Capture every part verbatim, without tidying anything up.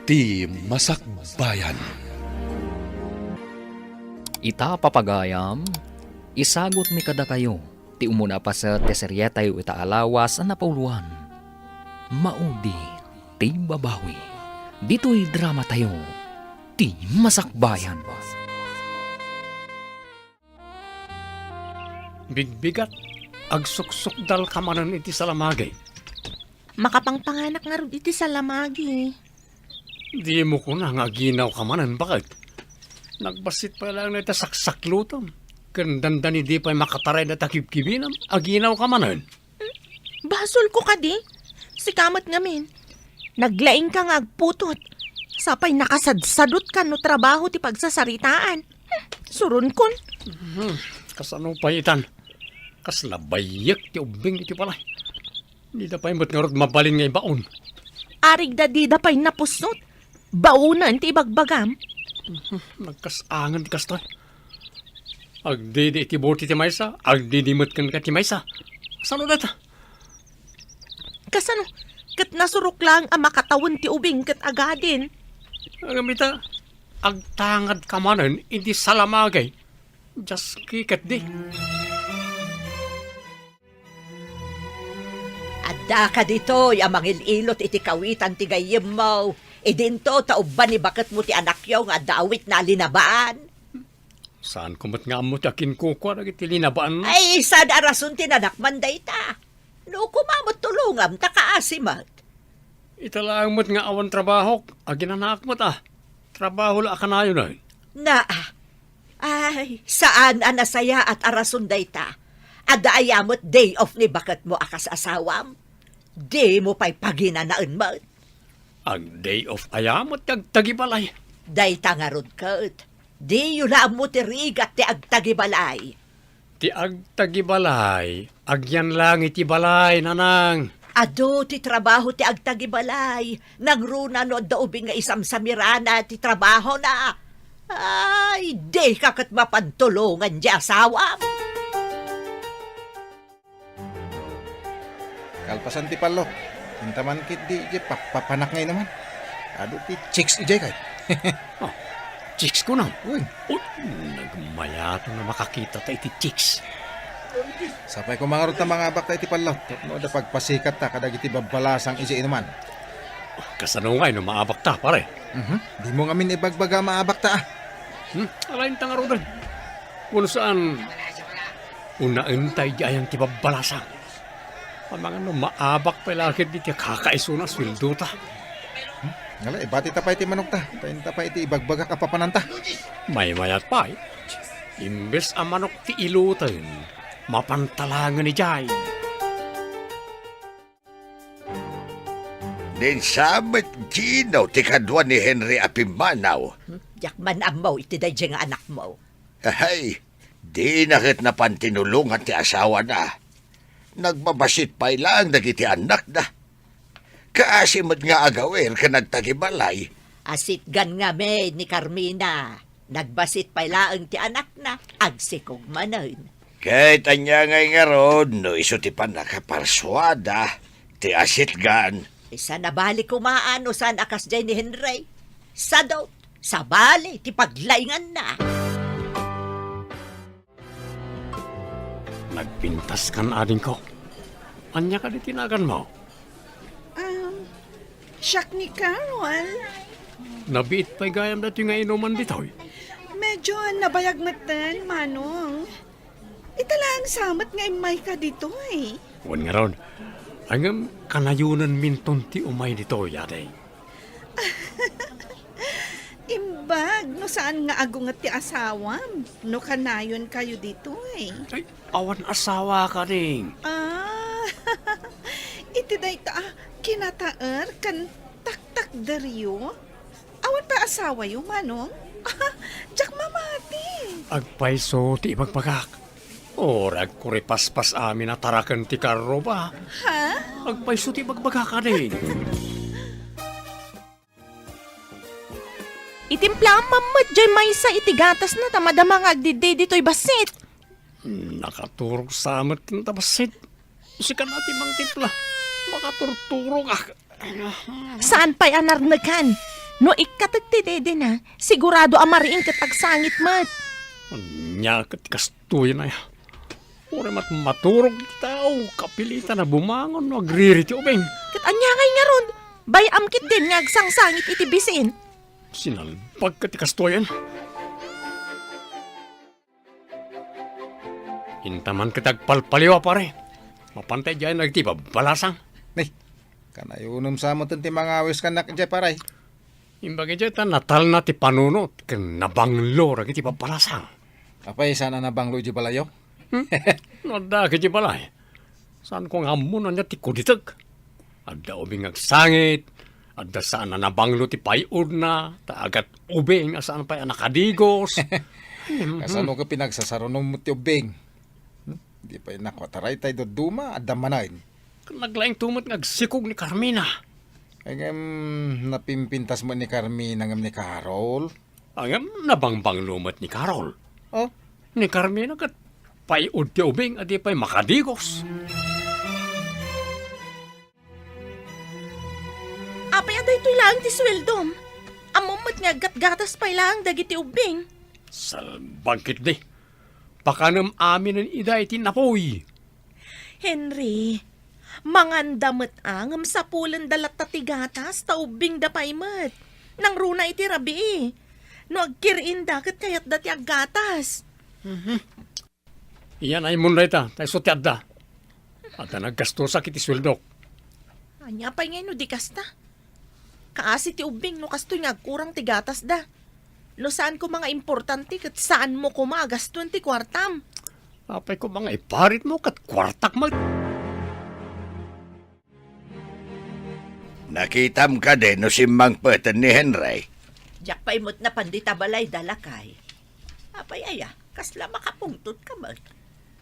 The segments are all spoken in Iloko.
Ti Masakbayan. Ita, papagayam, isagutmi kadakayo ti umuna a paset ti serietayo ita a lawas a napauloan, Maudi ti Babawi. Ditoy dramatayo, Ti Masakbayan. Bigbigat, agsuksukdalka manen iti salamagi. Makapangpanganak ngarud iti salamagi. Dimo kuna nga aginawka manen, baket? Nagbassit pay laeng dayta saksaklutem ken dandani di pay makataray dayta kibkibinam, aginawka manen. Basolko kadi? Sika met ngamin. Naglaingka nga agputot. Sapay nakasadsadutka no trabaho ti pagsasaritaan. Hmm, suronkon. Hmm, kasano pay itan? Kasla bayyek ti ubbing iti balay. Dida pay met ngarud mabalin nga ibaon. Arigda dida pay napusot. Baonen ti ibagbagam. Mhm, nagkas-angen ti kastoy. Agdidi iti buti ti maysa, agdidi met kenka ti maysa. Sano dayta? Kasano? Ket nasurok laeng a makatawen ti ubing ket agadin. Ngem ita, agtangadka manen iti salamagi. Diaski ketdi. Addaka ditoy a mangil-ilot iti kawitan ti gayyemmo. Idinto ta ubban ni baketmo ti anakyo nga adda awitna a linabaan. Saanko met nga ammo ti akinkukua dagiti linabaan? Ay, saan a rason ti nanakman dayta? No, koma met tulongam ta kaasi met. Ita laeng met nga awan trabahok, aginanaak met a. Trabaho la a kanayon, ay. Na, ay, saan a nasayaat a rason dayta. Adda aya met day off ni baketmo a kas asawam? Dimo pay paginanaen met. Ag-day off aya met ti agtagibalay? Dayta ngarud ket, diyo la ammo ti rigat ti agtagibalay. Ti agtagibalay, agyan lang iti balay, nanang. Adu ti trabaho ti agtagibalay, nangruna no adda ubing nga isamsamirana ti trabahona. Ay, dika ket mapan tulongan ti asawam. Kalpasan ti pallot, inta man ketdi idiay pappapanak nga inuman. Adu ti chicks idiay kay. Ah, chicks kunam? Wen. Uy, nagmayaten a makakitata iti chicks. Sapay koma ngarud ta mangabakta iti pallot tapno adda pagpasikatta kadagiti babbalasang idiay inuman. Kasano ngay no maabakta, pare? Mhm. Dimo ngamin ibagbaga a maabakta, a. Hmm? Alainta ngaruden. Wenno saan, unaenta idiay ayan ti babbalasang. Amangan no maabak pay la ketdi ti kakaisuna a sueldota. Hmm? Ngala, ibatita pay ti manokta. Ta inta pay iti ibagbagak a papananta. Maymayat pay. Imbes a manok ti iloten, mapan talangen idiay. Ni Sam met Gino ti kadua ni Henry a pimmanaw. Hmm, diak man ammo iti daydiay nga anakmo. Ahay, dina ket napan tinulongan ti asawana. Nagbabassit pay laeng dagiti annakda. Kaasi met nga agawir ken agtagibalay. Asitgan ngamin ni Carmina. Nagbassit pay laeng ti anakna, agsikog manen. Ket ania ngay ngarud no isu ti pannakaparsuada ti asitgan? Saan a bali koma no saan a kasdiay ni Henry. Sadot, sabali ti paglainganna. Nagpintaskan, adingko. Ania kadi ti naganmo? Um, siak ni Carol. Nabiit pay gayam datoy nga inuman ditoy. Medyo nabayag metten, Manong. Ita laeng sa met nga immayka ditoy. Wen ngarud, ngem kanayonenminton ti umay ditoy, ading. Imbag no saan nga agunget ti asawam no kanayonkayo ditoy. Ay, awan asawa, ading. Ah, iti dayta a kinataer ken taktakderyo. Awan pay asawayo, Manong? Diak mamati. Agpayso ti ibagbagak. Uray agkuripaspas amin a taraken ti karro ba? Ha? Agpayso ti ibagbagak, ading. Itimplaam met diay maysa iti gatasna ta madama nga agdiddi ditoy bassit. Nakaturog sa met ken ta bassit. Sika la ti mangtimpla. Makaturturogak. Saan pay a narnekan? No ikkatek ti dedena, sigurado a mariing ket agsangit met. Ania ket kastoyen aya? Uray met maturog ti tao, kapilitan a bumangon no agriri ti ubing. Ket ania ngay ngarud? Bay-am ketdin nga agsangsangit iti bisin. Sinalbag ket ti kastoyen. Intaman ket agpalpaliw a, pare. Mapanta idiay dagiti babbalasang. Ni, kanayonem sa met ti mangawis kanak idiay, pare. Imbag idiay ta natalna ti panunot ken nabanglo dagiti babbalasang. Apay, saan a nabanglo idiay balayo? Hmm? No adda ket idiay balay. Saanko nga ammo no ania ti kuditek. Adda ubing nga agsangit, adda saan a nabanglo ti pay-odna, ta agat ubing a saan pay a nakadigos. Mhm. Kasano ket pinagsasarunom ti ubing? Hmm? Di pay nakua ta daytay dadduma, adda manen. Naglaingto met nga agsikog ni Carmina. Ay, ngem, napimpintas met ni Carmina ngem ni Carol. Ngem nabangbanglo met ni Carol. Oh? Ni Carmina ket pay-od ti ubing a di pay makadigos. Apay a daytoy laeng ti sueldom? Ammom met nga aggatgatas pay laeng dagiti ubbing. Salbag ketdi. Pakanem aminen ida iti napuy. Henry, manganda met a, ngem sapulenda latta ti gatas, ta ubbingda pay met. Nangruna iti rabii. No agkir-inda, ket kayatda ti aggatas. Mhm. Iyan ay mun dayta, ta isu ti adda. Adda naggastosak iti sueldok. Ania pay ngay no di kasta? Kaasi ti ubbing no kastoy nga agkurang ti gatasda. No saan koma nga importante, ket saanmo koma a gastoen ti kuartam. Apay koma nga iparitmo ket kuartak met. Nakitam kadi no simmangpeten ni Henry? Diak pay met napan dita balayda, lakay. Apay aya, kasla makapungtotka met?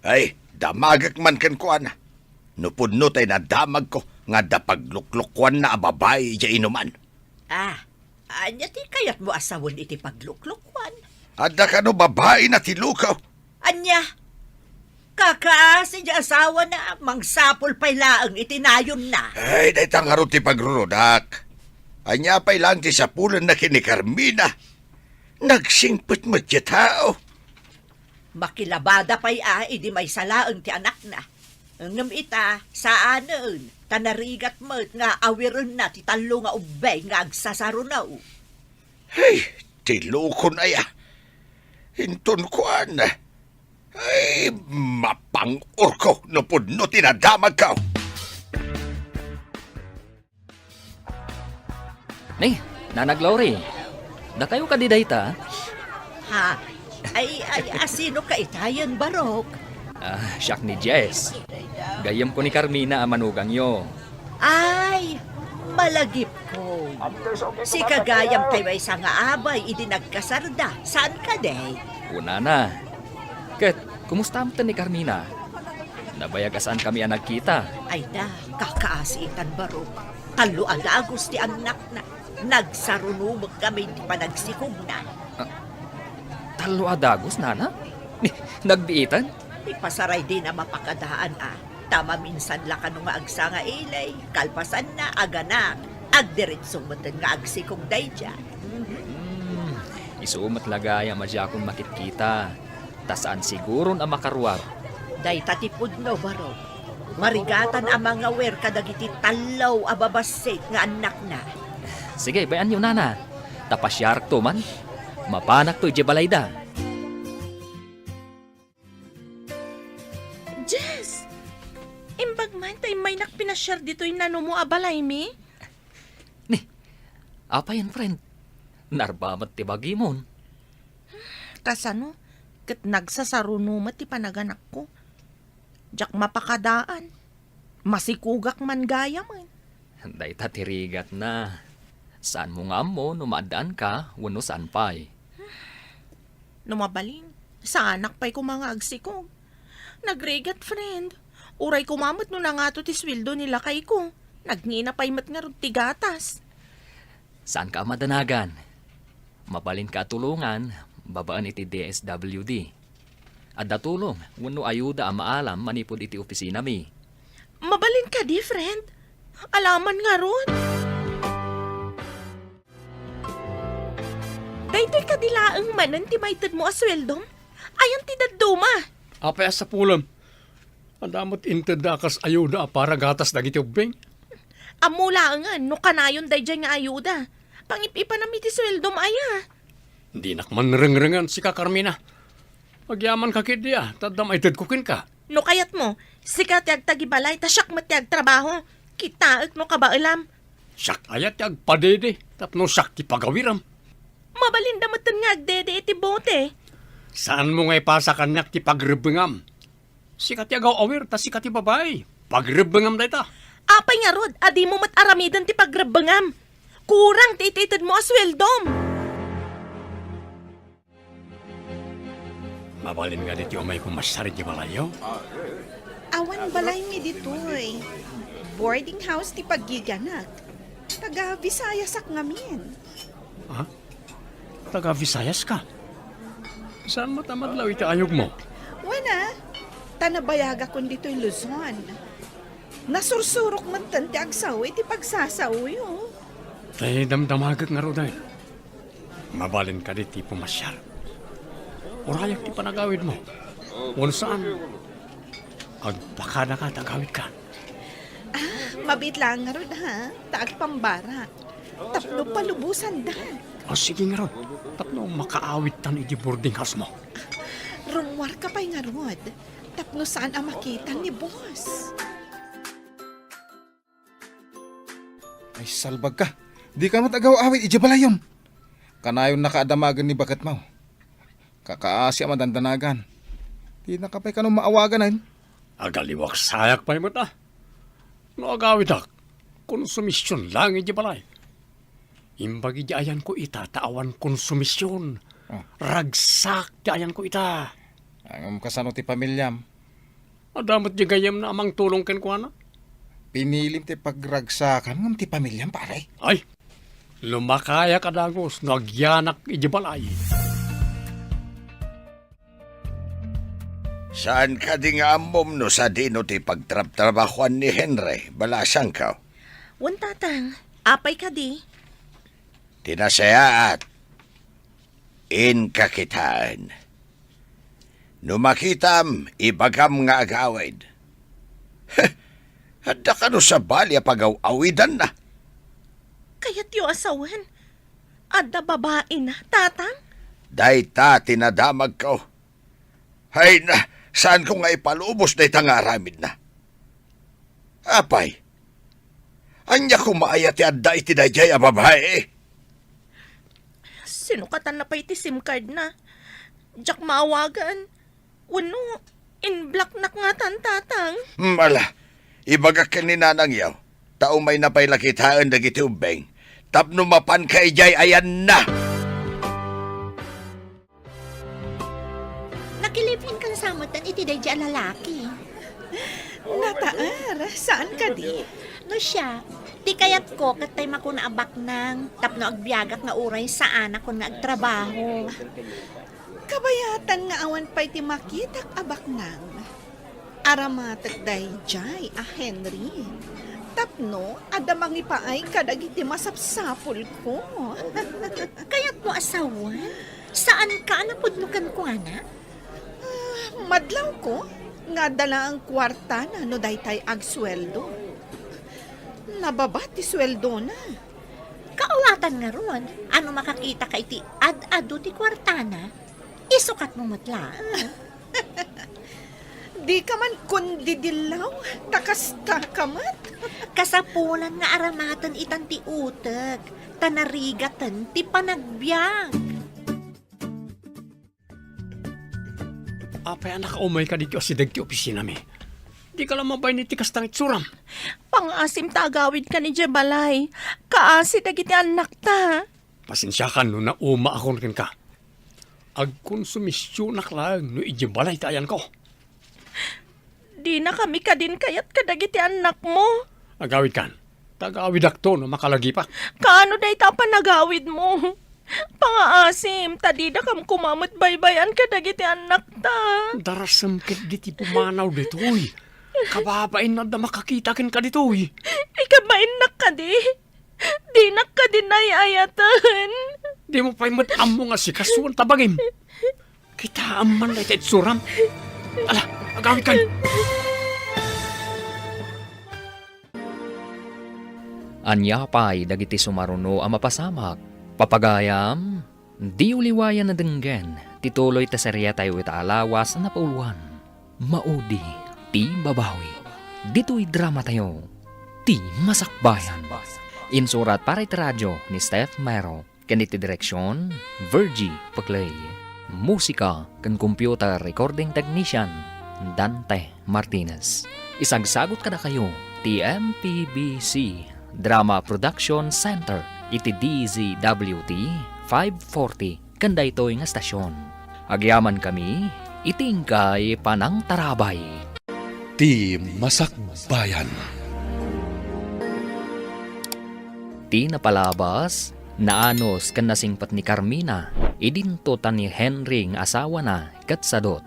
Ay, damagek man kenkuana. No pudno tay nadamagko nga adda pagluklokuanna a babai idiay inuman. Ah, ania ti kayatmo a sawen iti pagluklokuan? Adda kano babaina ti lukaw. Ania? Kakaasi ti asawana, mangsapul pay laeng iti nayonna. Ay, dayta ngarud ti pagrurudak. Ania pay laeng ti sapulenna ken ni Carmina? Nagsingpet met ti tao. Makilabada pay a idi maysa laeng ti anakna. Ngem ita, saanen, ta narigat met nga awirenna ti tallo nga ubbing nga agsasaruno. Hey, ti lukon aya. Inton kuan, ay, mapang-orko no pudno ti nadamagko. Ni, Nanang Lori, dakayo kadi dayta? Ha? Ay, ay, asino ka itayen, Barok? Ah, siak ni Jess. Gayyemko ni Carmina a manugangyo. Ay, malagipko. Sika gayam tay maysa nga abay idi nagkasarda. Saan kadi? Kunana. Ket, kumusta met ni Carmina? Nabayag a saankami a nagkita. Ay da, kakaasi itan, Barok. Tallo a dagus ti annakna. Nagsarunomekkami iti panagsikogna. Ah, tallo a dagus, nana? Ni, nagbiitan? Ipasaray dina mapakadaan a. Ta maminsan la kano nga agsanga ili, kalpasanna, aganak, agdiretso metten nga agsikog daydiay. Hmm, isu met la gayam a diakon makitkita. Ta saan siguron a makaruar. Dayta ti pudno, Barok. Marigatan a mangawir kadagiti tallo a babassit nga annakna. Sige, bay-anyo, nana. Ta pasiarakto man. Mapanakto idiay balayda. Jess! Imbag man ta immaynak pinasiar ditoy nanumo a balaymi? Ni, apayen, friend? Narba met ti bagimon. Kasano? Ket nagsasaruno met ti panaganakko. Diak mapakadaan. Masikogak man gayamen. Dayta ti rigatna. Saanmo nga ammo no maaddaanka wenno saan pay. No mabalin, saanak pay koma nga agsikog. Nagrigat, friend. Uray koma met no nangato ti sueldo ni lakayko. Nagngina pay met ngarud ti gatas. Saanka a madanagan. Mabalinka a tulongan babaen iti D S W D. Adda tulong wenno ayuda a maalam manipud iti opisinami. Mabalin kadi, friend? Alaman ngarud? Daytoy kadi laeng manen ti maitedmo a sueldom? Ayan ti dadduma? Apay a sapulem? Adda met intedda a kas ayuda a para gatas dagiti ubbing? Ammo laengen no kanayon daydiay nga ayuda. Pangip-ipanam iti sueldom aya. Dinak man rengrengen, sika, Carmina. Agyamanka ketdi a, ta adda maitedko kenka. No kayatmo, sika ti agtagibalay ta siak met ti agtrabaho. Kitaek no kabaelam. Siak aya ti agpadede tapno siak ti pagawiram? Mabalinda metten nga agdede iti bote. Saanmo nga ipasa kaniak ti pagrebbengam? Sika ti agaw-awir ta sika ti babai. Pagrebbengam dayta. Apay ngarud a dimo met aramiden ti pagrebbengam? Kurang ti itedmo a sueldom. Mabalin nga ditoy umay pumasiar iti balayyo? Awan balaymi ditoy. Boarding house ti paggigianak. Taga Visayasak ngamin. Ha? Taga Visayaska? Saan met a madlaw iti ayogmo? Wen a, ta nabayagakon ditoy Luzon. Nasursurok metten ti agsao iti pagsasaoyo. Tay damdamagek ngaruden. Mabalin kadi ti pumasiar? Urayak ti panagawidmo. Wen saan, agpakadaka ta agawidka. Ah, mabiit laeng ngarud, ha? Ta agpambara. Tapno palubosandak. O, sige ngarud. Tapno makaawidtan iti boarding house-mo. Rummuarka pay ngarud. Tapno saan a makita ni boss. Ay, salbagka. Dika met agaw-awid idiay balayyon. Kanayonnaka a damagen ni baketmo. Kakaasi a madandanagan. Dinaka pay kano maawaganen. Agaliwak sayak pay met a. No agawidak, konsumision laeng idiay balay. Imbag idiay ayanko ita ta awan konsumision. Oh. Ragsak ti ayanko ita. Ngem kasano ti pamiliam? Adda met di gayyemna a mangtulong kenkuana. Pinilim ti pagragsakam ngem ti pamiliam, pare. Ay, lumakayak a dagus no agyanak idiay balay. Saan kadi nga ammom no sadino ti pagtrabtrabahoan ni Henry, balasangko? Wen, Tatang. Apay kadi? Ti nasayaat, inka kitaen. No makitam, ibagam nga agawid. Heh, adda kano sabali a pagaw-awidanna? Kayatyo a sawen, adda babaina, Tatang? Dayta ti nadamagko. Hay na, saanko nga ipalubos dayta nga aramidna. Apay, ania koma aya ti adda iti daydiay a babai? Sinukatanna pay ti sim card na. Diak maawagan. Wenno, in-blocknak ngatan, Tatang. Hmm, ala, ibagak ken ni nanangyo, ta umayna pay la kitaen dagiti ubbing tapno mapanka idiay ayanna. Nakilive-in kan sa metten iti daydiay a lalaki. Nataer, saan kadi? No siak, ti kayatko ket tay makuna a baknang tapno agbiagak nga uray saanakon nga agtrabaho. Kabayatan nga awan pay ti makitak a baknang. Aramatek daydiay a Henry. Tapno adda mangipaay kadagiti masapsapulko. Kayatmo a sawen? Saanka a napudno kenkuana? Ah, madlawko nga adda laeng kuartana no daytay agsueldo. Nababa ti sueldona. Kaawatan ngarud a no makakitaka iti ad-adu ti kuartana, isukatmo met laeng. Dika man kundidillaw, ta kastaka met. Kasapulan nga aramaten itan ti utek, ta narigaten ti panagbiag. Apay a nakaumay kadagiti asideg ti opisinami? Dika la mabain iti kasta nga itsuram. Pangaasim ta agawidkan idiay balay. Kaasi dagiti annakta. Pasensiakan no naumaakon kenka. Agkonsumisionak laeng no idiay balay ti ayanko. Dinakami kadin kayat kadagiti annakmo. Agawidkan. Ta agawidakto no makalagipak. Kaano dayta a panagawidmo? Pangaasim, ta didakam koma met baybay-an kadagiti annakta. Darasem ketdi ti pumanaw ditoy. Kababain no adda makakita kenka ditoy. Ikabainnak kadi? Dinak kadi ay-ayaten. Dimo pay met ammo nga sikasoen ta bagim. Kitaem man dayta itsuram. Ala, agawidkan. Ania pay dagiti sumaruno a mapasamak? Papagayam, diyo liwayan a denggen ti tuloy ti seriatayo ita a lawas a napauluan. Maudi ti babawi. Ditoy dramatayo, Ti Masakbayan. Insurat para iti radio ni Steph Mero. Ken iti direksion, Virgie Paclay. Musika ken computer recording technician, Dante Martinez. Isagsagut kadakayo ti M P B C Drama Production Center iti D Z W T five forty ken daytoy nga stasyon. Agyamankami iti inkay panangtarabay. Ti Masakbayan. Ti napalabas, naanus ken nasingpet ni Carmina, idinto ta ni Henry nga asawana ket sadut.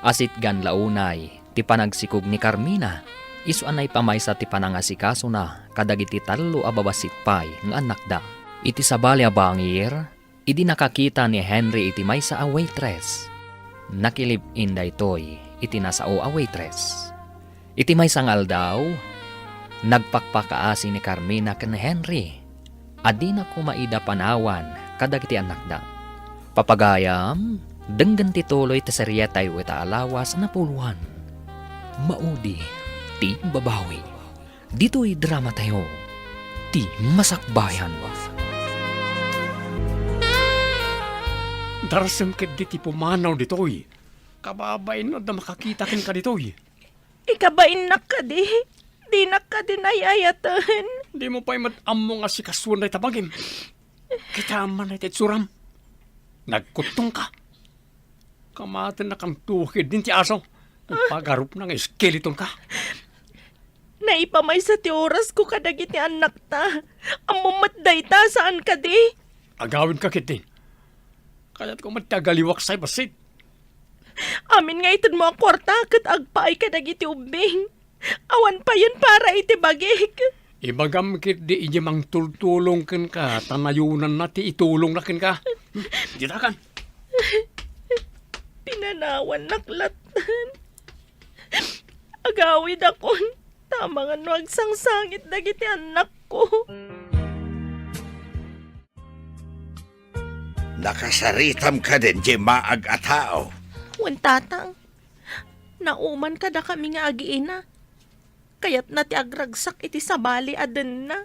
Asitgan la unay ti panagsikog ni Carmina, isu a naipamaysa ti panangasikasona kadagiti tallo a babassit pay nga annakda. Iti sabali a bangir, idi nakakita ni Henry iti maysa a waitress, nakilib-in daytoy iti nasao a waitress. Iti maysa nga aldaw, nagpakpakaasi ni Carmina ken ni Henry a dina koma ida panawan kadagiti annakda. Papagayam, denggen ti tuloy ti serietayo ita a lawas a napauluan. Maudi ti babawi. Ditoy dramatayo, Ti Masakbayan. Darasem ketdi ti pumanaw ditoy. Kababain no adda makakita kenka ditoy. Ikabainnak kadi? Dinak kadi nayayaten? Dimo pay met ammo nga sikasoen dayta bagim. Kitaem man dayta itsuram. Nagkuttongka. Kamatennakanto ketdin ti aso. Ipagarupna nga iskeletonka. Naipamaysa ti orasko kadagiti annakta. Ammom met dayta, saan kadi? Agawidka ketdin. Kayatko met ti agaliwak say bassit. Amin nga itedmo a kuarta ket agpaay kadagiti ubbing. Awan payen para iti bagik. Ibagam ketdi idiay mangtultulong kenka ta nayonanna ti itulongna kenka. Ditakan. Pinanawannak latten. Agawidakon, ta amangan no agsangsangit dagiti annakko. Nakasaritam kadin diay maag a tao? Wen, Tatang. Nauman kadakami nga agiina. Kayatna ti agragsak iti sabali a denna.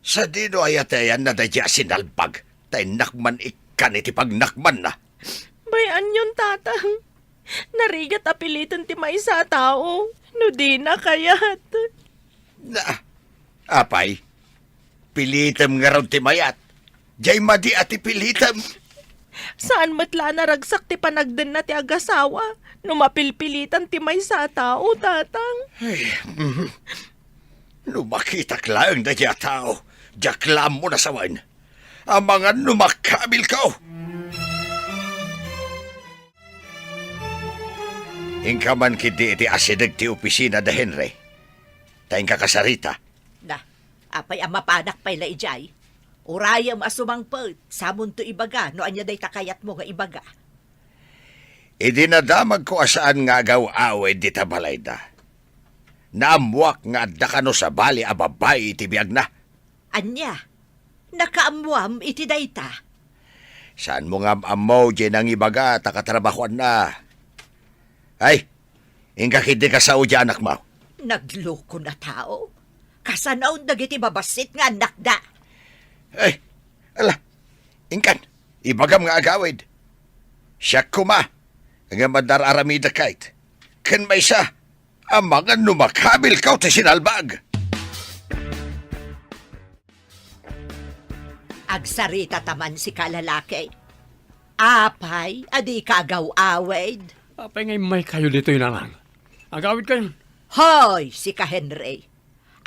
Sadino aya ti ayanna daydiay a sinalbag, ta innak man ikkan iti pagnakmanna? Bay-anyon, Tatang. Narigat a piliten ti maysa a tao, no dina kayat. Na, apay, pilitem ngarud ti mayat. Diay madi a ti pilitem. Saan met la a naragsak ti panagdenna ti agasawa no mapilpilitan ti maysa a tao, Tatang. Ay, mhm. No makitak laeng daydiay a tao, diak la ammo nasawen. Amangan no makabilko. Inka man ketdi iti asideg ti opisina da Henry. Ta inka kasarita. Da, apay a mapanak pay la idiay? Urayem a sumangpet, samonto ibaga no ania dayta kayatmo nga ibaga. Idi nadamagko a saan nga agaw-awid dita balayda, naammoak nga adda kano sabali a babbai iti biagna. Ania? Nakaammoam iti dayta? Saanmo nga am-ammo diay nangibaga ta katrabahoanna? Ay, inka ketdi kasao diay anakmo. Nagloko a tao. Kasano dagiti babassit nga annakda? Ay, ala, inkan, ibagam nga agawid. Siak koma, nga madar-aramidek kayt. Ken maysa, amangan no makabilko ti sinalbag. Agsarita ta man sika, lalaki. Apay a dika agaw-awid? Apay nga immaykayo ditoy, nanang? Agawidkayon. Hoy, sika, Henry.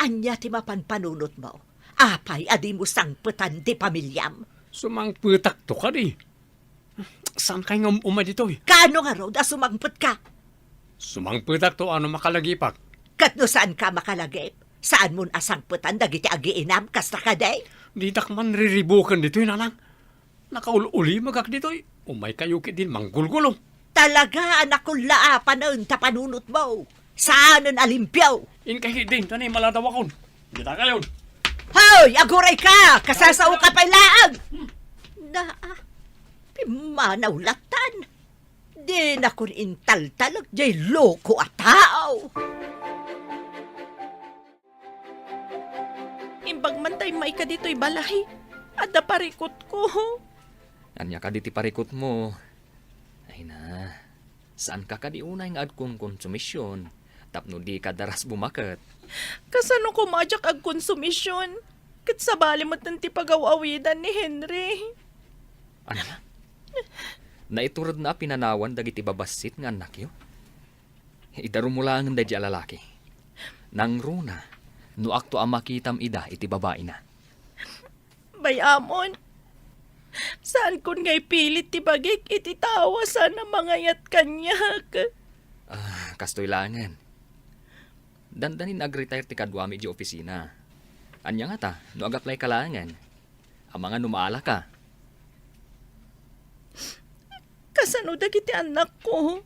Ania ti mapanpanunotmo? Apay a dimo sangpetan ti pamiliam? Sumangpetakto kadi. Saankay nga um-, umay ditoy? Kaano ngarud a sumangpetka? Sumangpetakto a no makalagipak. Ket no saanka makalagip, saanmon a sangpetan dagiti agiinam, kasta kadi? Ditak man riribuken ditoy, nanang. Nakaul-ulimegak ditoy. Umaykayo ketdin manggulgulo. Talaga a nakullaapanen ta panunotmo. Saanen a limpio. Inka ketdin, ta ni maladawakon. Dita kayon. Hoy, agurayka! Kasasaoka pay laeng! Naa, pimmanaw lattan. Dinakon intaltalek jay loko a tao. Imbag man ta immayka ditoy balay, adda parikutko. Ania kadi ti parikutmo? Ay na, saanka kadi unay nga agkonkonsumision tapno dika daras bumaket? Kasano koma a diak agkonsumision? Ket sabali met ti pagaw-awidan ni Henry. Ania? Naituredna a pinanawan dagiti babassit nga annakyo? Idarumo laengen daydiay a lalaki. Nangruna, no akto a makitam ida iti babaina. Bay-amon, saankon nga ipilit ti bagik iti tao a saan a mangayat kaniak. Ah, kastoy laengen. Dandanin ag-retire ti kaduami idiay opisina. Ania ngata, no ag-apply ka laengen? Amangan no maalaka. Kasano dagiti annakko?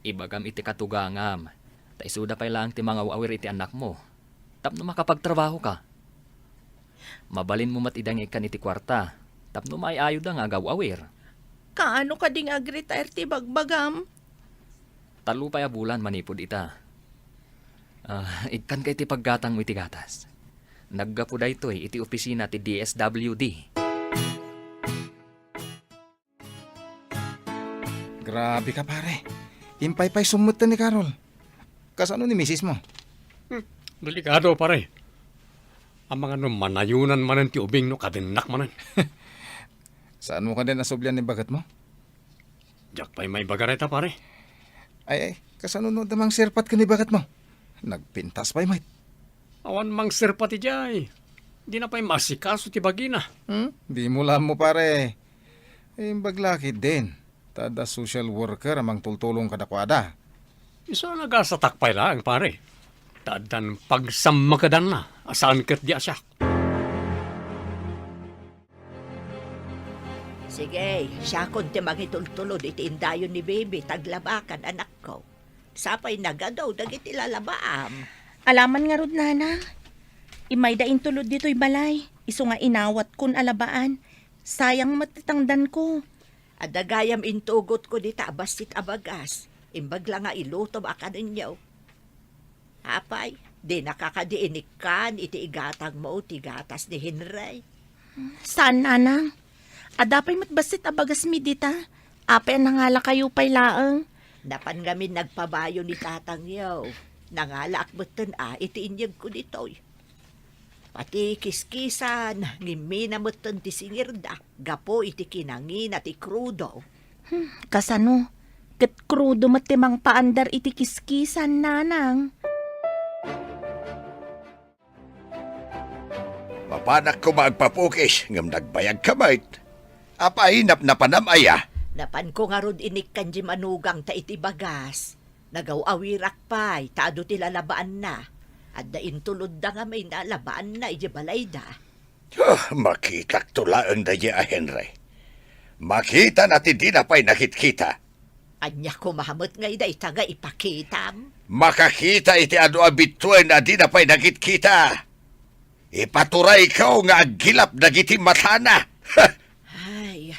Ibagam iti katugangam, ta isuda pay laeng ti mangaw-awir iti annakmo, tapno makapagtrabahoka. Mabalinmo met ida nga ikkan iti kuarta, tapno maay-ayoda nga agaw-awir. Kaano kadi nga ag-retire ti bagbagam? Tallo pay a bulan manipud ita. Ah, ikkanka iti paggatangmo iti gatas. Naggapu daytoy iti opisina ti D S W D. Grabe ka, pare. Impaypaysom metten ni Carol. Kasano ni misismo? Hmm, delikado, pare. Amangan no manayonan manen ti ubing no kadennak manen. Saanmo kadi a nasublian ni baketmo? Diak pay maibaga dayta, pare. Ay, ay, kasano no adda mangserpat ken ni baketmo? Nagpintas pay met. Awan mangserpat idiay. Dina pay maasikaso ti bagina. Hmm? Dimo la ammo, pare. Imbag la ketdin, ta adda social worker a mangtultulong kadakuada. Isu a nagasatak pay laeng, pare. Ta addan pagsammakedanna a saan ketdi a siak. Sige, siakon ti mangitultulod iti indayon ni Bibi, ta aglabakan, anakko. Sapay nagadu dagiti lalabaam. Alaman ngarud, nanang. Immayda intulod ditoy balay, isu nga inawatkon a labaan. Sayang met ti tangdanko. Adda gayam intugotko dita a bassit a bagas. Imbag la nga ilutom a kanenyo. Apay, dinaka kadi inikkan iti igatangmo ti gatas ni Henry? Saan, nanang. Adda pay met bassit a bagasmi dita. Apay a nangalakayo pay laeng? Napan ngamin nagpabayo ni tatangyo. Nangalaak metten a iti inyegko ditoy. Pati kiskisan, ngimmina metten ti singirda gapu iti kinangina ti krudo. Hmm, kasano? Ket krudo met ti mangpaandar iti kiskisan, nanang. Mapanak koma agpapukis, ngem nagbayagka met. Apay, napnapanam aya? Napanko ngarud inikkan di manugangta iti bagas. Nagaw-awirak pay, ta adu ti lalabaanna. Adda intulodda ngamin a labaanna idiay balayda. Huh, makitakto laeng daydiay a Henry. Makitana ti dina pay nakitkita. Ania koma met ngay dayta nga ipakitam? Makakita iti adu a bituen a dina pay nakitkita. Ipaturayko nga aggilap dagiti matana. Ay,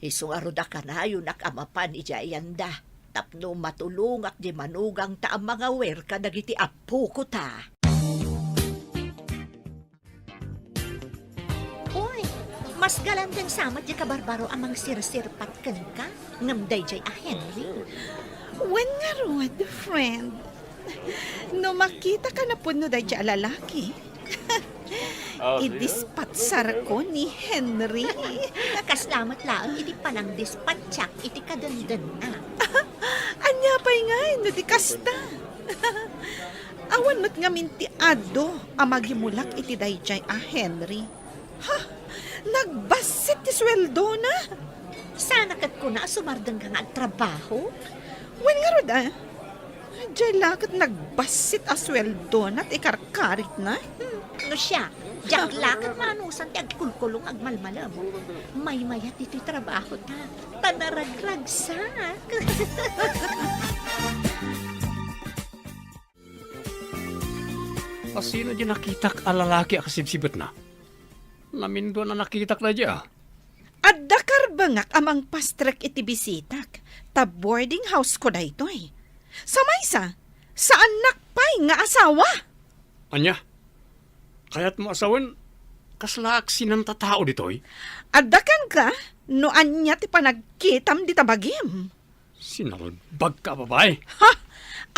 isu ngarud a kanayonak a mapan idiay ayanda tapno matulongak di manugangta a mangawer kadagiti appokota. Uy, mas galanden sa met di kabarbaro a mangsirsirpat kenka ngem daydiay a Henry. Wen ngarud, friend. No makitaka napudno daydiay a lalaki, ah, sige, idispatsarko ni Henry. Kasla met laeng iti panangdispatsak iti kadendenna. Ania pay ngay no di kasta? Awan met ngamin ti adu a magimulak iti daydiay a Henry. Ha? Nagbassit ti sueldona? Sana ket kuna a sumardengka nga agtrabaho? Wen ngarud, a. Diay la ket nagbassit a sueldona ti karkaritna. Hmm, no siak, Diak la ket maanusan ti agkulkulong agmalmalem. Maymayat ditoy trabahota, ta naragragsak. Asino di nakitak a lalaki a kasibsibetna? Naminduan a nakitak daydiay a. Adda karbengak a mangpastrek iti bisitak, ta boarding house ko daytoy. Sa maysa, saannak pay nga asawa. Ania? Kayatmo a sawen, kasla aksinan ta tao ditoy? Adda kenka no ania ti panagkitam dita bagim. Sinalbagka a babai. Ha!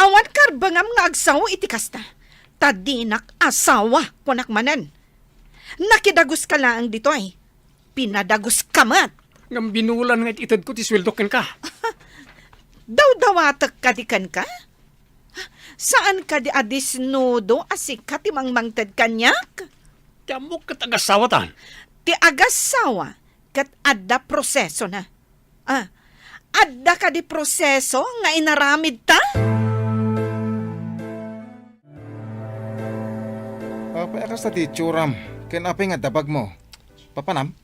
Awan karbengam nga agsao iti kasta. Ta dinak asawa, kunak manen. Nakidaguska laeng ditoy. Pinadaguska met. Ngem binulan nga it-itedko ti sueldo kenka. Dawdawatek kadi kenka? Saan kadi a disnudo a sika ti mangmangted kaniak? Ti ammok ket agasawatan. Ti agasawa ket adda prosesona. Ah, adda kadi proseso nga inaramidta? Apay a kasta ti itsuram? Ken apay nga dabagmo? Papanam?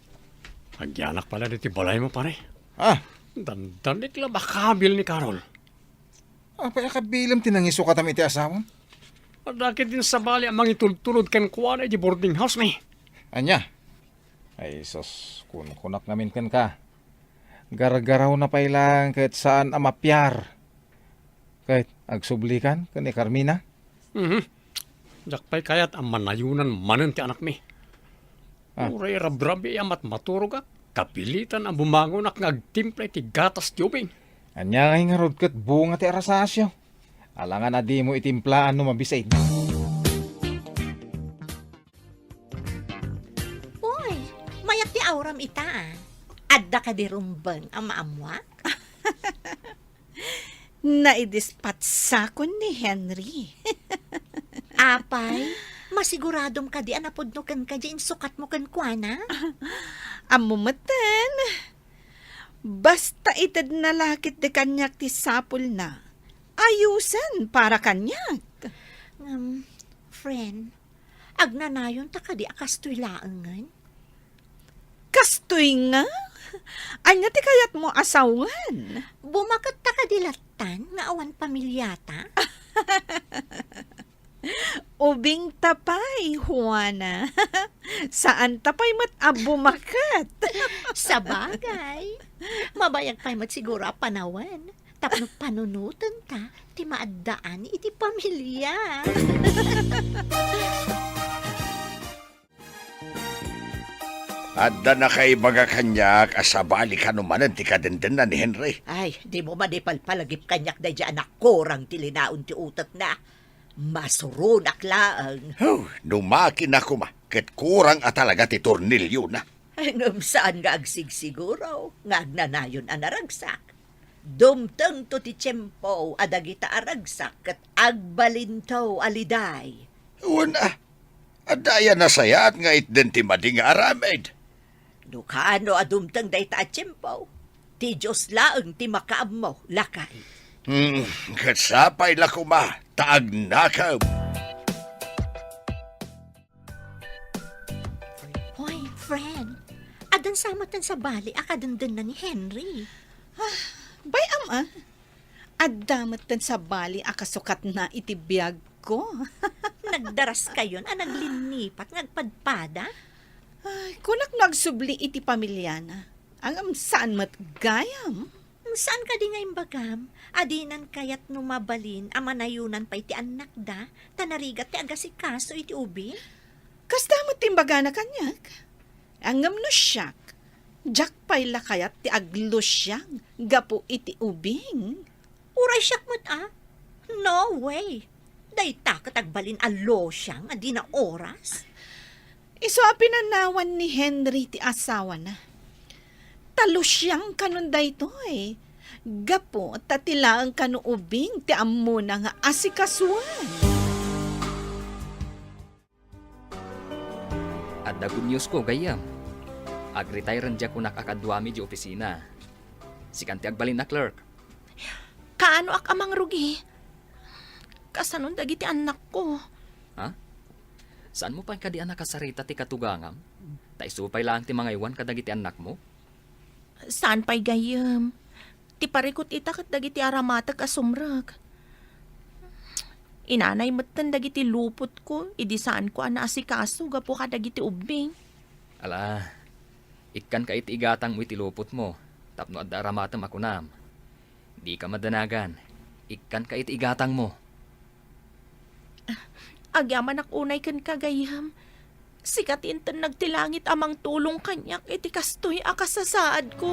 Agyanak pala diti balaymo, pare. Ah. Dandanik la makabil ni Carol. Apay a kabilem ti nangisukatam iti asawam? Adda ketdin sabali a mangitultulod kenkuana iti boarding house mi. Ania? Ay, sus, kunkunak ngamin kenka. Gargarawna pay laeng ket saan a mapiar. Ket agsublikan ken ni Carmina? Mhm. Diak pay kayat a manayonan manen ti anakmi. Ah. Uray rabrabii a matmaturogak, kapilitan a bumangonak nga agtimpla iti gatas ti ubing. Ania ngay ngarud ket bunga ti arasasyo? Alangan a dimo itimplaan no mabisin. Uy, mayat ti auram ita, ah. Adda kadi rumbeng a maammuak? Naidispatsakon ni Henry. Apay, masiguradom kadi a napudno kenka diay insukatmo kenkuana? Ammo metten. Basta itedna la ketdi kaniak ti sapulna, ayusen para kaniak. Ngem, friend, agnanayonta kadi a kastoy laengen? Kastoy nga? Ania ti kayatmo a sawen? Bumaketta kadi lattan nga awan pamiliata? Ubingta pay, Juana. Saanta pay met a bumaket. Sabagay, mabayag pay met siguro a panawen tapno panunotenta ti maaddaan iti pamilia. Adda nakaibaga kaniak a sabali kano manen ti kadendenna ni Henry. Ay, dimo madi palpalagip kaniak daydiay a nakurang ti linaon ti utekna. Masuronak laeng. Huh, no makina koma, ket kurang a talaga ti torniliona. Ngem saan nga agsigsiguro nga agnanayon a naragsak. Dumtengto ti tiempo a dagita a ragsak ket agbalinto a liday. Wen a, adda aya nasayaat nga itden ti madi nga aramid? No kaano a dumteng dayta a tiempo, ti Dios laeng ti makaammo, lakay. Hmm, ket sapay la koma ta agnakem. Hoy, friend, addan sa met ti sabali a kadendenna ni Henry. Ah, bay-am a. Adda met ti sabali a kasukatna iti biagko. Nagdaraskayon a naglinnipat nga agpadpada? Ay, kunak no agsubli iti pamiliana. Ngem saan met gayam. Saan kadi nga imbagam a dinan kayat no mabalin a manayonan pay ti annakda ta narigat ti agasikaso iti ubing? Kasta met ti imbagana kaniak. Ngem no siak, diak pay la kayat ti aglusiang gapu iti ubing. Uray siak met a? No way! Dayta ket agbalin a lusiang a dina oras. Isu a pinanawan ni Henry ti asawana. Ta lusiang kanon daytoy. Gapu ta ti laeng kano ubing ti ammona nga asikasuan. Adda good news ko, gayyem. Ag-retire-en diay kunak a kaduami di opisina. Sikan ti agbalin a clerk. Kaanoak a mangrugi? Kasanon dagiti annakko? Ha? Saanmo pay kadi a nakasarita ti katugangam? Ta isu pay laeng ti mangaywan kadagiti annakmo? Saan pay gayyem. Ti parikut ita ket dagiti aramatek a sumrek. Inanay metten dagiti lupotko idi saanko a naasikaso gapu kadagiti ubbing. Ala, ikkanka iti igatangmo iti lupotmo tapno adda aramatem a kunam. Dika madanagan. Ikkanka iti igatangmo. Agyamanak unay kenka, gayyem. Sika ti intennag ti langit a mangtulong kaniak iti kastoy a kasasaadko.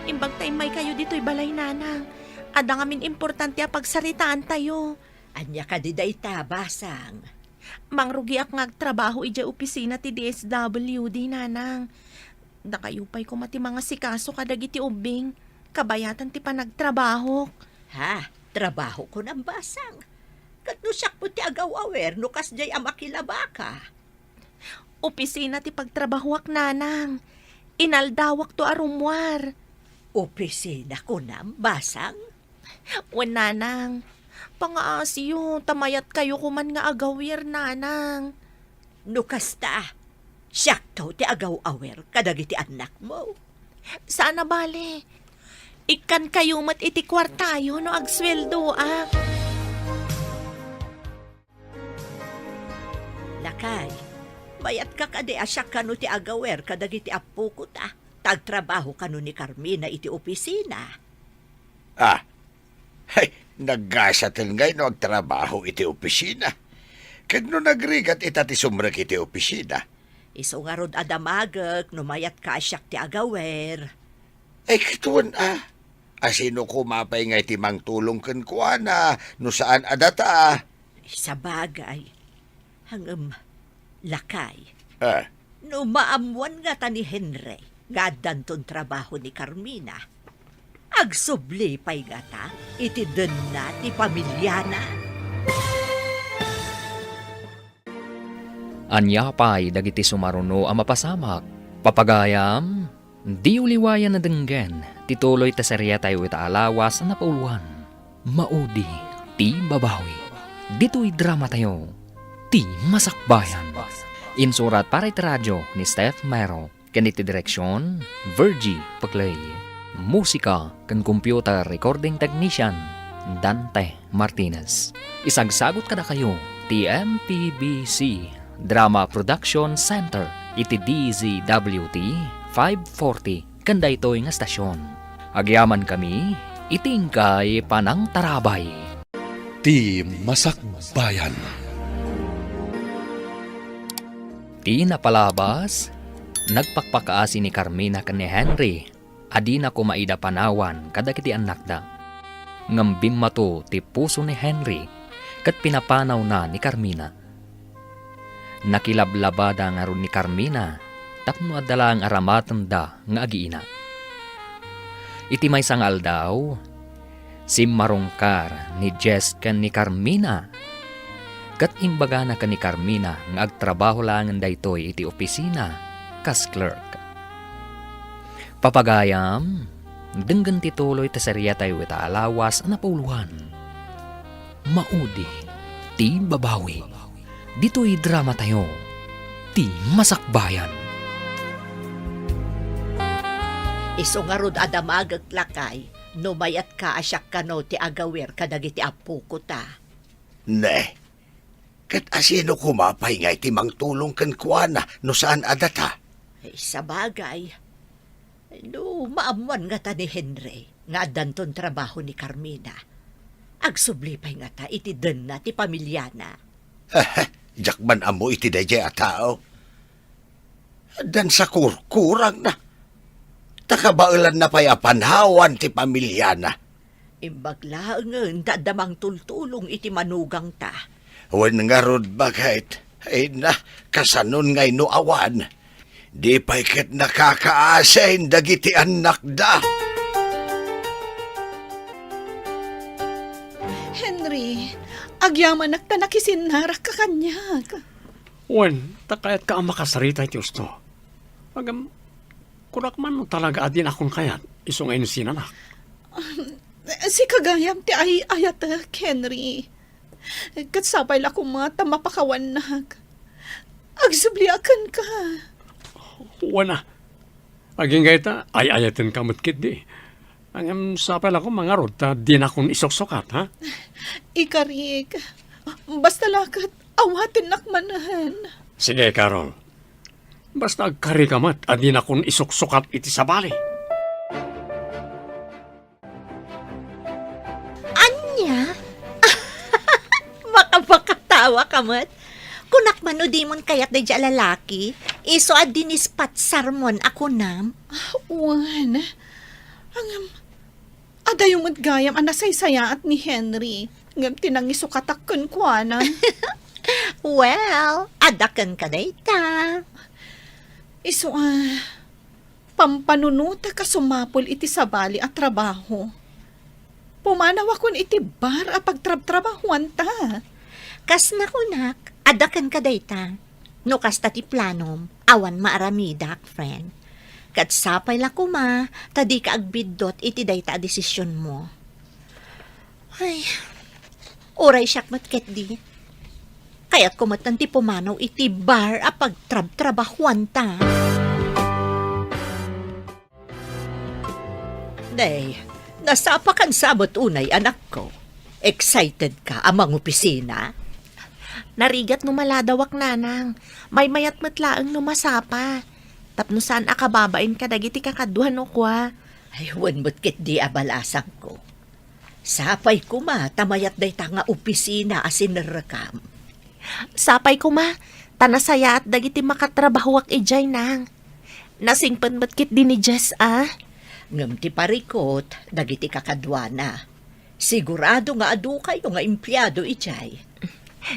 Imbag ta immaykayo ditoy balay, nanang. Adda ngamin importante a pagsaritaantayo. Ania kadi dayta, basang? Mangrugiak nga agtrabaho idiay opisina ti D S W D, nanang. Dakayo pay koma ti mangasikaso kadagiti ubbing, kabayatan ti panagtrabahok. Ha? Trabaho kunam, basang? Ket no siakto ti agaw-awer no kasdiay a makilabaka? Opisina ti pagtrabahoak, nanang. Inaldawakto a rummuar. Opisina kunam, basang? Wen, nanang. Pangaasiyo, ta mayatkayo koman nga agawer, nanang. No kasta, siakto ti agaw-awer kadagiti annakmo. Saan a bale. Ikkankayo met iti kuartayo no agsueldoak. Lakay, mayatka kadi a siak kano ti agawer kadagiti appokota, ta agtrabaho kano ni Carmina iti opisina? Ah, hay, naggasaten ngay no agtrabaho iti opisina. Ket no nagrigat ita ti sumrek iti opisina? Isu ngarud a damagek no mayatka a siak ti agawer. Ay, ket wen a. Asino koma pay ngay ti mangtulong kenkuana no saan a data? Sabagay. Ngem, lakay. Ah. No maammuan ngata ni Henry nga addanton trabaho ni Carmina, agsubli pay ngata iti denna ti pamiliana? Ania pay dagiti sumaruno a mapasamak? Papagayam, diyo liwayan a denggen ti tuloy ta seriatayo ita a lawas a napauluan, Maudi ti Babawi. Ditoy dramatayo, Ti Masakbayan. Insurat para iti radio ni Steph Mero. Ken iti direksion, Virgie Paclay. Musika ken computer recording technician, Dante Martinez. Isagsagut kadakayo ti M P B C Drama Production Center iti D Z W T five forty ken daytoy nga estasion. Agyamankami iti inkay panangtarabay. Ti Masakbayan. Ti napalabas, nagpakpakaasi ni Carmina ken ni Henry a dina koma ida panawan kadagiti annakda. Ngem bimmato ti puso ni Henry ket pinapanawna ni Carmina. Nakilablabada ngarud ni Carmina tapno adda laeng aramatenda nga agiina. Iti maysa nga aldaw, simmarungkar ni Jess ken ni Carmina, ket imbagana ken ni Carmina nga agtrabaho laengen daytoy iti opisina kas clerk. Papagayam, denggen ti tuloy ta seriatayo ita a lawas a napauluan, Maudi ti Babawi. Ditoy dramatayo, Ti Masakbayan. Isu ngarud a damagek, lakay, no mayatka a siak kano ti agawer kadagiti appokota. Ne, ket asino koma pay ngay ti mangtulong kenkuana no saan a data? Eh, sabagay, no maammuan ngata ni Henry nga addanton trabaho ni Carmina, agsubli pay ngata iti denna ti pamiliana. Diak man ammo iti daydiay a tao. Addan sa kurkurangna. Ta kabaelanna pay a panawan ti pamiliana. Imbag laengen ta adda mangtultulong iti manugangta. Wen ngarud, baket, ay na, kasanon ngay no awan? Di pay ket nakakaasin dagiti annakda. Henry, agyamanak ta nakisinnarak ka kaniak. Wen, ta kayatka a makasarita iti usto. Ngem, kunak man no talaga a dinakon kayat, isu nga insinanak. Um, sika gayam ti ay-ayatek, Henry. Ket sapay la koma ta mapakawannak. Agsubliak kenka. Wen a. Agingga ita, ay-ayatenka met ketdi. Ngem sapay la koma ngarud ta dinakon isuksukat, ha? Ikarik. Basta la ket awatennak manen. Sige, Carol. Basta agkarika met a dinakon isuksukat iti sabali. Ania? Makapakatawa ka met. Kunak man no dimon kayat daydiay a lalaki, isu a dinispatsarmon a kunam. Wen, ngem, adayo met gayam a nasaysayaat ni Henry, ngem ti nangisukatak kenkuana. Well, adda kenka dayta. Isu a, pampanunotek a sumapul iti sabali a trabaho. Pumanawakon iti bar a pagtrabtrabahoanta. Kas nakunak, adda kenka dayta. No kasta ti planom, awan maaramidak, friend. Ket sapay la koma ta dika agbiddut iti dayta a desisionmo. Ay, uray siak met ketdi. Kayatko met ti pumanaw iti bar a pagtrabtrabahoanta. Nay, nasapakan sa met unay, anakko. Excited ka a mangopisina? Narigat no maladawak, nanang. Maymayat met laeng no masapa. Tapno saan a kababain kadagiti kakaduan no kua. Ay, wen met ketdi a balasangko. Sapay koma ta mayat dayta nga opisina a sinerrekam. Sapay koma ta nasayaat dagiti makatrabahoak idiay, nang. Nasingpet met ketdi ni Jess a. Ngem ti parikut dagiti kakaduana. Sigurado nga adukayo nga empleado idiay.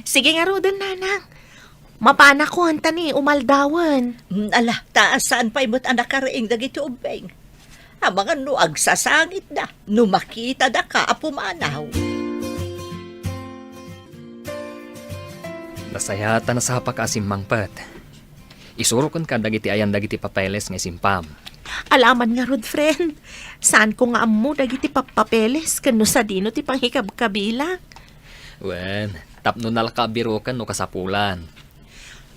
Sige ngaruden, nanang. Mapanakon ta ni umaldawen. Mm, ala, ta saan pay met a nakariing dagiti ubbing. Amangan no agsasangitda, no makitada ka a pumanaw. Nasayaat a nasapaka a simmangpet. Isuroken ka dagiti ayan dagiti papeles nga isimpam. Alaman ngarud, friend. Saanko nga ammo dagiti pap-, papeles ken no sadino ti pangikabkabilak. Wen, tapno nalaka a biroken no kasapulan.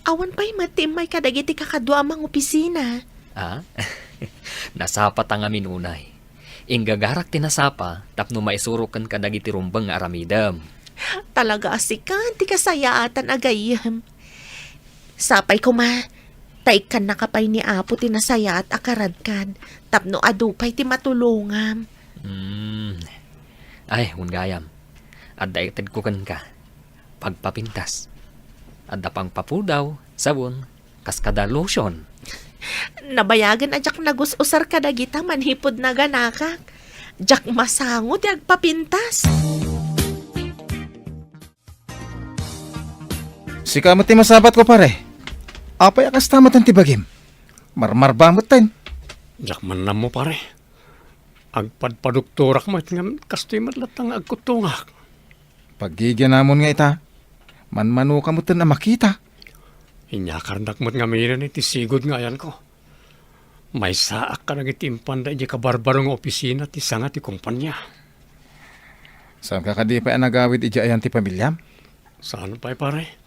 Awan pay met ti immay kadagiti kakadua a mangopisina. Ah? Nasapa ta ngamin unay. Inggagarak ti nasapa tapno maisuroken kadagiti rumbeng nga aramidem. Talaga a sika ti kasayaatan a gayyem. Sapay koma, ta ikkannaka pay ni Apo ti nasayaat a karadkad, tapno adu pay ti matulongam. Hmm. Ay, wen gayam. Adda itedko kenka. Pagpapintas. Adda pangpapudaw, sabon, kas kada lotion. Nabayagen a diak nagus-usar kadagita manipud naganakak. Diak masango ti agpapintas. Sika met ti masapatko, pare. Apay a kasta met ti bagim? Marmarba met ten. Diak man ammo, pare. Agpadpadoktorak met ngem kastoy met latta nga agkuttongak. Paggigianamon nga ita, manmanoka met ten a makita. Inyakarnak met ngaminen iti sigud nga ayanko. Maysaak kadagiti impanda idiay kabarbaro nga opisina ti sanga ti kompania. Saanka kadi pay a nagawid idiay ayan ti pamiliam? Saan pay, pare.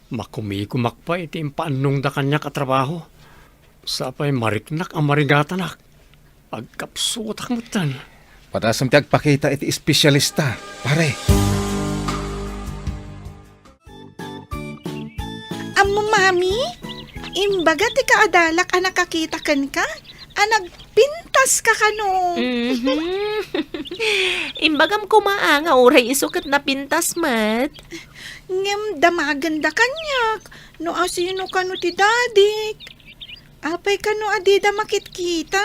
Makumikumak pay iti impaannongda kaniak a trabaho. Sapay mariknak a marigatanak. Agkapsutak metten. Padasem ti agpakita iti espesialista, pare. Ammo, Mami, imbaga ti kaadalak a nakakita kenka a nagpintas ka kano. Mhm. Imbagam koma a nga uray isu ket napintas met. Ngem damagenda kaniak no asino kano ti dadik. Apay kano a dida makitkita?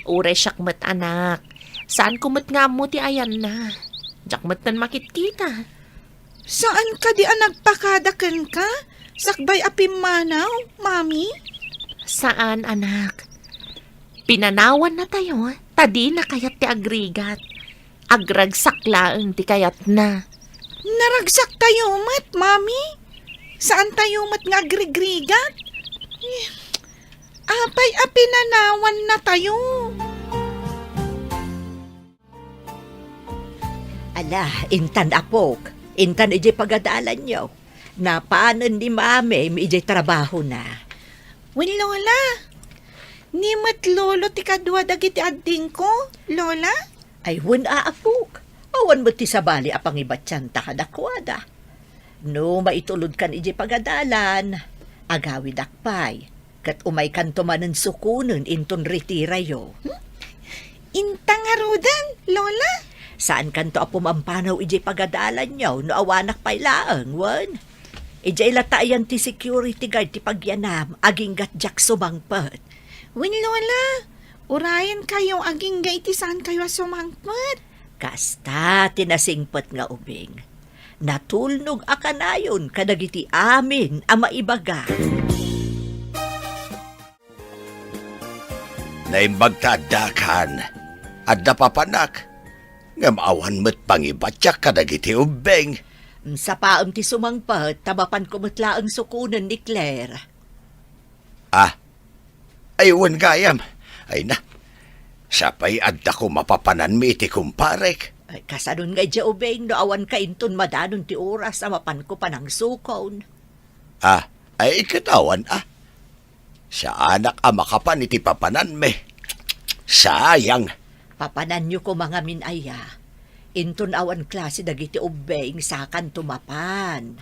Uray siak met, anak. Saanko met nga ammo ti ayanna. Diak metten makitkita. Saan kadi a nagpakada kenka sakbay a pimmanaw, Mami? Saan, anak. Pinanawannatayo ta dina kayat ti agrigat. Agragsak laeng ti kayatna. Naragsak tayo met, Mami. Saan tayo met nga agrigrigat? Eh, apay a pinanawannatayo? Ala, intan, apok. Intan idiay pagadalanyo. Napanen ni Mami idiay trabahona. Wen, Lola. Ni met Lolo ti kadua dagiti addingko, Lola? Ay, wen, aapok. Awan met ti sabali a pangibatianta kadakuada. No maitulodkan idiay pagadalan, agawidak pay. Ket umaykanto manen sukonen inton retirayo. Hmm? Inta ngaruden, Lola? Saankanto a pumampanaw idiay pagadalanyo no awanak pay laeng, wen? Idiay latta ayan ti security guard ti pagyanam, agingga't diak sumangpet. Wen, Lola, urayenkayo agingga iti saankayo a sumangpet. Kasta ti nasingpet nga ubing. Natulnog a kanayon kadagiti amin a maibaga. Naimbag ta addakan. Adda papanak, ngem awan met pangibatiak kadagiti ubbing. Sapaem ti sumangpet, ta mapanko met laeng sukonen ni Claire. Ah, ay, wen gayam. Ay na, sapay adda koma papananmi iti kumparek. Ay, kasanon nga idiay ubing no awanka inton madanon ti oras a mapanko panangsukon. Ah, ay, ket awan, ah. Saanak a makapan iti papananmi. Sayang. Papananyo koma ngamin aya. Inton awan klase dagiti ubbing, sakanto mapan.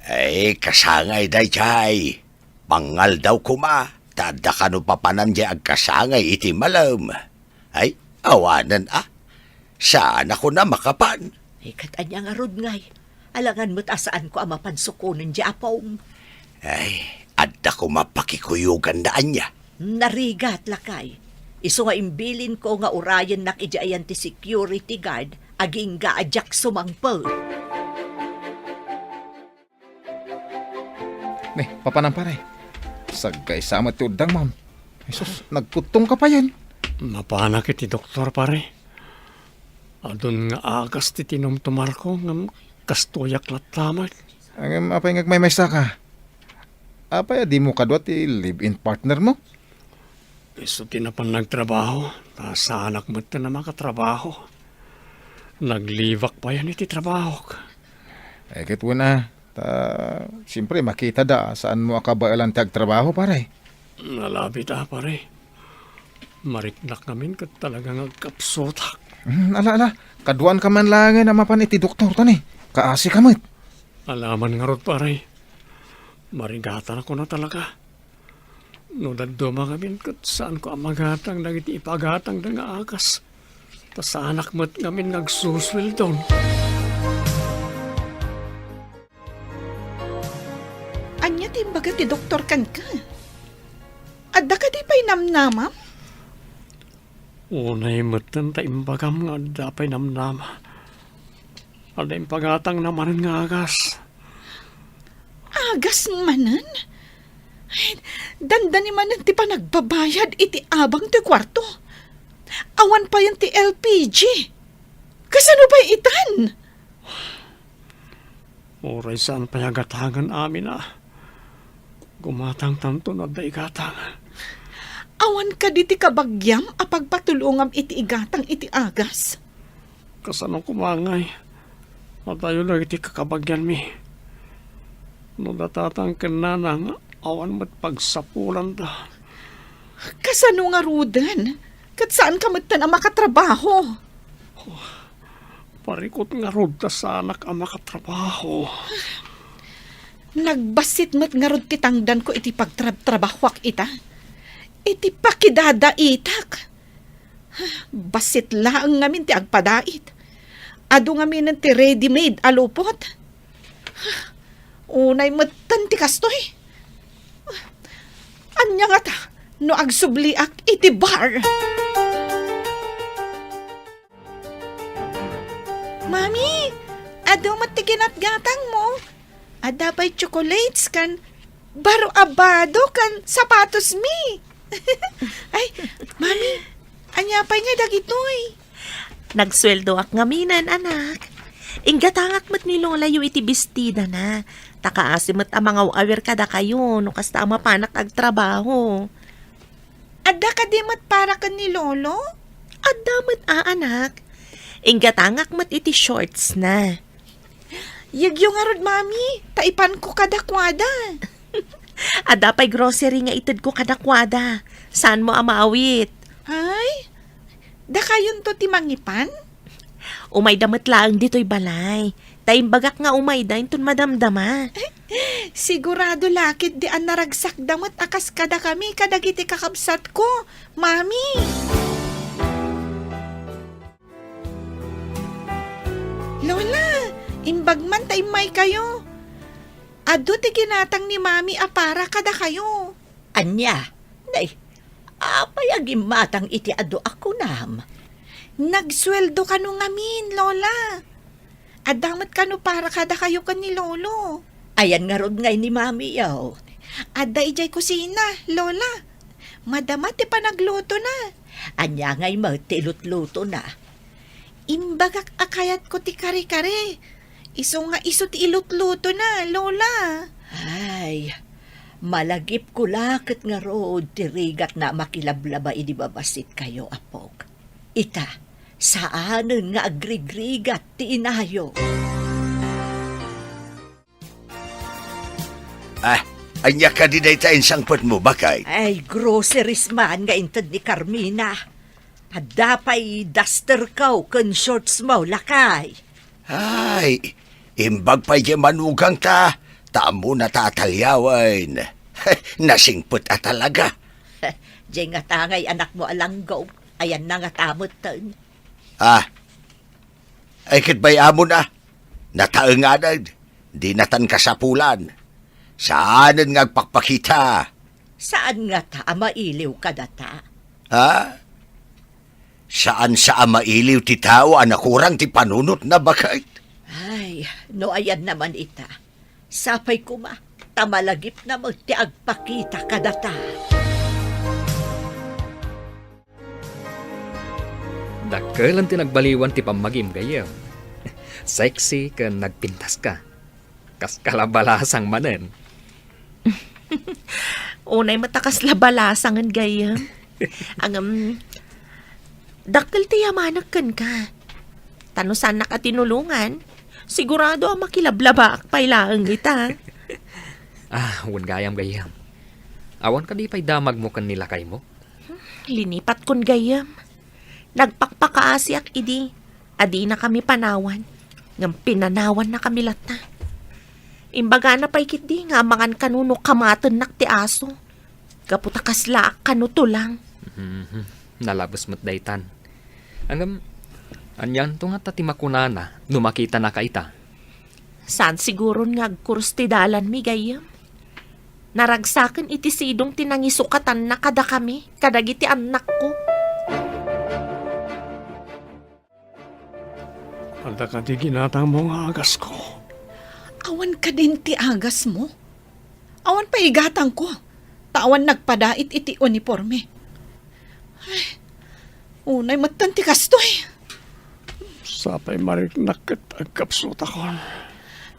Ay, kasangay daydiay. Pangaldaw koma, ta adda kano papanan diay agkasangay iti malem. Ay, awanen a. Saan a kuna makapan. Ay, ket ania ngarud ngay? Alangan met a saanko a mapan sukonen diay apom. Ay, adda koma pakikuyogan da ania. Narigat, lakay. Isu nga imbilinko nga urayennak idiay ayan ti security guard, agingga a diak sumangpet. Ne, papanan, pare. Sagkaysa met ti uddang, ma'am. Jesus, nagkuttong ka payen. Napanak iti doktor, pare. Adun nga agas ti tinumtumarko, ngem kastoyak latta met. Ngem apay nga agmaymaysa ka? Apay a dimo kadua ti live-in partner mo? Isu ti napan nagtrabaho, ta saanak met a makatrabaho. Nag-leave-ak payen iti trabahok. Ay, ket wen a, ta, siyempre, makita da, saanmo a kabaelan ti agtrabaho, pare. Nalabit a, pare. Mariknak ngamin ket talaga nga agkapsutak. Hmm, ala, ala. Kaduan ka man laengen a mapan iti doktor, tani. Kaasi ka met. Alaman ngarud, pare. Marigatan a kuna talaga. No dadduma ngamin ket saanko a magatang dagiti ipagatangda nga agas. Ta saanak met ngamin nga agsusueldon. Ania ti imbaga ti doktor kenka? Adda kadi pay namnamam? Unay metten ta imbagam nga adda pay namnama. Adda impagatangna manen nga agas. Agas manen? Ay, dandani manen ti panagbabayad iti abang ti kuarto. Awan payen ti L P G. Kasano pay itan? Uray saan pay a gatangen amin a. Gumatangtanto no adda igatang. Awan kadi ti kabagiam a pagpatulongam iti igatang iti agas? Kasano koma ngay? Adayo dagiti kakabagianmi. No datatan ken nanang, awan met pagsapulanda. Kasano ngaruden? Ket saanka metten a makatrabaho. Parikut ngarud ta saanak a makatrabaho. Nagbassit met ngarud ti tangdanko iti pagtrabtrabahoak ita. Iti pakidadaitak. Bassit laeng ngamin ti agpadait. Adu ngaminen ti ready-made a lupot. Unay metten ti kastoy. Ania ngata no agsubliak iti bar? Mami, adu met ti ginatgatangmo. Adda pay chocolates ken baro a bado ken sapatosmi. Ay, Mami, ania pay ngay dagitoy? Nagsueldoak ngaminen, anak. Inggatangak met ni Lolayo iti bestidana. Ta kaasi met a mangaw-awir kadakayo no kasta a mapanak agtrabaho. Adda kadi met para ken ni Lolo? Adda met a, anak. Inggatangak met iti shortsna. Yegyo ngarud, Mami, ta ipanko kadakuada. Adda pay grocery nga itedko kadakuada. Saanmo a maawit? Ay, dakayonto ti mangipan? Umayda met laeng ditoy balay. Ta imbagak nga umayda inton madamdama. Sigurado la ketdi a naragsakda met a kas kadakami kadagiti kakabsatko, Mami. Lola, imbag man ta immaykayo. Adu ti ginatang ni Mami a para kadakayo. Ania? Nay, apay a gimmatang iti adu a kunam? Nagsueldo kano ngamin, Lola. Adda met kano para kadakayo ken ni Lolo. Ayan ngarud ngay ni Mamiyo? Adda idiay kusina, Lola. Madama ti panaglutona. Ania ngay met ti ilutlutona? Imbagak a kayatko ti kare-kare. Isu nga isu ti ilutlutona, Lola. Ay, malagipko la ket ngarud ti rigatna a makilablaba idi babassit kayo, apok. Ita, saanen nga agrigrigat ti inayo. Ah, ania kadi dayta insangpetmo, baket? Ay, groceries man nga inted ni Carmina. Adda pay dusterko ken shortsmo, lakay. Ay, imbag pay diay manugangta, ta ammona ta ataliawen. Nasingpet a talaga. Diay ngata ngay anakmo a langgog, ayanna ngata metten. Ah, ay ket bay-amon a, nataenganen, dinatan kasapulan. Saanen nga agpakpakita. Saan ngata a mailiw kadata? Ha? Saan sa a mailiw ti tao a nakurang ti panunotna, baket? Ay, no ayanna man ita, sapay koma, ta malagipna met ti agpakita kadata. Dakkel ti nagbaliwan ti pammagim, gayyem. Sexy ken nagpintaska. Kas kalabalasang manen. Unay met a kasla balasangen, gayyem. Ngem, dakkel ti yamanek kenka. Ta no saannak a tinulongan, sigurado a makilablabaak pay laeng ita. Ah, wen gayam, gayyem. Awan kadi pay damagmo ken ni lakaymo? Linipatkon, gayyem. Nagpakpakaasiak idi a dinakami panawan, ngem pinanawannakami latta. Imbagana pay ketdi nga amangan kano no kamatennak ti aso, gapu ta kaslaak kano tulang. Mhm. Nalabes met daytan. Ngem, anianto ngata ti makunana no makitanaka ita? Saan siguron nga agkurus ti dalanmi, gayyem? Naragsaken iti sidong ti nangisukatanna kadakami, kadagiti annakko. Adda kadi ginatangmo nga agasko? Awan kadin ti agasmo? Awan pay igatangko, ta awan nagpadait iti uniporme. Ay, unay metten ti kastoy. Sapay mariknak ket agkapsutakon.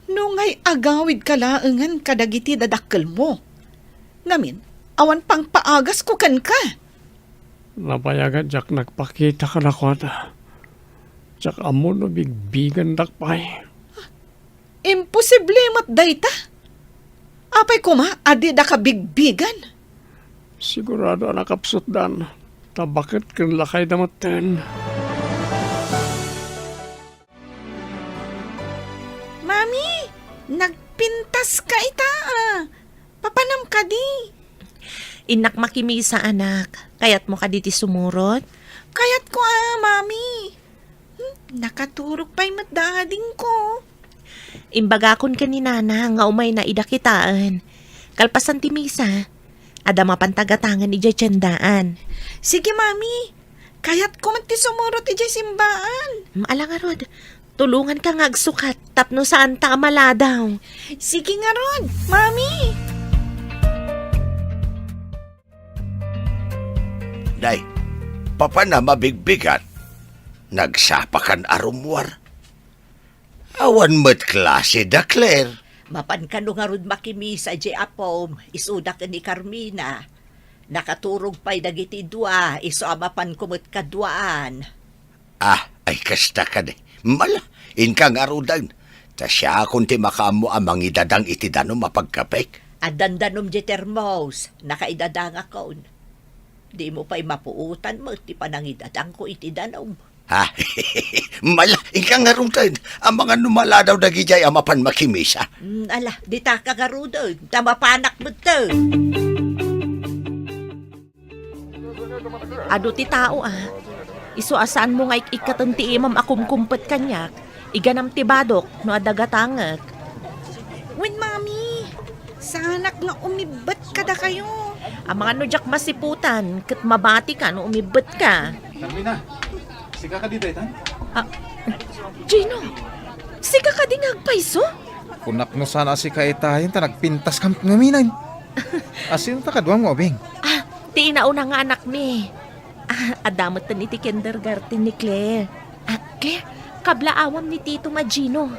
No ngay agawidka laengen kadagiti dadakkelmo. Ngamin, awan pangpaagasko kenka. Nabayagen diak nagpakita kadakuada. Diak ammo no bigbigendak pay. Imposible met dayta. Apay koma a dida kabigbigan? Sigurado a nakapsutdan, ta baket ken lakayda metten. Mami, nagpintaska ita, a. Papanam kadi? Innak makimisa, anak. Kayatmo kadi ti sumurot? Kayatko a, Mami. Hmm, nakaturog pay met da adingko. Imbagakon ken ni Nana nga umayna ida kitaen. Kalpasan ti misa, adda mapan tagatangen idiay tiendaan. Sige, Mami. Kayatko met ti sumurot idiay simbaan. Hmm, ala ngarud, tulonganka nga agsukat tapno saanta a maladaw. Sige ngarud, Mami. Nay, papan a mabigbigat? Nagsapakan a rummuar. Awan met klase da, Claire. Mapan kano ngarud makimisa diay apom, isuda ken ni Carmina. Nakaturog pay dagiti dua, isu a mapanko met kaduaan. Ah, ay kasta kadi. Mala, inka ngaruden. Ta siakon ti makaammo a mangidadang iti danum a pagkapek. Addan danum di termos, nakaidadangakon. Dimo pay mapuotan met ti panangidadangko iti danum. Ha? Mala, inka ngaruden. Amangan no maladaw dagidiay a mapan makimisa. Mm, ala, ditaka ngaruden, ta mapanak metten. Adu ti tao a. Isu a saanmo nga ik-ikkaten ti imam a kumkumpet kaniak, iganam ti badok no adda gatangek. Wen, Mami, saanak nga umibbet kadakayo. Amangan no diak masiputan, ket mabatika no umibbetka. Carmina, sika kadi daytan? Ah, Gino, sika kadi nga agpayso? Kunak no saan a sika itayen ta nagpintaskam ngamin. Asino ta kaduam nga ubing? Ah, ti inauna nga anakmi. Ah, adda metten iti kindergarten ni Claire. Ah, Claire, kablaawam ni Tito nga Gino.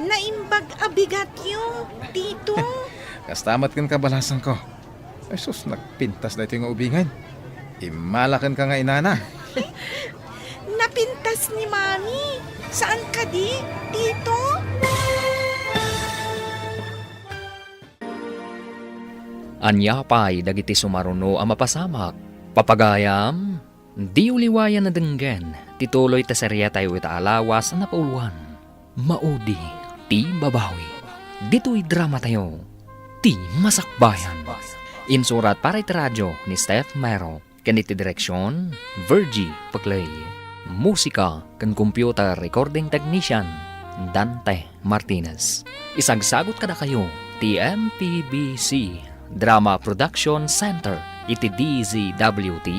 Naimbag a bigatyo, Tito. Kasta met ken kabalasangko. Ay sus, nagpintas daytoy nga ubingen. Immala kenka nga inana. Napintas ni Mami. Saan kadi, Tito? Ania pay dagiti sumaruno a mapasamak? Papagayam, diyo liwayan a denggen ti tuloy ti seriatayo ita a lawas a napauluan. Maudi ti babawi. Ditoy dramatayo, Ti Masakbayan. Insurat para iti radio ni Steph Mero. Ken iti direksion, Virgie Paclay. Musika ken computer recording technician, Dante Martinez. Isagsagut kadakayo ti M P B C Drama Production Center iti D Z W T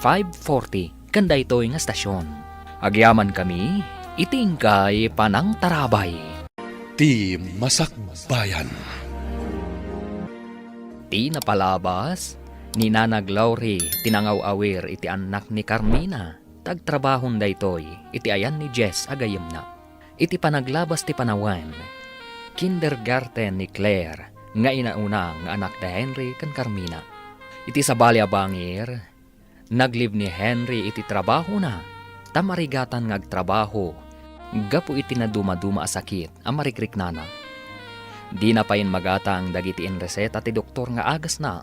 five forty ken daytoy nga stasyon. Agyamankami iti inkay panangtarabay. Ti Masakbayan. Ti napalabas, ni Nanag Lauri ti nangaw-awir iti annak ni Carmina, ta agtrabahon daytoy iti ayan ni Jess a gayyemna. Iti panaglabas ti panawen, kindergarten ni Claire nga inauna nga anak da Henry ken Carmina. Iti sabali a bangir, naglib ni Henry iti trabahona ta marigatan nga agtrabaho gapu iti nadumaduma a sakit a marikriknana. Dina payen magatang dagiti inreseta ti doktor nga agasna,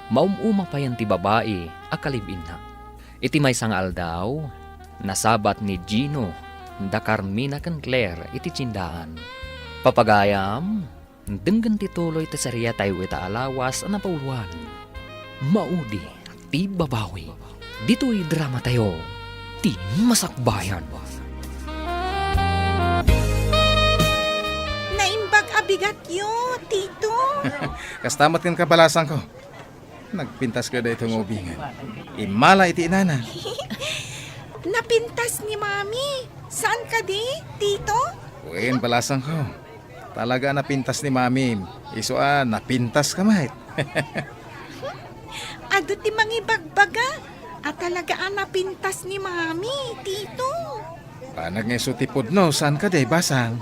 maum-uma payen ti babai a kalib-inna. Iti maysa nga aldaw, nasabat ni Gino da Carmina ken Claire iti tiendaan. Papagayam, denggen ti tuloy ti seriatayo ita a lawas a napauluan. Maudi ti babawi. Ditoy dramatayo, Ti Masakbayan. Naimbag a bigatyo, Tito. Kasta met ken kabalasangko. Nagpintas kadi daytoy nga ubingen. Immala iti inana. Napintas ni Mami. Saan kadi, Tito? Wen, balasangko. Talaga a napintas ni Mami. Isu a napintaska met. Adu ti mangibagbaga a talaga a napintas ni Mami, Tito. Banag nga isu ti pudno, saan kadi, basang?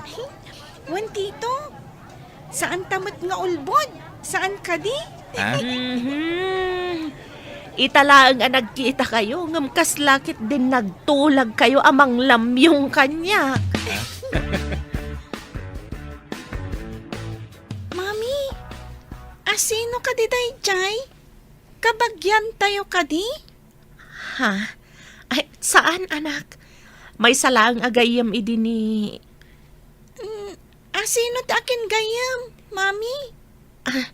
Wen, Tito. Saanta met nga ulbod. Saan kadi? Ha? Mhm. Ita laeng a nagkitakayo, ngem kasla ketdin nagtulagkayo a manglamyong kaniak. Mami, asino kadi daydiay? Kabagiantayo kadi? Ha? Ay, saan, anak. Maysa laeng a gayyem idi ni... Mm, asino ti akin gayyem, Mami? Ah,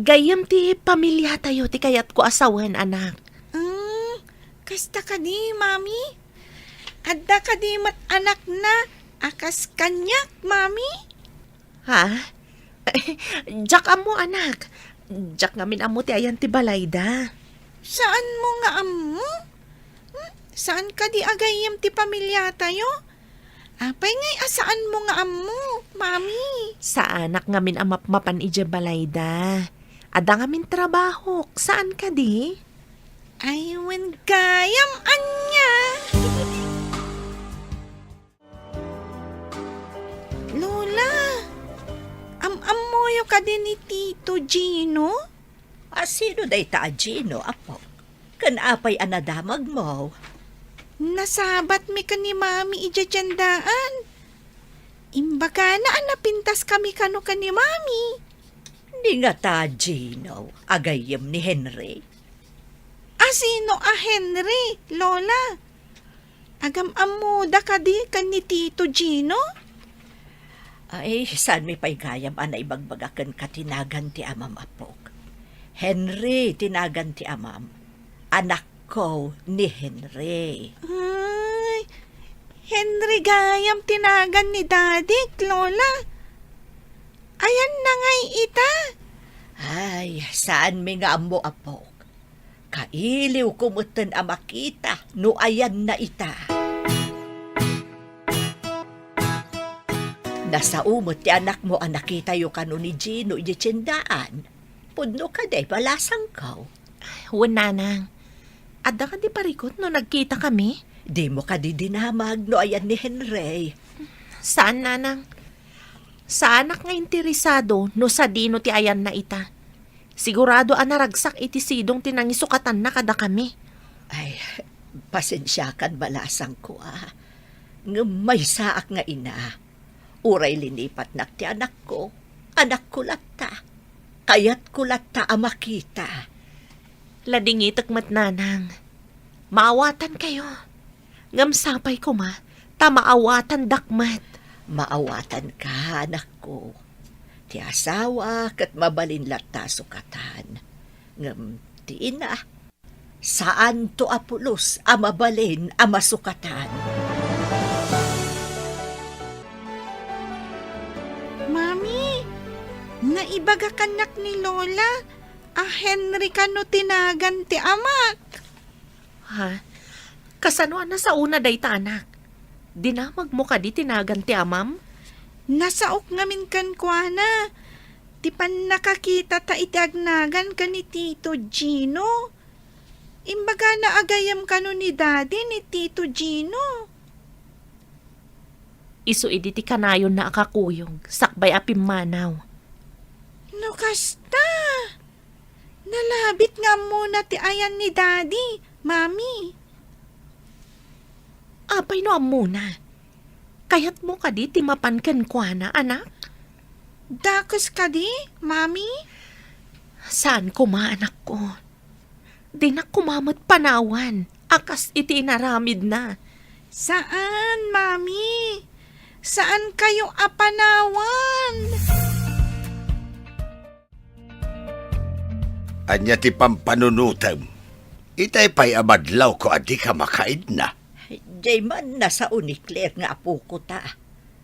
gayyem ti pamiliatayo ti kayatko a sawen, anak. Mm, kasta kadi, Mami? Adda kadi met anakna a kas kaniak, Mami? Ha? Diak ammo, anak. Diak ngamin ammo ti ayan ti balayda. Saanmo nga ammo? Hmm? Saan kadi a gayyem ti pamiliatayo? Apay ngay a saanmo nga ammo, Mami? Saanak ngamin a mapmapan idiay balayda. Adda ngamin trabahok. Saan kadi? Ay, wen gayam ania? Lola, am-ammoyo kadi ni Tito Gino? A, sino dayta a Gino, apo? Ken apay a nadamagmo? Nasabatmi ken ni Mami idiay tiendaan. Imbagana a napintaskami kano ken ni Mami. Di ngata, Gino, a gayyem ni Henry. A sino a Henry, Lola? Agam-ammoda kadi ken ni Tito Gino? Ay, saanmi pay gayam a naibagbaga kenka ti nagan ti amam, apok. Henry ti nagan ti amam. Anakko ni Henry. Ay, Henry gayam ti nagan ni Dadik, Lola. Ayanna ngay ita? Ay, saanmi nga ammo, apok. Kailiwko metten a makita no ayanna ita. Nasao met ti anakmo a nakitayo kano ni Gino idiay tiendaan. Pudno kadi, balasangko? Wen, Nanang. Adda kadi parikut no nagkitakami? Dimo kadi dinamag no ayan ni Henry? Saan, Nanang. Saanak nga interesado no sadino ti ayanna ita. Sigurado a naragsak iti sidong ti nangisukatanna kadakami. Ay, pasensiakan, balasangko, a. Ngem maysaak nga ina. Uray linipatnak ti anakko, anakko latta. Kayatko latta a makita. Ladingitek met, Nanang. Maawatankayo. Ngem sapay koma, ta maawatandak met. Maawatanka, anakko. Ti asawa ket mabalin latta a sukatan. Ngem ti ina, saanto a pulos a mabalin a masukatan. Mami, naibaga kannak ni Lola a Henry kano ti nagan ti amak. Ha? Kasano a nasaona dayta, anak? Dinamagmo kadi ti nagan ti amam? Nasaok ngamin kenkuana ti pannakakitata iti agnagan ken ni Tito Gino. Imbagana a gayyem kano ni Daddy ni Tito Gino. Isu idi ti kanayonna a kakuyog, sakbay a pimmanaw. No kasta, nalabit nga ammona ti ayan ni Daddy, Mami. Apay no ammona? Kayatmo kadi ti mapan kenkuana, anak? Dakes kadi, Mami? Saan koma, anakko. Dinak koma met panawan a kas iti inaramidna. Saan, Mami. Saankayo a panawan. Ania ti pampanunotem? Itay pay a madlawko a dika makaidna. Diay man nasao ni Claire nga apoko ta,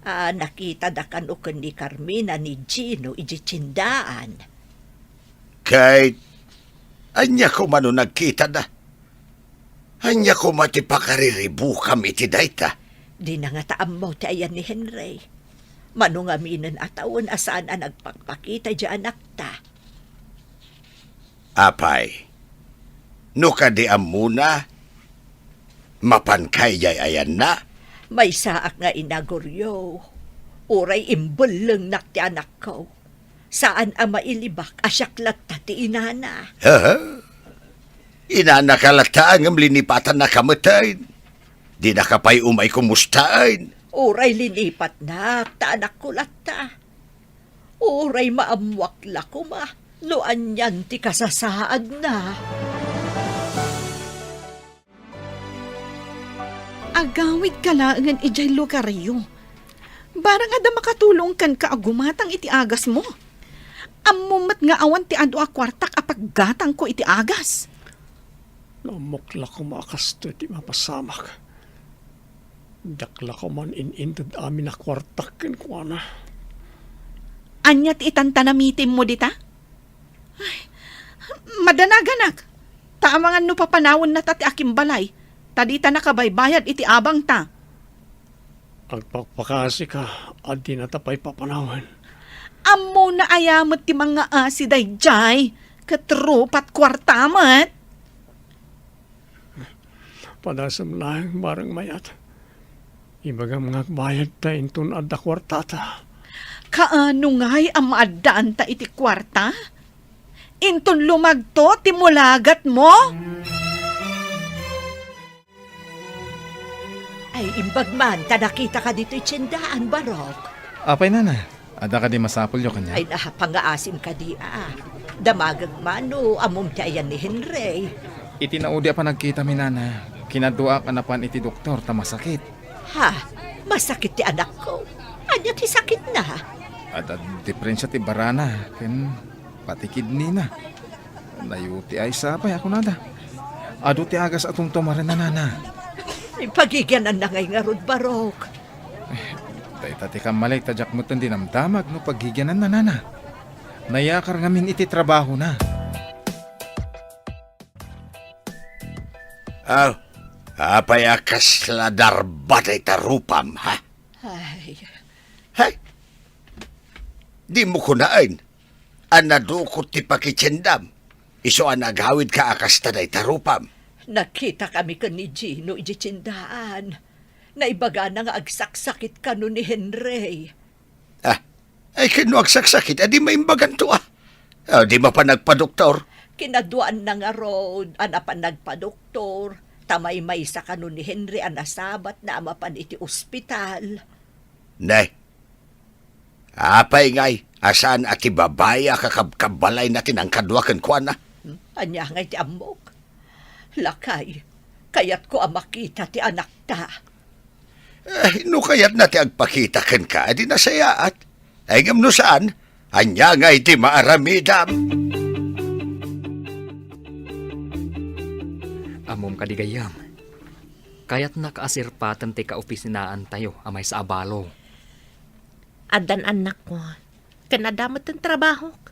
a nakitada kano ken ni Carmina ni Gino idiay tiendaan. Ket ania koma no nagkitada? Ania koma ti pakariribukam iti dayta? Dina ngata ammo ti ayan ni Henry. Mano ngaminen a tawen a saan a nagpakpakita idiay anakta. Apay, no kadi ammona, mapanka idiay ayanna? Maysaak nga ina, Goryo. Uray imbellengnak ti anakko. Saan a mailibak a siak latta ti inana. Aha. Inanaka latta ngem linipatannaka metten. Dinaka pay umay kumustaen. Uray linipatnak, ta anakko latta. Uray maammoak la koma no anian ti kasasaadna. Agawidka laengen idiay lugaryo. Barang adda makatulong kenka a gumatang iti agasmo. Ammom met nga awan ti adu a kuartak a paggatangko iti agas. No ammok la koma a kastoy ti mapasamak, diak la koman in-inted amin a kuartak kenkuana. Ania ti itan ta namitimmo dita? Ay, madanaganak. Ta amangan no papanawennata ti akimbalay, ta dita nakabaybayad iti abangta. Agpakpakasika a dinata pay papanawen. Ammona aya met ti mangngaasi daydiay, ket rupat kuarta met. Padasem laeng, bareng mayat. Ibagam nga agbayadta inton adda kuartata. Kaano ngay a maaddaanta iti kuarta? Inton lumagto ti mulagatmo? Ay, imbag man ta nakitaka ditoy tiendaan, Barok. Apay, nana, adda kadi masapulyo kaniak? Ay, napangaasim kadi a. Damagek man no ammom ti ayan ni Henry. Iti naudi a panagkitami, nana, kinaduaak a napan iti doktor ta masakit. Ha? Masakit ti anakko? Ania ti sakitna? Adda diferensia ti barana ken pati kidnina. Nayuti ay sapay a kunada. Adu ti agas a tumtumarenna, nana. Ay, pagigiananna ngay ngarud, Barok. Dayta ti kammalik ta diak metten dinamdamag no pagigiananna, nana. Nayakar ngamin iti trabahona. Ah, apay a kasla darba dayta rupam, ha? Ay. Hay! Dimo kunaen a nadukot ti pakitiendam, isu a nagawidka a kasta dayta rupam. Nagkitakami ken ni Gino idiay tiendaan. Naibagana nga agsaksakit kano ni Henry. Ah, ay, ken no agsaksakit, adi maimbaganto, ah. Ah, di mapan nagpadoktor? Kinaduaanna ngarud a napan nagpadoktor, ta maymaysa kano ni Henry a nasabatna a mapan iti ospital. Ne, apay ngay a saan a ti babai a kakabkabbalayna ti nangkadua kenkuana? Hmm? Ania ngay ti ammok? Lakay, kayatko a makita ti anakta. Eh, no kayatna ti agpakita kenka, adi nasayaat. Ay, ngem no saan, ania ngay ti maaramidam? Ammom kadi, gayyem, kayatnak a sirpaten ti kaopisinaantayo a maysa a balo. Addan annakko, ken adda metten trabahok.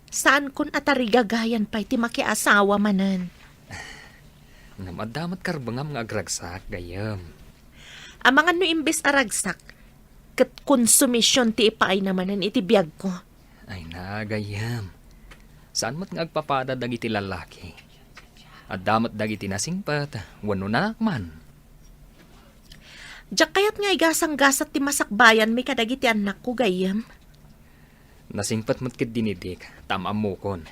Saankon a tarigagayan pay ti makiasawa manen. Ngem adda met karbengam nga agragsak, gayyem. Amangan no imbes a ragsak, ket konsumision ti ipaayna manen iti biagko. Ay na, gayyem. Saan met nga agpapada dagiti lallaki. Adda met dagiti nasingpet wenno nanakman. Diak kayat nga igasanggasat ti masakbayanmi kadagiti annakko, gayyem. Nasingpet met ketdi ni Dick, ta am-ammokon.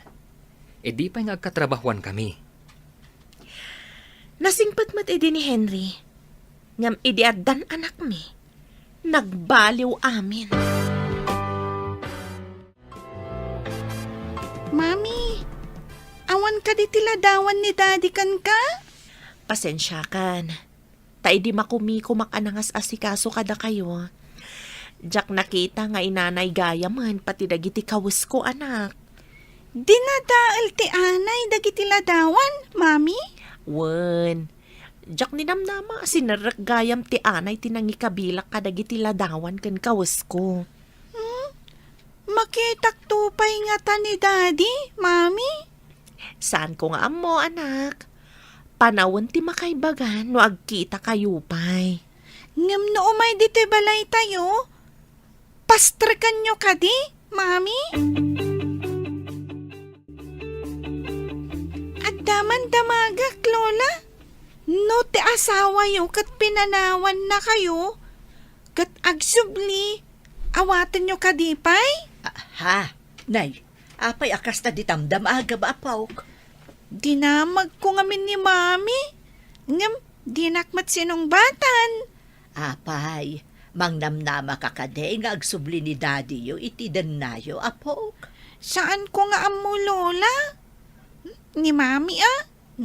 Idi pay nga agkatrabahuankami. Nasingpet met idi ni Henry. Ngem idi addan anakmi, nagbaliw amin. Mami, awan kadi ti ladawan ni Daddy kenka? Pasensiakan. Ta idi makumikumak a nangas-asikaso kadakayo, diak nakita nga inanay gayamen pati dagiti kawesko, anak. Dinadael ti anay dagiti ladawan, Mami? Wen, diak ninamnama a sinerrek gayam ti anay ti nangikabilak kadagiti ladawan ken kawesko. Hmm? Makitakto pay ngata ni Daddy, Mami? Saanko nga ammo, anak. Panawen ti makaibagan no agkitakayo pay. Ngem no umay ditoy balaytayo, pastrekanyo kadi, Mami? Adda man damagek, Lola. No ti asawayo ket pinanawannakayo, ket agsubli, awatenyo kadi pay? Ah, ha? Nay, apay a kasta ti damdamagam, apok? Dinamagko ngamin ni Mami, ngem dinak met sinungbatan. Apay, mangnamnamaka kadi nga agsubli ni Daddyyo iti dennayo, apok? Saanko nga ammo, Lola. Ni Mami, a,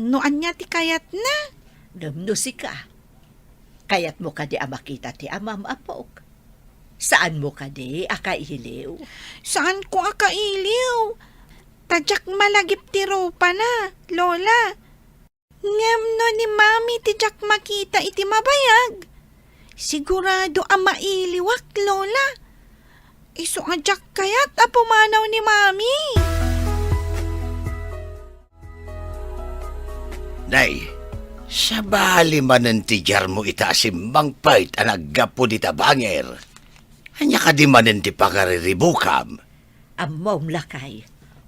no ania ti kayatna. Ngem no sika, kayatmo kadi a makita ti amam, apok? Saanmo kadi a kailiw? Saanko a kailiw. Ta diak malagip ti rupana, Lola. Ngem no ni Mami ti diak makita iti mabayag, sigurado a mailiwak, Lola. Isu a diak kayat a pumanaw ni Mami. Nay, sabali manen ti diarmo ita a simmangpet a naggapu dita bangir. Ania kadi manen ti pangariribukam? Ammom, lakay,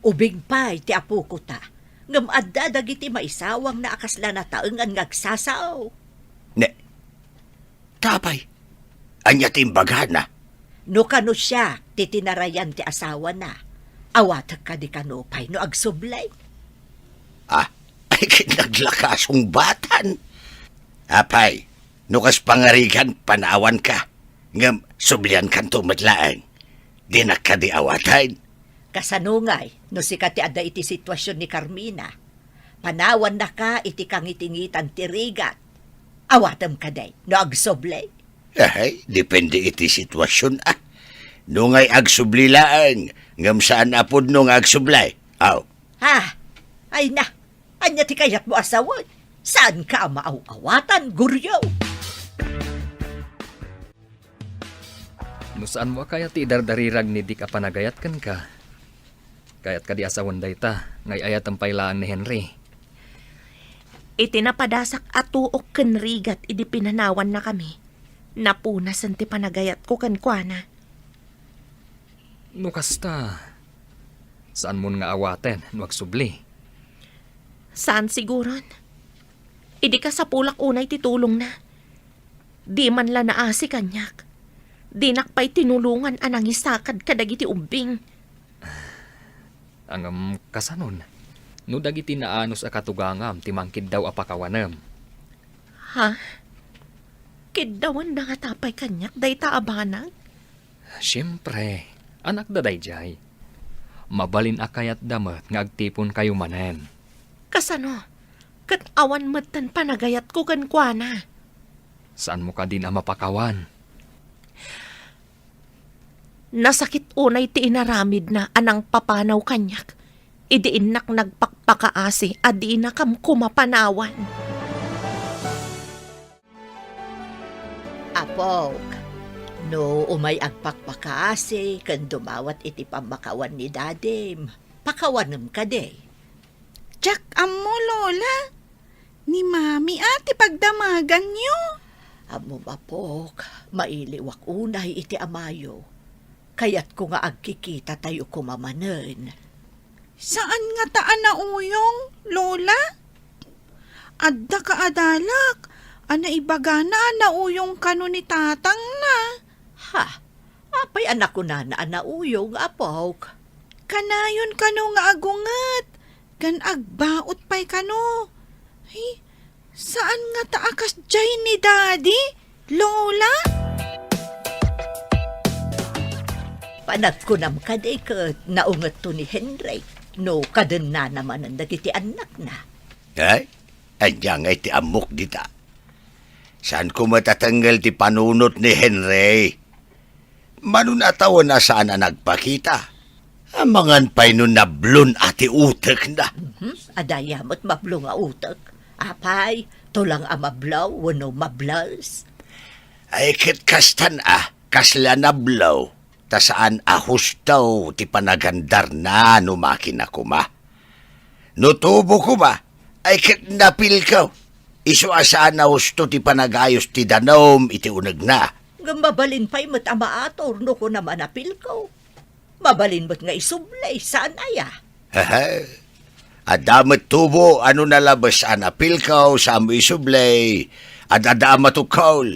ubing pay ti apokota, ngem adda dagiti maisawangna a kasla nataengan nga agsasao. Ne, ta apay, ania ti imbagana? No kano siak ti tinarayan ti asawana, awatek kadi kano pay no agsubli? Ah, ay ket naglakasong batan. Apay, no kas pangarigan, panawanka. Ngem, Subliankanto met laeng. Dinak kadi awaten? Kasano ngay no sika ti adda iti situasion ni Carmina? Panawannaka iti kangitingitan ti rigat. Awatem kadi no agsubli? Ay, depende iti situasion, a. No ngay agsubli laeng, ngem saan a pudno nga agsubli. Aw. Ha? Ay na, ania ti kayatmo a sawen? Saanka a maaw-awatan, Goryo? No saanmo a kayat ti idardarirag ni Dick a panagayat kenka, kayat kadi a sawen dayta nga ay-ayatem pay laeng ni Henry? Iti napadasak a tuok ken rigat idi pinanawannakami, napunasen ti panagayatko kenkuana. No kasta, saanmon nga awaten no agsubli? Saan siguron. Idi kasapulak unay ti tulongna, di man la naasi kaniak. Dinak pay tinulongan a nangisakad kadagiti ubbing. Ngem kasanon, no dagiti naanus a katugangam ti mangkiddaw a pakawanem? Ha? Kiddawanda ngata pay kaniak dayta a banag? Siempre, anakda daydiay. Mabalin a kayatda met nga agtiponkayo manen. Kasano? Ket awan metten panagayatko kenkuana. Saanmo kadin a mapakawan? Nasakit unay ti inaramidna a nangpapanaw kaniak idi innak nagpakpakaasi a dinakam koma panawan. Apok, no umay agpakpakaasi ken dumawat iti pammakawan ni dadim, pakawanem kadi? Diak ammo, Lola. Ni Mami a ti pagdamaganyo. Ammom, apok, mailiwak unay iti amayo. Kayatko nga agkikitatayo koma manen. Saan ngata a nauyong, Lola? Adda kaadalak a naibagana a nauyong kano ni tatangna. Ha? Apay a nakunana a nauyong, apok? Kanayon kano nga agunget, ken agbaut pay kano. Ay, saan ngata a kasdiay ni Daddy, Lola? Panagkunam kadi ket naungetto ni Henry no kadennana manen dagiti annakna. Ay, ania ngay ti ammok dita? Saanko met a tengngel ti panunot ni Henry. Mano a tawen a saan a nagpakita. Amangan pay no nablon a ti utekna. Mhm. Adda aya met mablo nga utek. Apay, tulang a mablo wenno mables? Ay, ket kastan a, kasla nablo, ta saan a husto ti panagandarna no makina koma. No tubo koma, ay ket napilkaw. Isu a saan a husto ti panagayos ti danum iti unegna. Ngem mabalin pay met a maator no kunam a napilkaw. Mabalin met nga isubli, saan aya? Hehe. Adda met tubo a no nalabes a napilkaw, saanmo isubli, ad-adda a matukol.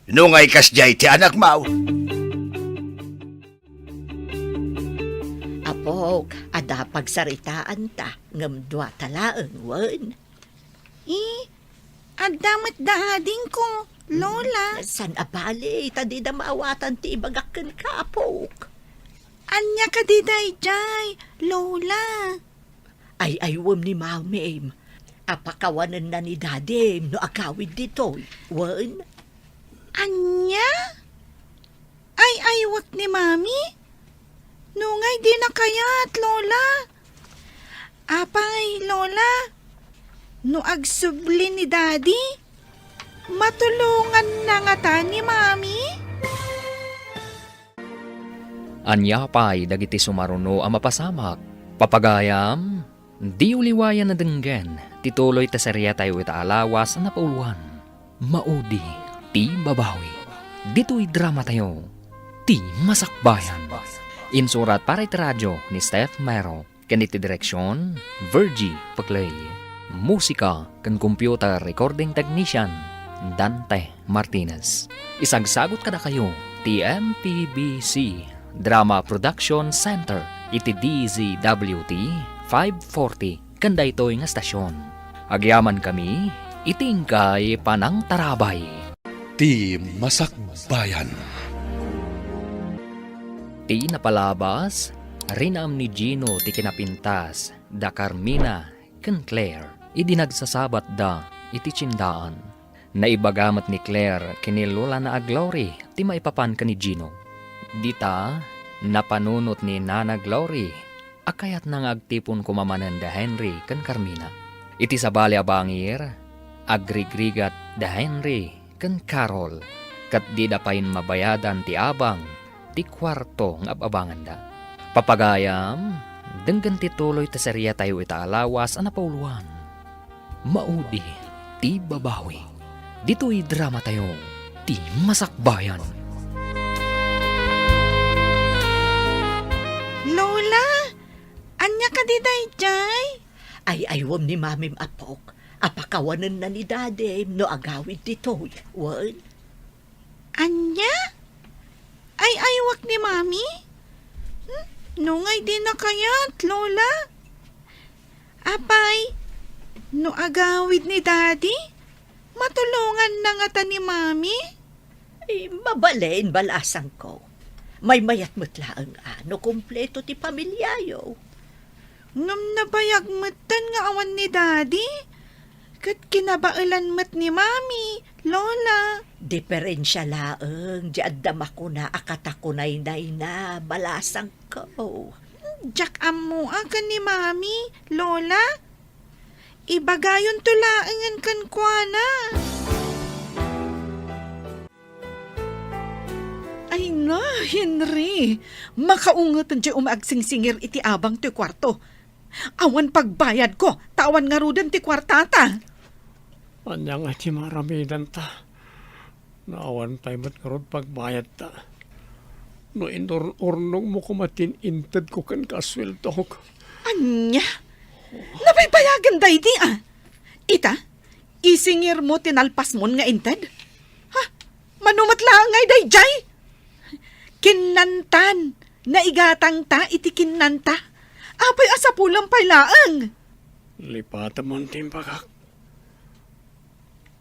No ngay kasdiay ti anakmaw. Apok, adda pagsaritaanta, ngem duata laeng, wen? Eh, adda met da adingko, Lola. Saan a bale, ta dida maawatan ti ibagak kenka, apok. Ania kadi daydiay, Lola? Ay-aywem ni Mamim a pakawanenna ni Dadim no agawid ditoy, wen? Ania? Ay-aywek ni Mami? No ngay dina kayat, Lola. Apay, Lola, no agsubli ni Daddy, matulonganna ngata ni Mami? Ania pay dagiti sumaruno a mapasamak? Papagayam, diyo liwayan a denggen ti tuloy ti seriatayo ita a lawas a napauluan, Maudi ti Babawi. Ditoy dramatayo, Ti Masakbayan. Insurat para iti radio ni Steph Mero. Ken iti direksion, Virgie Paclay. Musika ken computer recording technician, Dante Martinez. Isagsagut kadakayo ti M P B C Drama Production Center iti D Z W T five forty ken daytoy nga stasyon. Agyamankami iti inkay panangtarabay. Ti Masakbayan. Ti napalabas, rinaem ni Gino ti kinapintas da Carmina ken Claire idi nagsasabatda iti tiendaan. Naibaga met ni Claire ken ni Lolana a Glory ti maipapan ken ni Gino. Dita, napanunot ni Nana Glory a kayatna nga agtipon koma manen da Henry ken Carmina. Iti sabali a bangir, agrigrigat da Henry ken Carol, ket dida pay mabayadan ti abang ti kuarto nga ab-abanganda. Papagayam, denggen ti tuloy ti seriatayo ita a lawas a napauluan, Maudi ti Babawi. Ditoy dramatayo ti Masakbayan. Lola, ania kadi daydiay? Ay-aywem ni Mamim, apok, a pakawanenna ni Dadim no agawid ditoy, wen? Ania? Ay-aywak ni Mami? Hmm? No ngay dina kayat, Lola? Apay, no agawid ni Daddy, matulonganna ngata ni Mami? Ay, mabalin, balasangko. Maymayat met laeng a no kompleto ti pamiliayo. Ngem nabayag metten nga awan ni Daddy, ket kinabaelan met ni Mami, Lola. Diferensia laeng ti adda makuna a katakunaynayna, balasangko. Diak ammoak ken ni Mami, Lola. Ibagayonto laengen kenkuana. Ay na, Henry! Makaunget diay umaagsingsingir iti abang toy kuarto. Awan pagbayadko, ta awan ngaruden ti kuartata. Ania nga ti maaramidanta? No awan pay met ngarud pagbayadta. No inur-urnongmo koma ti intedko kenka a sueldok. Ania? Nabaybayagen daydi a? Ita, isingirmo ti nalpasmon nga inted? Ha? Mano met laeng ngay daydiay? Kinnantan, naigatangta iti kinnanta. Apay a sapulem pay laeng? Lipatemon ti imbagak.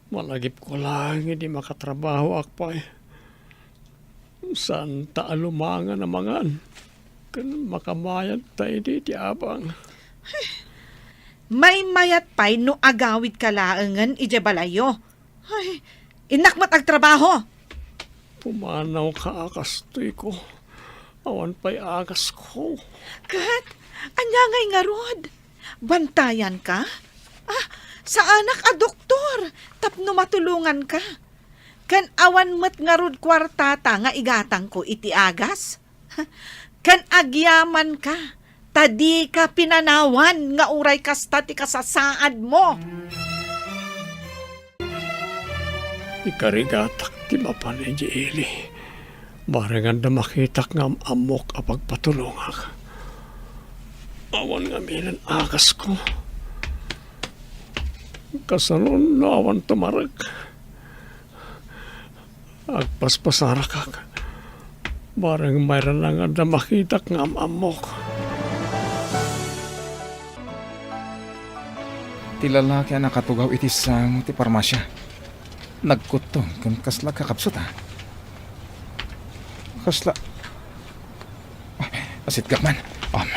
Malagipko laeng idi makatrabahoak pay. Saanta a lumangan a mangan ken makamayadta idi ti abang. Maymayat pay no agawidka laengen idiay balayyo. Ay, innak met agtrabaho. Pumanawka a kastoyko. Awan pay agasko. Ket, ania ngay ngarud? Bantayanka? Ah, saanak a doktor tapno matulonganka. Ken awan met ngarud kuartata nga igatangko iti agas? Ken agyamanka, ta dika pinanawan nga uray kasta ti kasasaadmo. Ikarigatak ti mapan idiay ili. Bareng adda makitak nga am-ammok a pagpatulongak. Awan ngamin agasko. Kasano no awan tumarek? Agpaspasarakak. Bareng mayran nga adda makitak nga am-ammok. Ti lalaki a nakatugaw iti sango ti parmasia. Nagkuttong ken kasla agkakabsut, a. Kasla, ah, asitgak man. Um.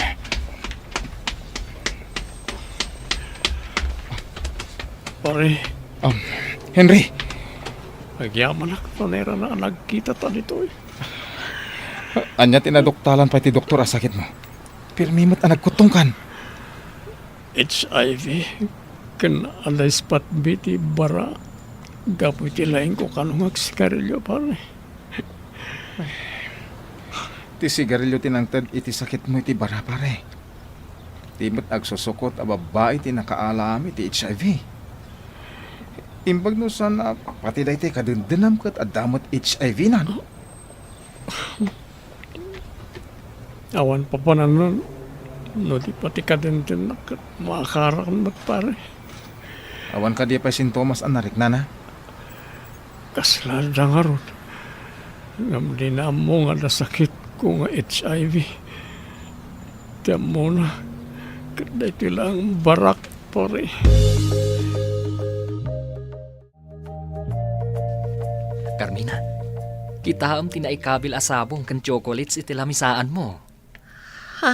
Pare. Um, Henry. Agyamanak ta nairana a nagkitata ditoy. Ania ti naduktalan pay ti doktor a sakitmo? Pirmi met a nagkuttongkan. H I V ken adda ispatbi ti bara gapu iti laingko kano nga agsigarilio, pare. Ti sigarilio ti nangted iti sakitmo iti bara, pare. Ti met agsusukot a babbai ti nakaalam iti H I V. Imbag no saan a pati daytoy kadendennam ket adda met H I V nan. Awan papanannon no di pati kadendennak ket maakarak met, pare. Awan kadi pay sintomas a nariknana? Kasla adda ngarud. Ngem dina ammo nga adda sakitko nga H I V. Ti ammona, ket daytoy laeng barak, pare. Carmina, Kitaem ti naikabil a sabong ken chocolates iti lamisaanmo. Ha?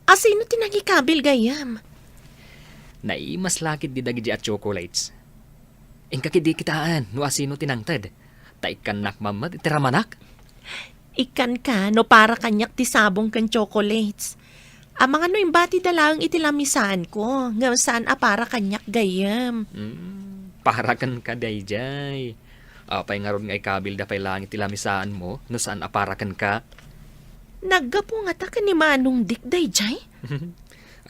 Asino ti nangikabil gayyem? Naimas la ketdi dagiti a chocolates. Inka ketdi kitaen no asino ti nangted. Ta ikkannak man met iti ramanak. Ikkanka no para kaniak ti sabong ken chocolates. Amangan no imbatida laeng iti lamisaanko, ngem saan a para kaniak gayyem. Hmm, para kenka daydiay. Apay ngarud nga ikabilda pay laeng iti lamisaanmo no saan a para kenka? Naggapu ngata ken ni Manong Dick daydiay?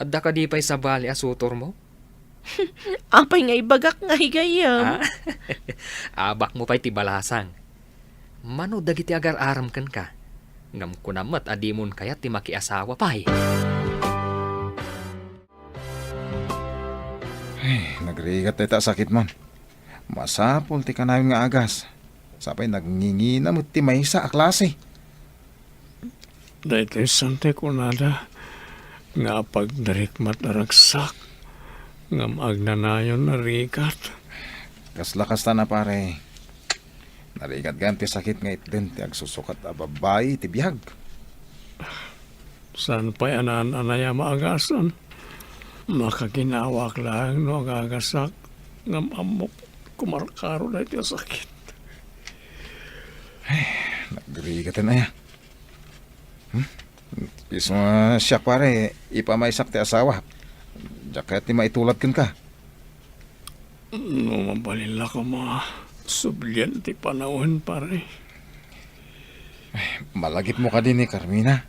Adda kadi pay sabali a sutormo? Apay nga ibagak ngay gayyem? Ah? Abakmo pay ti balasang. Mano dagiti agar-arem kenka? Ngem kunam met a dimon kayat ti makiasawa pay. Ay, nagrigat dayta a sakit man. Masapul ti kanayon nga agas. Sapay nagngingina met ti maysa a klase. Daytoy saan ti kunada nga apagdarikmat a ragsak, ngem agnanayon a rigat. Kasla kasta na, pare. Narigat gayam ti sakit nga itden ti agsusukat a babbai iti biag. Saan pay a naan-anay a maagasan? Makaginawak laeng no agagasak, ngem ammok kumarkaro daytoy a sakit. Ay, nagrigaten aya. Hmm? Isu nga siak, pare, ipamaysak ti asawa. Diak kayat ti maitulad kenka. No mabalin la koma, sublian ti panawen, pare. Malagipmo kadi ni Carmina?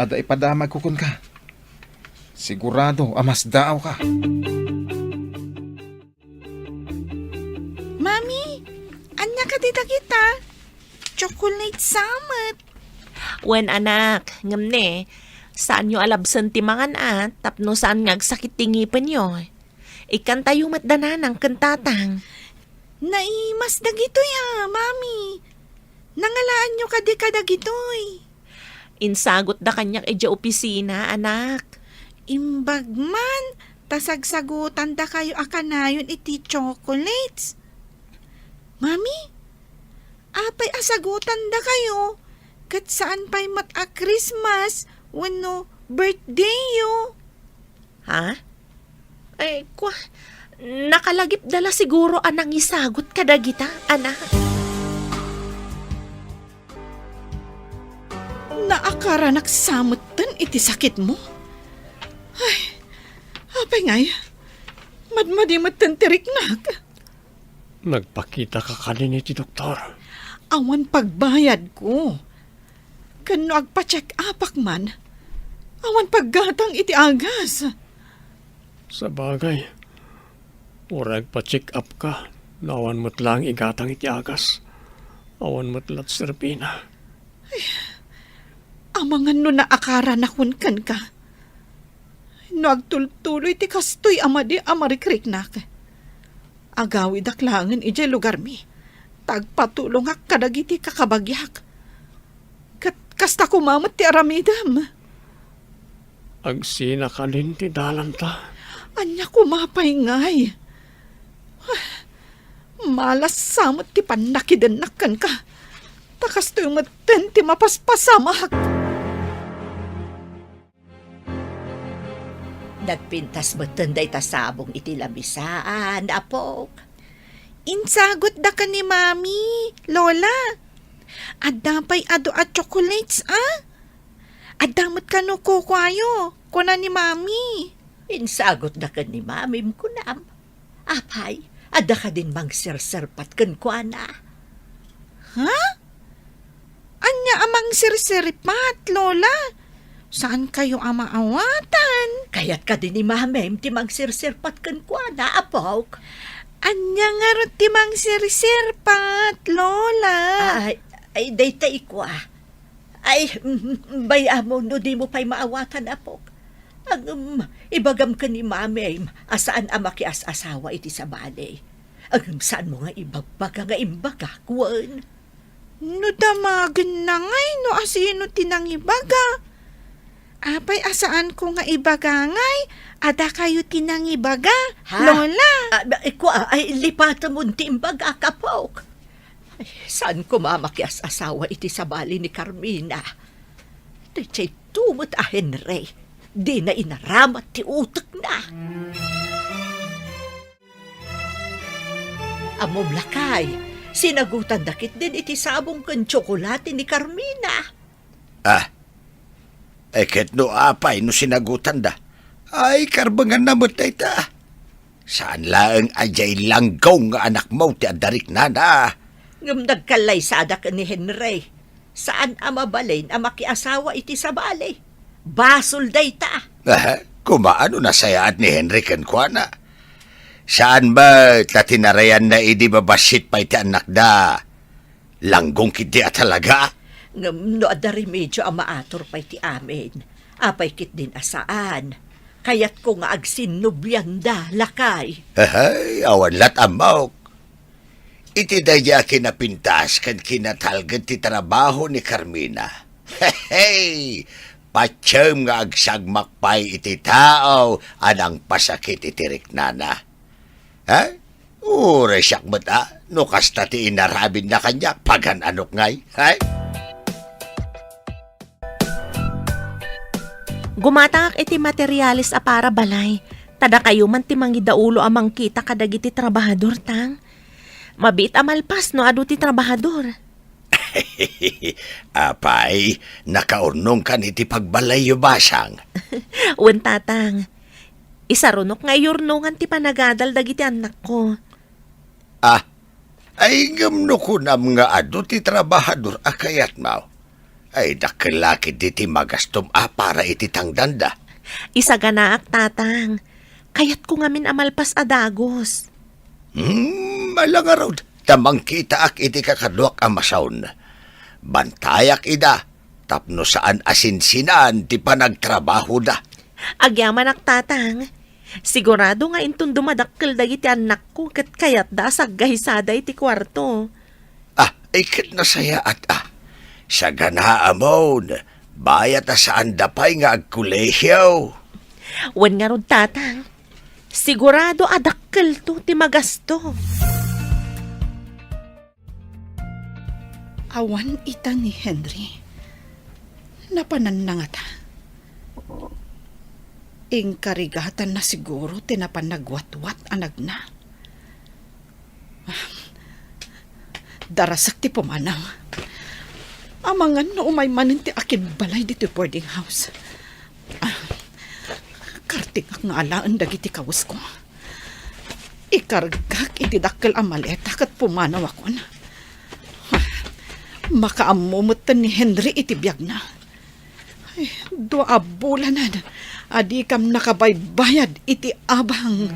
Adda ipadamagko kenka. Sigurado a masdaawka. Mami, ania kadi dagita? Chocolate sa met. Wen, anak, ngem ne, saanyo a labsen ti mangan a tapno saan nga agsakit ti ngipenyo. Ikkantayo met da nanang ken tatang. Naimas dagitoy a, Mami. Nangalaanyo kadi kadagitoy? Insagutda kaniak idiay opisina, anak. Imbag man, ta sagsagutandakayo a kanayon iti chocolates. Mami, apay a sagutandakayo? Ket saan pay met a Christmas wenno birthdayyo? Ha? Ay, kwa, nakalagipda la siguro a nangisagut kadagita, anak. Naakaranak sa metten iti sakitmo. Ay, apay ngay, madmadi metten ti riknak. Nagpakitaka kadin iti doktor? Awan pagbayadko. Ken no agpa-check-upak man, awan paggatang iti agas. Sabagay, uray agpa-check-up ka, no awan met laeng igatang iti agas, awan met la ti serbina. Amangan no naakaranakon kenka. No agtultuloy ti kastoy a madi a marikriknak, agawidak laengen idiay lugarmi, ta agpatulongak kadagiti kakabagiak. Ket kasta koma met ti aramidem. Agsina kadin ti dalanta. Ania koma pay ngay? Malas sa met ti pannakidennak kenka. Ta kastoy metten ti mapaspasamak. Nagpintas metten dayta sabong iti lamisaan, apok. Insagutda ken ni Mami, Lola. Adda pay adu a chocolates, a? Adda met kano kukuayo, kuna ni Mami. Insagutda ken ni Mamim, kunam. Apay, adda kadin mangserserpat kenkuana? Ha? Ania a mangserserpat, Lola? Saankayo a maawatan? Kayat kadi ni Mamim ti mangserserpat kenkuana, apok? Ania ngarud ti mangserserpat, Lola? Ay, ay, dayta ikua. Ay, mm, bay-am no dimo pay maawatan, apok. Ngem, ibagam ken ni Mamim a saan a makias-asawa iti sabali. Ngem, saanmo nga ibagbaga nga imbagak, wen? No damagenna ngay no asino ti nangibaga. Apay a saanko nga ibaga ngay a dakayo ti nangibaga, Ha? Lola? Ah, ba-, ikua, ay, lipatemon ti imbagak, apok. Saan koma makias-asawa iti sabali ni Carmina? Daytoy met a Henry, dina inaramat ti utekna. Ammom, lakay, sinagutanda ketdin iti sabong ken tsokolate ni Carmina. Ah, e ket no apay no sinagutanda? Ay, karbenganna met dayta. Saan laeng a diay langgong nga anakmo ti adda riknana. Ngem nagkallaysadak ni Henry. Saan a mabalin a makiasawa iti sabali. Basol dayta. Ah, koma no nasayaat ni Henry kenkuana. Saan met ta tinarayanna idi mabassit pay ti annakda. Langgong ketdi a talaga. Ngem no adda remedio a maatur pay ti amin, apay ketdin a saan? Kayatko nga agsinnobianda, lakay. Ahay, awan lat' ammok. Iti daydi a kinapintas ken kinatalged ti trabaho ni Carmina. Hey! Patiem nga agsagmak pay iti tao a nangpasakit iti riknana. Ha? Uray siak met a, no kasta ti inaramidna kaniak, pagan-anok ngay. Hay? Gumatangak iti materiales a para balay. Ta dakayo man ti mangidaulo a mangkita kadagiti trabahador, tang. Mabiit a malpas no adu ti trabahador. Apay, nakaurnongkan iti pagbalayyo, basang? Wen, tatang. Isarunok nga iyurnongan ti panagadal dagiti annakko. Ah, ay, ngem no kunam nga adu ti trabahador a kayatmo, ay, dakkel la ketdi ti magastom a para iti tangdanda. Isaganaak, tatang. Kayatko ngamin a malpas a dagus. Hmm, ala ngarud, ta mangkitaak iti kakaduak a masaon. Bantayak ida, tapno saan a sinsinan ti panagtrabahoda. Agyamanak, tatang. Sigurado nga inton dumadakkel dagiti annakko ket kayatda a saggahisada iti kuarto. Ah, ay ket nasayaat a. Saganaamon, bayat a saanda pay nga agkolehio. Wen ngarud, tatang. Sigurado a dakkelto ti magasto. Awan ita ni Henry. Napananna ngata. Inkarigatanna siguro ti napan nagwatwat a nagna. Darasek ti pumanaw. Amangan no umay manen ti akibbalay ditoy boarding house. Ah, kartingak nga alaen dagiti kawesko. Ikargak iti dakkel a maleta ket pumanawakon. Ah, makaammo metten ni Henry iti biagna. Ay, dua a bulanen a dikam nakabaybayad iti abang.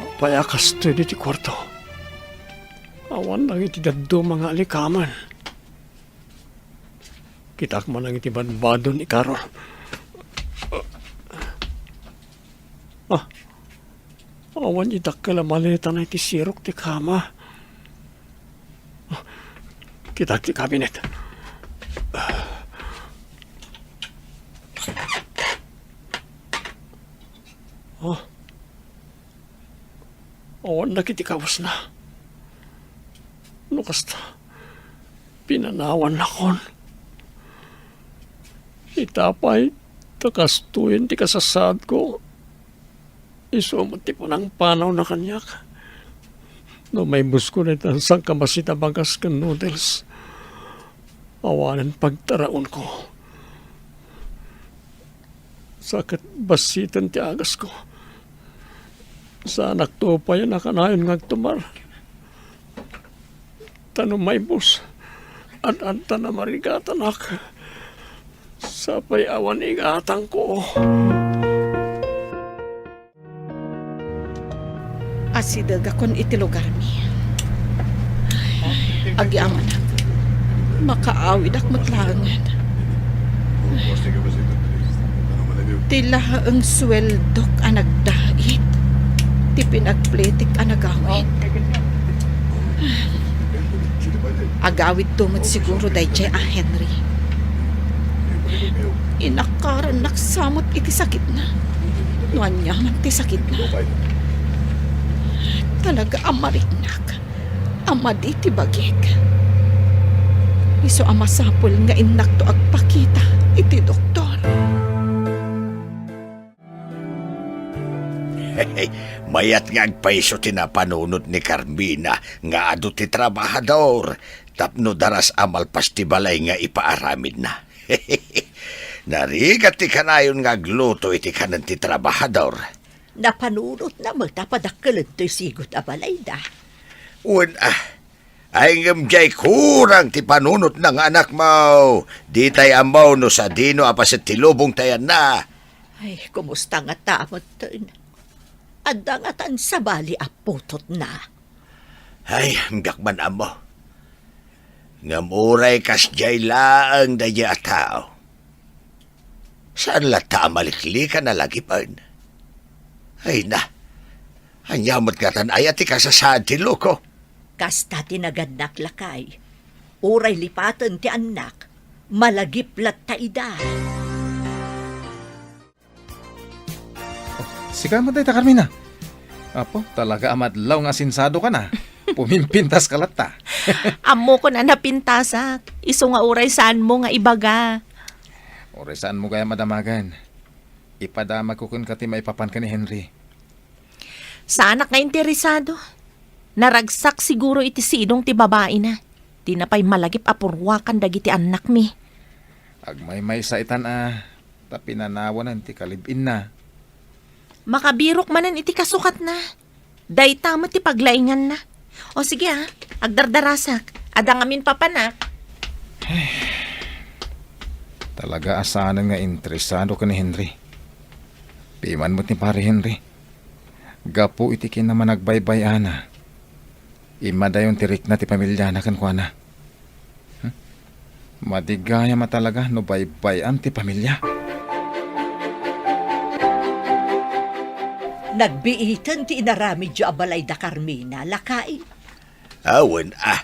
Apay a kastoy ditoy kuarto? Awan dagiti dadduma nga alikamen. Kitaak man dagiti badbado ni Carol. Ah, awan ti dakkel a maletana iti sirok ti kama. Ah, kitaak ti kabinet. Ah, awan dagiti kawesna. No kasta, pinanawannakon. Ita pay, ta kastoyen ti kasasaadko. Isu met ti panangpanawna kaniak. No maibusko dayta sangkabassit a bagas ken noodles, awanen pagtaraonko. Sa ket bassiten ti agasko. Saanakto pay a nakanayon nga agtumar. Ta no maibus, ad-adda a marigatanak. Sapay awan igatangko. Asidegakon iti lugarmi. Agyamanak. Makaawid ak met laengen. Ti laeng sueldok a nagdait ti pinagpletik a nagawid. Agawidto met siguro daydiay a Henry. Inakarannak sa met iti sakitna. No aniaman ti sakitna. talaga a mariknak a madi ti bagik. Isu a masapul nga innakto agpakita iti doktor. Mayat nga agpayso ti napanunot ni Carmina nga adu ti trabahador tapno daras a malpas ti balay nga ipaaramidna. Narigat ti kanayon nga agluto iti kanen ti trabahador. Napanunotna met a padakkelento sigut a balayda. Wen a, ay ngem diay kurang ti panunotna nga anakmo. Ditay ammo no sadino a paset ti lubong ti ayanna. Ay, kumusta ngata metten? Adda ngatan sabali a putotna? Ay, diak man ammo. Ngem uray kasdiay laeng daydiay a tao, saan latta a maliklikan a lagipen? Ay na, ania met ngatan aya ti kasasaad ti loko? Kasta ti nagannak, lakay. Uray lipaten ti annak, malagip latta ida. Sika met dayta, Carmina. Apo, talaga a madlaw nga asinsadokan a. Pumimpintaska latta. Ammokon a napintasak. Isu nga uray saanmo nga ibaga. Uray saanmo gayam a damagen. Ipadamagko kenka ti maipapan ken ni Henry. Saanak nga interesado. Naragsak siguro iti sidong ti babaina. Dina pay malagip a purwakan dagiti annakmi. Agmaymaysa itan a, ta pinanawanen ti kalib-inna. Makabirok manen iti kasukatna. Dayta met ti paglainganna. O sige a, agdardarasak. Adda ngamin papanak. Talaga a saanen nga interesado ken ni Henry. Piman met ni Pare Henry. Gapu iti kinamanagbaybay-ana, immadayon ti rikna ti pamiliana kenkuana. Hmm? Madi gayam a talaga no baybay-am ti pamilia. Nagbiiten ti inaramidyo a balay da Carmina, lakay? Awan a.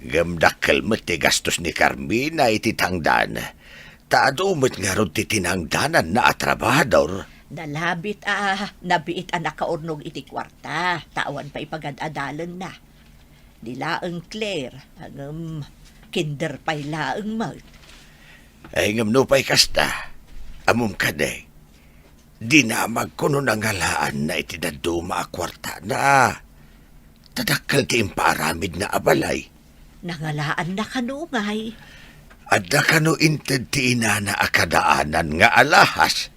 Ngem dakkel met ti gastos ni Carmina iti tangdan. Ta adu met ngarud ti tinangdananna a trabahador. Nalabit a nabiit a nakaurnong iti kuarta, ta awan pay pagad-adalenna. Ni laeng Claire, ngem kinder pay laeng met. Ay, ngem nupay kasta, ammom kadi, dinamagko no nangalaanna iti dadduma a kuartana. Ta dakkel ti impaaramidna a balay. Nangalaanna kano ngay? Adda kano inted ti inana a kadaanan nga alahas?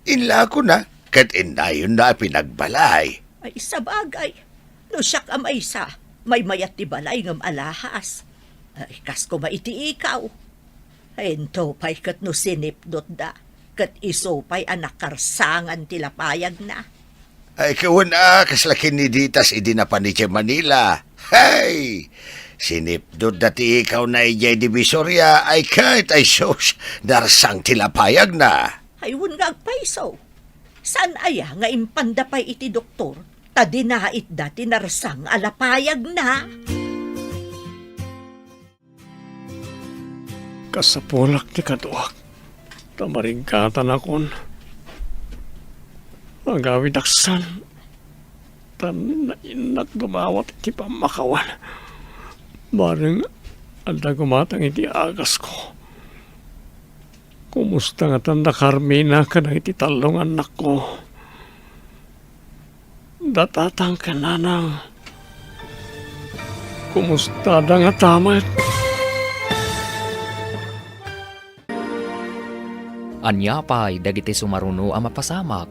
Inlakona ket innayonna a pinagbalay. Ay, sabagay, no siak a maysa, maymayat ti balay ngem alahas. Ay, kas koma iti ikaw. Into pay ket no sinipnotda, ket isu pay a nakarsangan ti lapayagna. Ay, kawen a, kasla ken ni Ditas idi napan idiay Manila. Hay! Sinipnotda ti ikawna idiay Divisoria, ay ket, ay sus, narsang ti lapayagna. Ay, wen nga agpayso. Saan aya nga impanda pay iti doktor, ta dinaitda ti narsang a lapayagna? Kasapulak ti kaduak, ta mariggatanakon. Agawidak san, ta nainnak dumawat iti pammakawan. Bareng adda gumatang iti agasko. Kumusta ngatan da Carmina kadagiti tallo nga annakko? Da tatang ken nanang, kumustada ngata met? Ania pay dagiti sumaruno a mapasamak?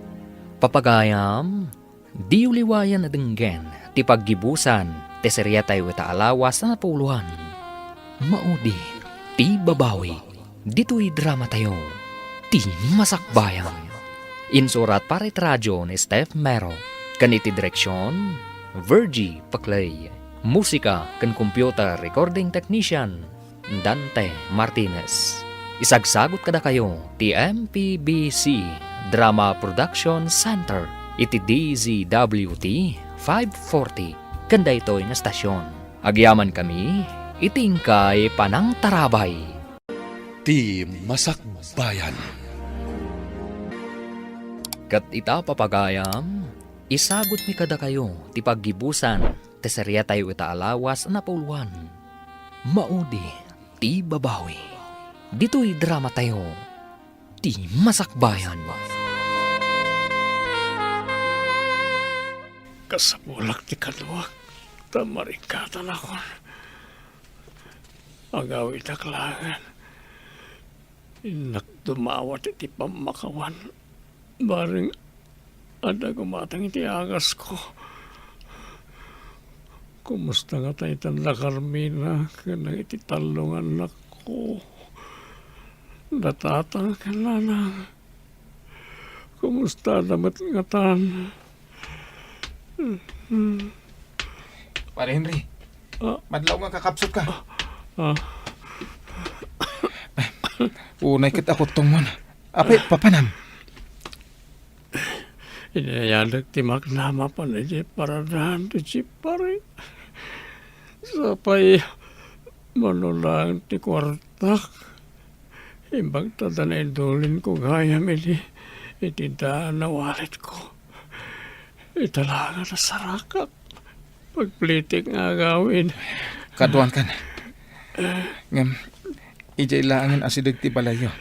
Papagayam, diyo liwayan a denggen ti paggibusan ti seriatayo ita a lawas a napuloan. Maudi ti babawi. Ditoy dramatayo, Ti Masakbayan. Insurat para iti radio ni Steph Mero, ken iti direksion, Virgie Paclay. Musika ken computer recording technician, Dante Martinez. Isagsagut kadakayo ti M P B C Drama Production Center iti D Z W T five forty ken daytoy nga stasyon. Agyamankami iti inkay panangtarabay. Ti Masakbayan. Ket ita, papagayam, Isagutmi kadakayo ti paggibusan ti seriatayo ita a lawas a napauluan, Maudi ti Babawi. Ditoy dramatayo, ti Masakbayan. Kasapulak ti kaduak, ta marikatan akon. Agawidak laengen. Innak dumawat iti pammakawan. Bareng adda gumatang iti agasko. Kumusta ngata itan da Carmina ken dagiti tallo nga annakko? Da tatang ken nanang, kumusta da met ngatan? Pare Henry, ah, madlaw nga kakapsut ka. Ah. Unay ket akuttongmon. Apay, papanam? Inayadek ti makna mapan idiay paradahan ti jeep, pare. Sapay, mano laeng ti kuartak. Imbag ta da naidulinko gayam iti, iti daan a walletko. Ita laeng a nasarakak. Pagplitik nga agawid. Kaduan kan. Ngem, idiay laengen asideg ti balayyo.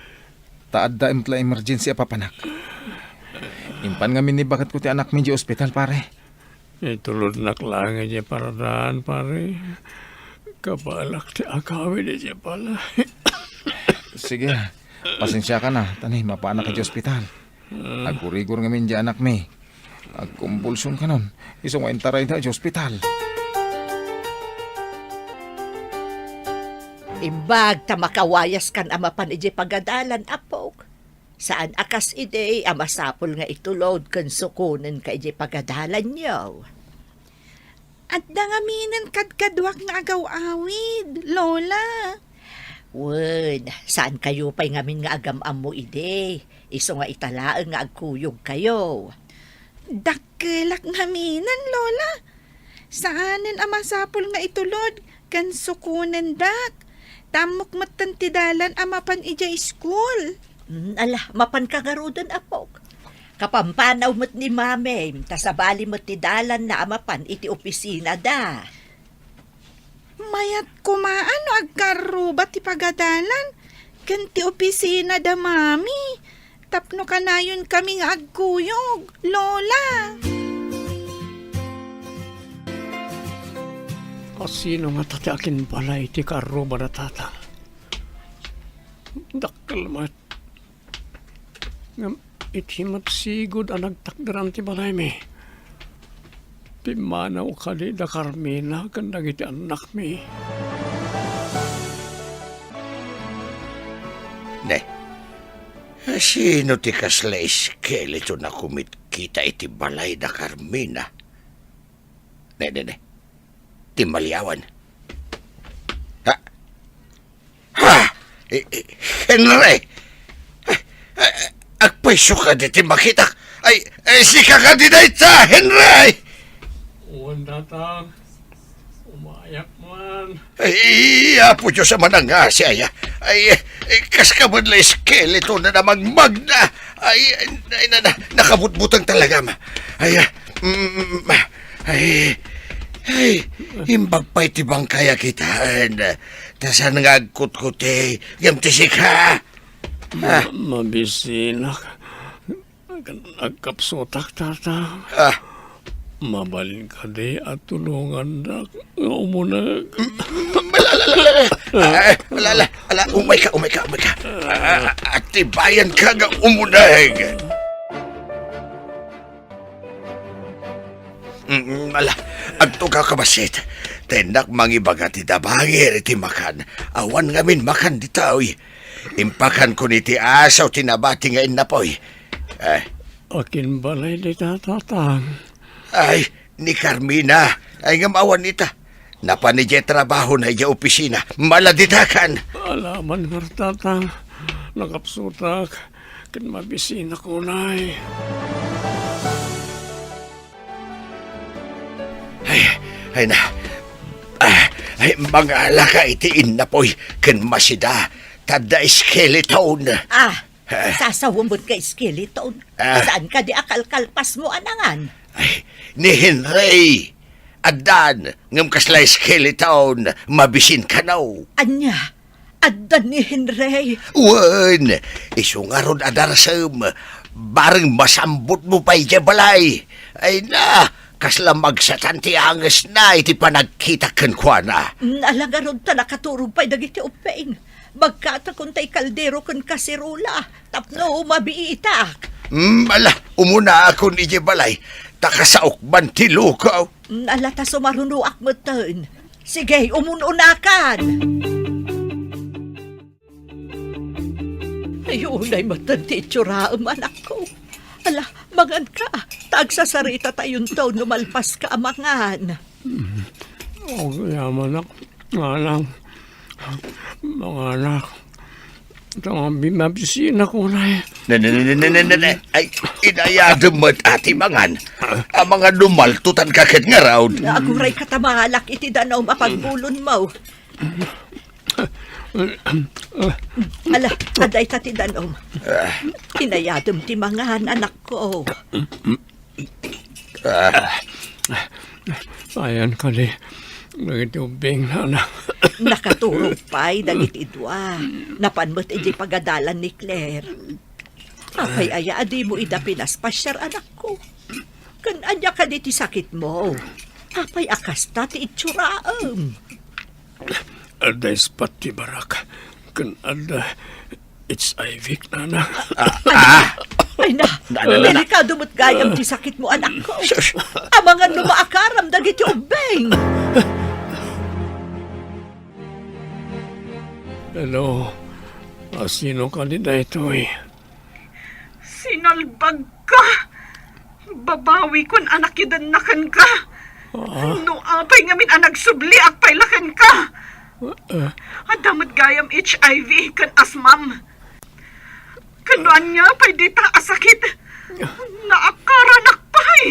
Ta adda met la emergency a papanak. Impan ngamin ni baketko ti anakmi idiay ospital, pare. Itulodnak laeng idiay paradahan, pare. Kabalak ti agawid idiay balay. Sige, pasensiakan a, ta ni, mapaanak idiay ospital. Agurigor ngamin idiay anakmi. Agkumbulsion kanon, isu nga intarayda idiay ospital. Imbag ta makawayaskan a mapan idiay pagadalan, apok. Saan a kas idi a masapul nga itulod ken sukonenka idiay pagadalanyo. Adda ngaminen kadkaduak nga agaw-awid, Lola. Wen, saankayo pay ngamin nga agam-ammo idi, isu nga ita laeng nga agkuyogkayo. Dakkelak ngaminen, Lola. Saanen a masapul nga itulod ken sukonendak. Ta ammok metten ti dalan a mapan idiay iskul. Mm, ala, mapanka ngaruden, apok. Kapampanaw met ni Mamim, ta sabali met ti dalanna a mapan iti opisinada. Mayat koma no agkarruba ti pagadalan ken ti opisinada, Mami. Tapno kanayonkami nga agkuyog, Lola. Asino ngata ti akinbalay iti karruba da Tatang? Dakkel met. Ngem iti met sigud a nagtakderan ti balaymi, pimmanaw kadi da Carmina ken dagiti annakmi. Ne, sino ti kasla eskeleton a kumitkita iti balay da Carmina? Ne, ne, ne. Ti maliawan. Ha? Ha? Eh, eh, Henry! Ah, ah, agpayso kadi ti makitak. Ay, ay, sika kadi dayta, Henry! Wen, Tatang. Umayak man. Ay, Apo Dios a manangngasi aya. Ay, eh, kas ka met la eskeleto na namagmagna. Ay, ay, na, na, nakabutbuteng talagam. Ay, ah, mm, ay, ay, imbag pay ti bangkay a kitaen. Ta saan nga agkutkuti, ngem ti sika? Ah. Ma-, mabisinak. Agkapsutak, Tatang. Ah. Mabalin kadi a tulongandak nga umuneg? Mm, ala, ala, ala, ala. Ah, ala, ala, ala, umay ka, umay ka, umay ka. Ah, atibayan ka nga umuneg. Mm, ala, agtugaw ka bassit. Ta innak mangibaga ti dabangir iti makan. Awan ngamin makan ditoy. Impakankon iti asaw ti nabati nga innapoy. Eh. Akinbalay dita, Tatang? Ay, ni Carmina. Ay, ngem awan ita. Napan idiay trabahona idiay opisina. Maladitakan. Alaman ngarud, Tatang. Nakapsutak. Ken mabisinak unay. Ay, ay na. Ah, ay, mangalaka iti innapoy ken masida. Ta adda skeleton. Ah, ah. Sasawen met nga skeleton. Ah. Saan kadi a kalkalpasmo a nangan? Ay, ni Henry! Addan, ngem kasla skeleton, mabisin kano. Ania? Addan ni Henry? Wen, isu ngarud a darasem, bareng masambotmo pay idiay balay. Ay na, kasla magsatan ti angesna iti panagkitak kenkuana. Mm, ala ngarud ta nakaturog pay dagiti ubbing. Magkatakon tay kaldero ken kaserola tapno mabiitak. Mm, ala, umunaakon idiay balay, ta kasaokban ti lukaw. Mm, ala ta sumarunoak metten. Sige, umun-unakan. Ay, unay metten ti itsurem, anakko. Ala, manganka, ta agsasaritatayon no malpaska a mangan. Mm. Agyamanak, anak. Manganak. Ita nga bi-, mabisinak unay. Ne, ne, ne, ne, ne, ne, ne, ne. Ay, inayadem met a ti mangan. Amangan no maltutanka ket ngarud. Aguray ka ta mangalak iti danum a pagbulonmo. Ala, adda ita ti danum. Inayadem ti mangan, anakko. Ah. Ayan kadi dagiti ubbing, nana. Nakaturog pay dagiti dua. Napan met idiay pagadalan ni Claire. Apay aya a dimo ida pinaspasiar, anakko? Ken ania kadi ti sakitmo? Apay a kasta ti itsuraem? Adda ispat ti barak ken adda H I V, nana. Ah, ah. Ay na, Na, na, na, na. Delikado met gayam ti sakitmo, anakko. Sus. Amangan no maakaram dagiti ubbing. Hello. Ah, sino kadi daytoy? Sinalbagka! Babawikon a nakidenna kenka. Ah? No apay ngamin a nagsubliak pay la kenka. Ah? Adda met gayam H I V ken asmam. Ken no ania pay dita a sakit, naakaranak pay.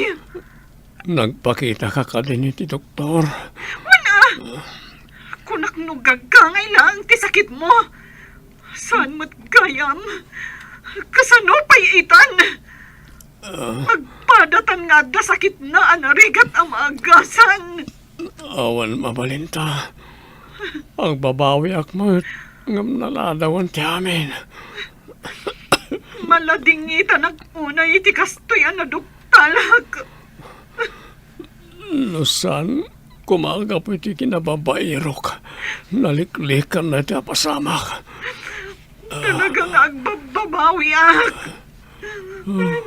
Nagpakitaka kadin iti doktor? Wen a. Kunak no gagangay laeng ti sakitmo. Saan met gayam? Kasano pay itan? Ah. Agpadatan nga adda sakitna a narigat a maagasan. Awan mabalinta. Agbabawiak met, ngem naladawan ti amin. Maladingitanak unay iti kastoy a naduktalak. No saan, koma gapu iti kinababairok, naliklikanna ti apasamak. Talaga nga agbabbabawiak.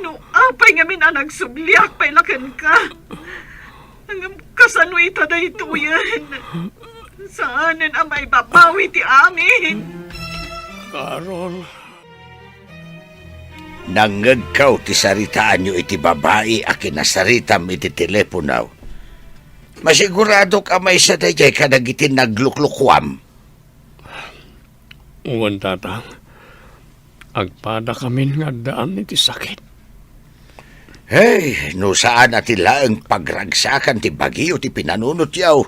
No apay ngamin a nagsubliak pay la kenka. Ngem kasano ita daytoyen? Saanen a maibabawi ti amin. Carol. Nangngegko ti saritaanyo iti babai a kinasaritam iti telepono. Masiguradok a maysa daydiay kadagiti nagluklukuam. Wen, Tatang. Agpadakamin nga addaan iti sakit. Hey, no saan a ti laeng pagragsakan ti bagyo ti pinanunotyo,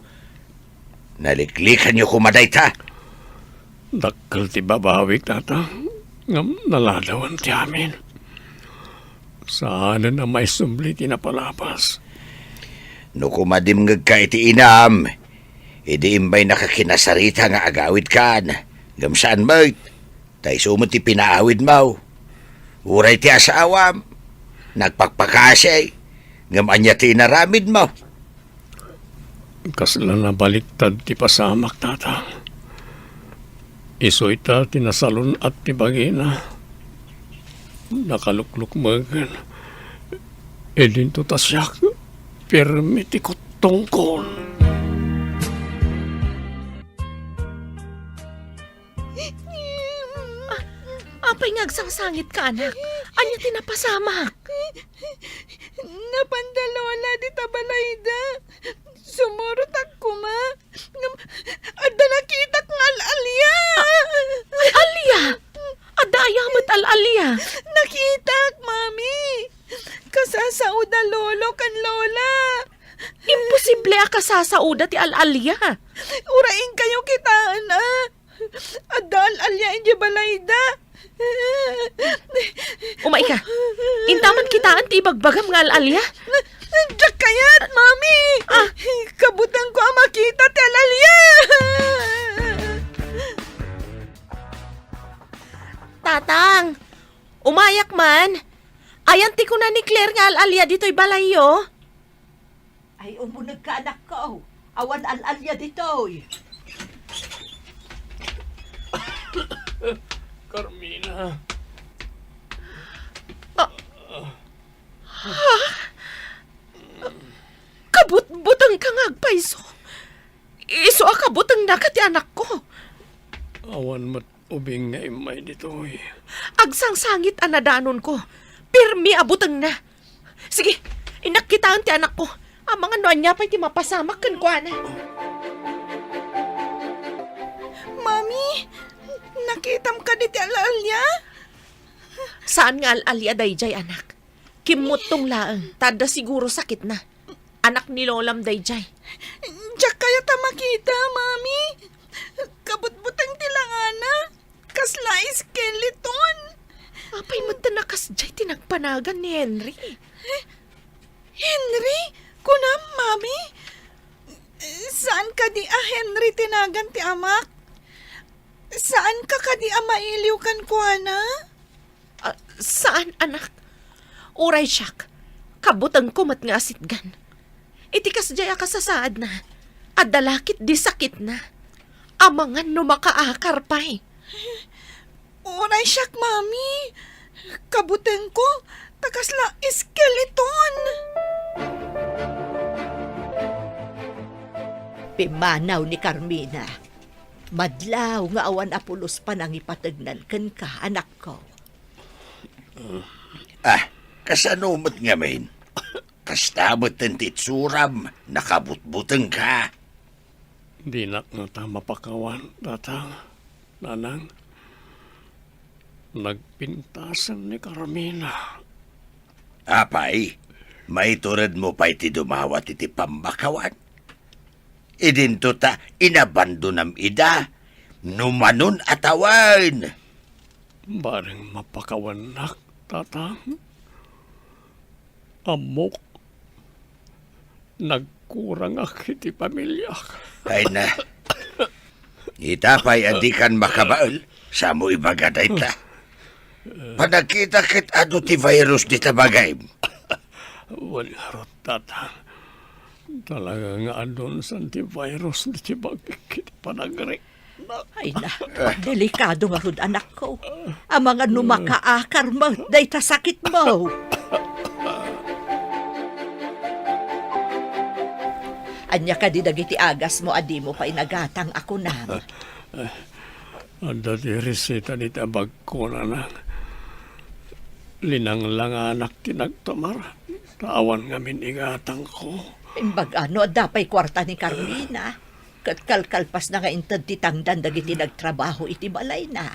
naliklikanyo koma dayta. Dakkel ti babawik, Tatang, ngem naladawan ti amin. Saanen a maisubli ti napalabas. No koma dimngegka iti inam, idi imbaynaka kinasarita nga agawidkan, ngem saan met, ta isu met ti pinaawidmo. Uray ti asawam, nagpakpakasi, ngem ania ti inaramidmo? Kasla nabaliktad ti pasamak, Tatang. Isu ita ti nasalun-at ti bagina. Nakaluklukmegen. Idinto ta siak, pirmi ti kuttongkon. Ah, apay nga agsangsangit ka, anak? Ania ti napasamak? Napan da Lola dita balayda. Sumurotak koma. Ngem, adda nakitak nga al-alia. Ah, al-alia? Adda aya met al-alia? Nakitak, Mami. Kasasao da Lolo ken Lola. Imposible a kasasao da ti al-alia. Uray inkayo kitaen, a. Adda al-alia idiay balayda. Umayka. Intaman kitaen ti ibagbagam nga al-alia. Umayak man. Ayan ti kuna ni Claire nga al-alia ditoy balayyo. Ay, umunegka, anakko. Awan al-alia ditoy. Carmina. Ah. Ha? Kabutbutengka nga agpayso. Isu a kabutengnaka ti anakko. Awan met ubing nga immay ditoy. Agsangsangit a nadanonko. Pirmi a butengna. Sige, innak kitaen ti anakko. Amangan no ania pay ti mapasamak kenkuana. Mami, nakitam kadi ti al-alia? Saan nga al-alia daydiay, anak. Kimmuttong laeng, ta adda siguro sakitna. Anak ni lolam daydiay. Diak kayat a makita, Mami. Kabutbuteng ti langana. Kasla skeleton. Apay met ta nakasdiay ti nagpanagan ni Henry? Henry? Kunam, Mami? Saan kadi a Henry ti nagan ti amak? Saan ka kadi a mailiw kenkuana? Ah, saan, anak. Uray siak, kabutengko met nga asitgan. Iti kasdiay a kasasaadna, adda la ketdi sakitna. Amangan no makaakar pay. Uray siak, Mami. Kabutengko, ta kasla skeleton. Pimmanaw ni Carmina. Madlaw nga awan a pulos panangipategnan kenka, anakko. Ah, kasano met ngamin? Kasta met ti itsuram, nakabutbutengka. Dinak ngata mapakawan, tatang, nanang. Nagpintasen ni Carmina. Apay, maituredmo pay ti dumawat iti pammakawan? Idinto ta inabandonam ida, numanon a tawen. Bareng mapakawannak, tatang. Ammok, nagkurangak iti pamiliak. Ay na. Ita pay a dikan makabael, samo ibaga dayta. Panagkita ket adu ti virus dita bagim. Wen ngarud, tatang. Talaga nga adun san ti virus dita bagik iti panagrik. Ay na, delikado ngarud, anakko. Amangan no makaakar met dayta sakitmo. Ania kadi dagiti agasmo a dimo pay nagatang a kunam? Adda ti reseta dita bagko, nanang. Linanglanganak ti nagtumar, ta awan ngamin igatangko. Imbag-a no adda pay kuarta ni Carmina, ket kalkalpasna nga inted ti tangdan dagiti nagtrabaho iti balayna.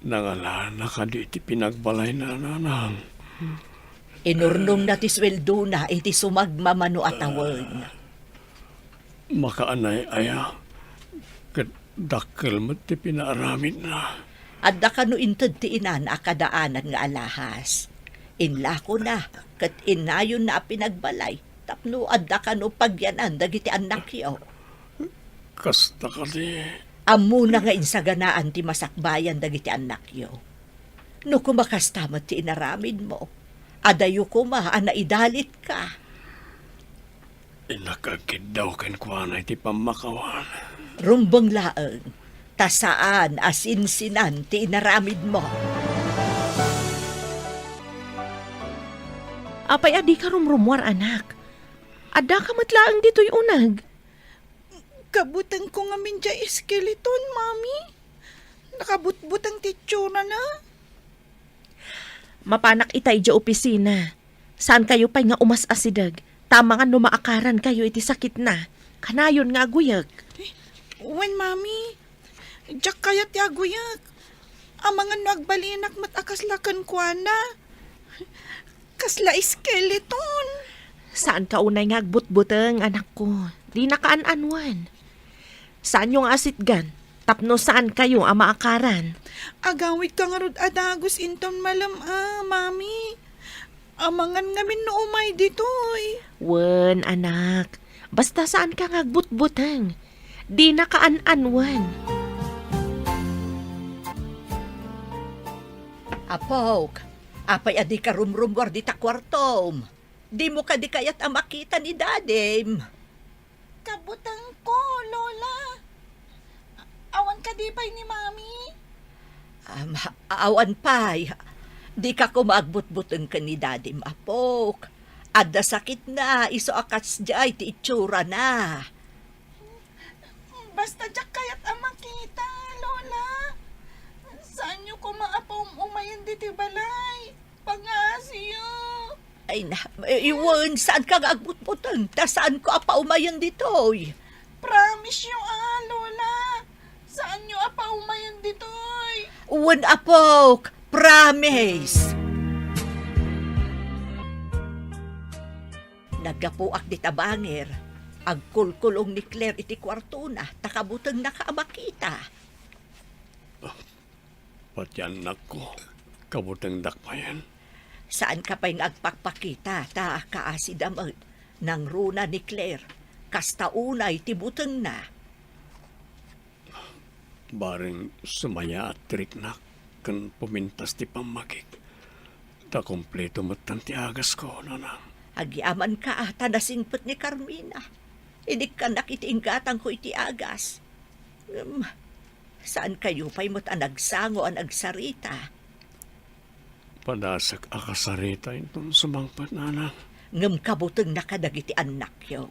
Nangalana kadi iti pinagbalayna, nanang? Inurnongna ti sueldona iti sumagmamano a tawen. Makaanay aya, ket dakkel met ti pinaaramidna. Adda kano inted ti inana a kadaanan nga alahas. Inlakona ket innayonna a pinagbalay tapno adda kano pagyanan dagiti annakyo. Kasta kadi. Ammona nga insaganaan ti masakbayan dagiti annakyo. No koma kasta met ti inaramidmo, adayo koma a naidalitka. Innak agkiddaw kenkuana iti pammakawan. Rumbeng laeng, ta saan a sinsinan ti inaramidmo. Apay a dika rumrumuar, anak? Addaka met laeng ditoy uneg. Kabutengko ngamin diay skeleton, Mami. Nakabutbuteng ti itsurana. Mapanak ita idiay opisina. Saankayo pay nga umas-asideg, ta amangan no maakarankayo iti sakitna. Kanayon nga aguyek. Eh, wen, Mami. Diak kayat ti aguyek. Amangan no agbalinak met a kasla kenkuana. Kasla skeleton. Saanka unay nga agbutbuteng, anakko. Dinaka an-anuen. Saanyo nga asitgan, tapno saankayo a maakaran. Agawidka ngarud a dagus inton malem-a, Mami. Amangan ngamin no umay ditoy. Wen, anak. Basta saanka nga agbutbuteng. Dinaka an-anuen. Apok, apay a dika rumrummuar dita kuartom? Dimo kadi kayat a makita ni Dadim? Kabutengko, Lola. Awan kadi pay ni Mami? Am, awan pay. Dika koma agbutbuteng ken ni Dadim, Apok. Adda sakitna, isu a kasdiay ti itsurana. Basta diak kayat a makita, Lola. Saanyo koma a paum-umayen ditoy balay. Pangaasiyo. Ay na, eh, wen, saanka nga agbutbuteng, ta saanko a paumayen ditoy. Promise-yo, ah, Lola. Saanyo a paumayen ditoy. Wen, Apok, promise. Naggapuak dita bangir. Agkulkulong ni Claire iti kuartona, ta kabutengnaka a makita. Pati annakko, kabutengdak mayen. Saanka pay nga agpakpakita, ta kaasida met, nangruna ni Claire, kasta unay ti butengna. Bareng sumayaat ti riknak ken pumintas ti pammagik. Ta kompleto metten ti agasko, nanang. Agyamanka a ta nasingpet ni Carmina. Inikkannak iti inggatangko iti agas. Ngem, saankayo pay met a nagsango a nagsarita? Padasak a kasarita inton sumangpet, nanang. Ngem kabutengna kadagiti annakyo.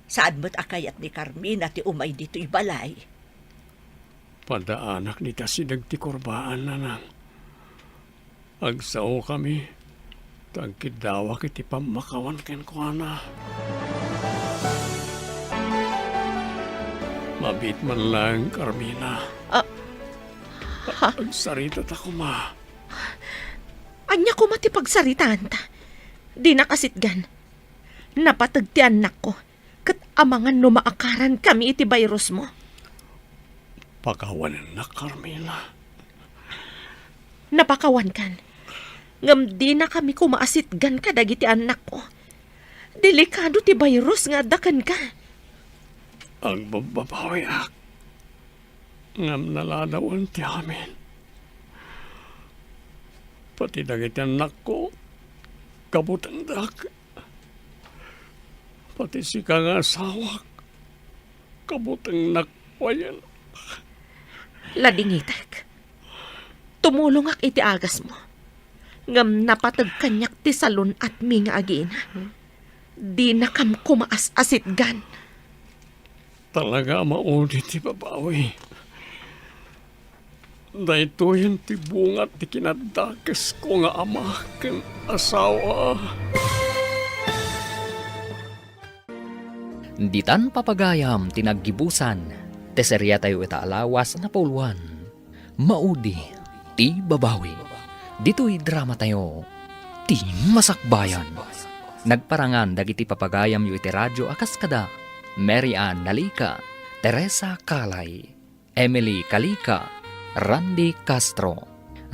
Saan met a kayat ni Carmina ti umay ditoy balay. Padaanak dita sideg ti kurbaan, nanang. Agsaokami, ta agkiddawak iti pammakawan kenkuana. Mabiit man laeng, Carmina. Ah, ha? Agsarita ta koma. Ania koma ti pagsaritaanta? Dinak asitgan. Napateg ti annakko. Ket amangan no maakarankami iti virusmo. Pakawanennak, Carmina. Napakawankan. Ngem dinakami koma asitgan kadagiti annakko. Delikado ti virus nga adda kenka. Agbabbabawiak. Ngem naladawen ti amin. Pati dagiti annakko, kabutengdak. Pati sika nga asawak, kabutengnak mayen. Ladingitek. Tumulongak iti agasmo. Ngem napateg kaniak ti salun-atmi nga agina. Dinakam koma as-asitgan. Talaga a maudi ti babawi. Daytoyen ti bunga ti kinaddakesko nga ama ken asawa. Ditan papagayam ti naggibusan, ti seriatayo ita a lawas a napauluan. Maudi ti babawi. Ditoy dramatayo, ti Masakbayan. Nagparangan dagiti papagayamyo iti radio a kas kada Mary Ann Nalica, Teresa Calay, Emily Calica, Randy Castro,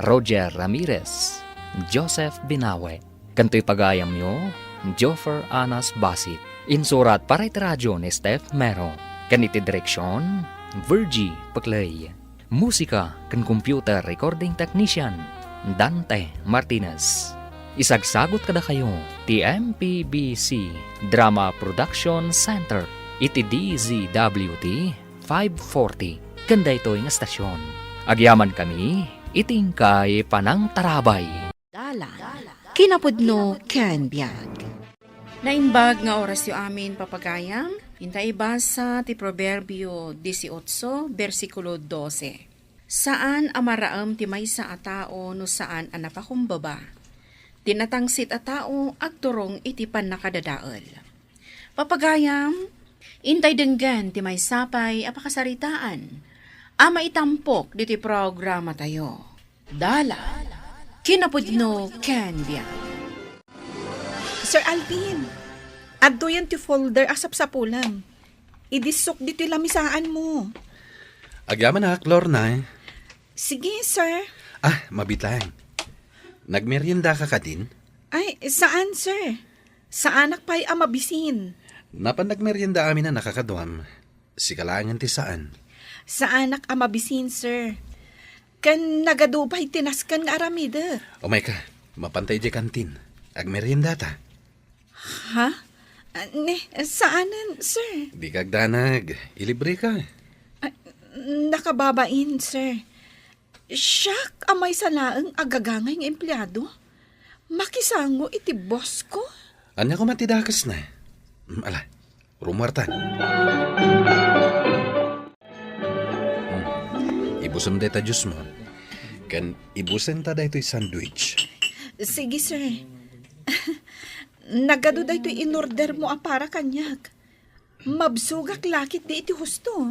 Roger Ramirez, Joseph Binawe, ken toy pagayamyo, Joffer Anas Basit. Insurat para iti radio ni Steph Mero, ken iti direksion, Virgie Peclay. Musika ken computer recording technician, Dante Martinez. Isagsagut kadakayo ti M P B C Drama Production Center iti D Z W T five forty ken daytoy nga stasyon. Agyamankami iti inkay panangtarabay. Dalan, kinapudno ken biag. Naimbag nga orasyo amin, papagayam. Inta ibasa ti Proverbio dieciocho, bersikulo doce. Saan a maraem ti maysa a tao no saan a napakumbaba. Ti natangsit a tao agturong iti pannakadadael. Papagayam, intay denggen ti maysa pay a pakasaritaan a maitampok ditoy programatayo. Dalan, kinapudno ken biag. Sir Alvin, adtoyen ti folder a sapsapulem. Idissok ditoy lamisaanmo. Agyamanak, Lorna. Sige, sir. Ah, mabiit laeng. Nagmeriendaka kadin? Ay, saan, sir. Saanak pay a mabisin. Napan nagmerienda amin a nakakaduam. Sika laengen ti saan. Saanak a mabisin, sir. Ken nagadu pay ti nasken nga aramidek. Umayka, mapanta idiay kantin. Agmeriendata. Ha? Ah, ne, saanen, sir. Dika agdanag. Ilibreka. Ah, nakababain, sir. Siak a maysa laeng a gagangay nga empleado? Makisango iti boss ko? Ania koma ti dakesna? Mm, ala, rumuartan. Mm, ibusem dayta juice mo. Ken ibusenta daytoy sandwich. Sige, sir. Nagadu daytoy inorder mo a para kaniak. Mabsogak la ketdi iti husto.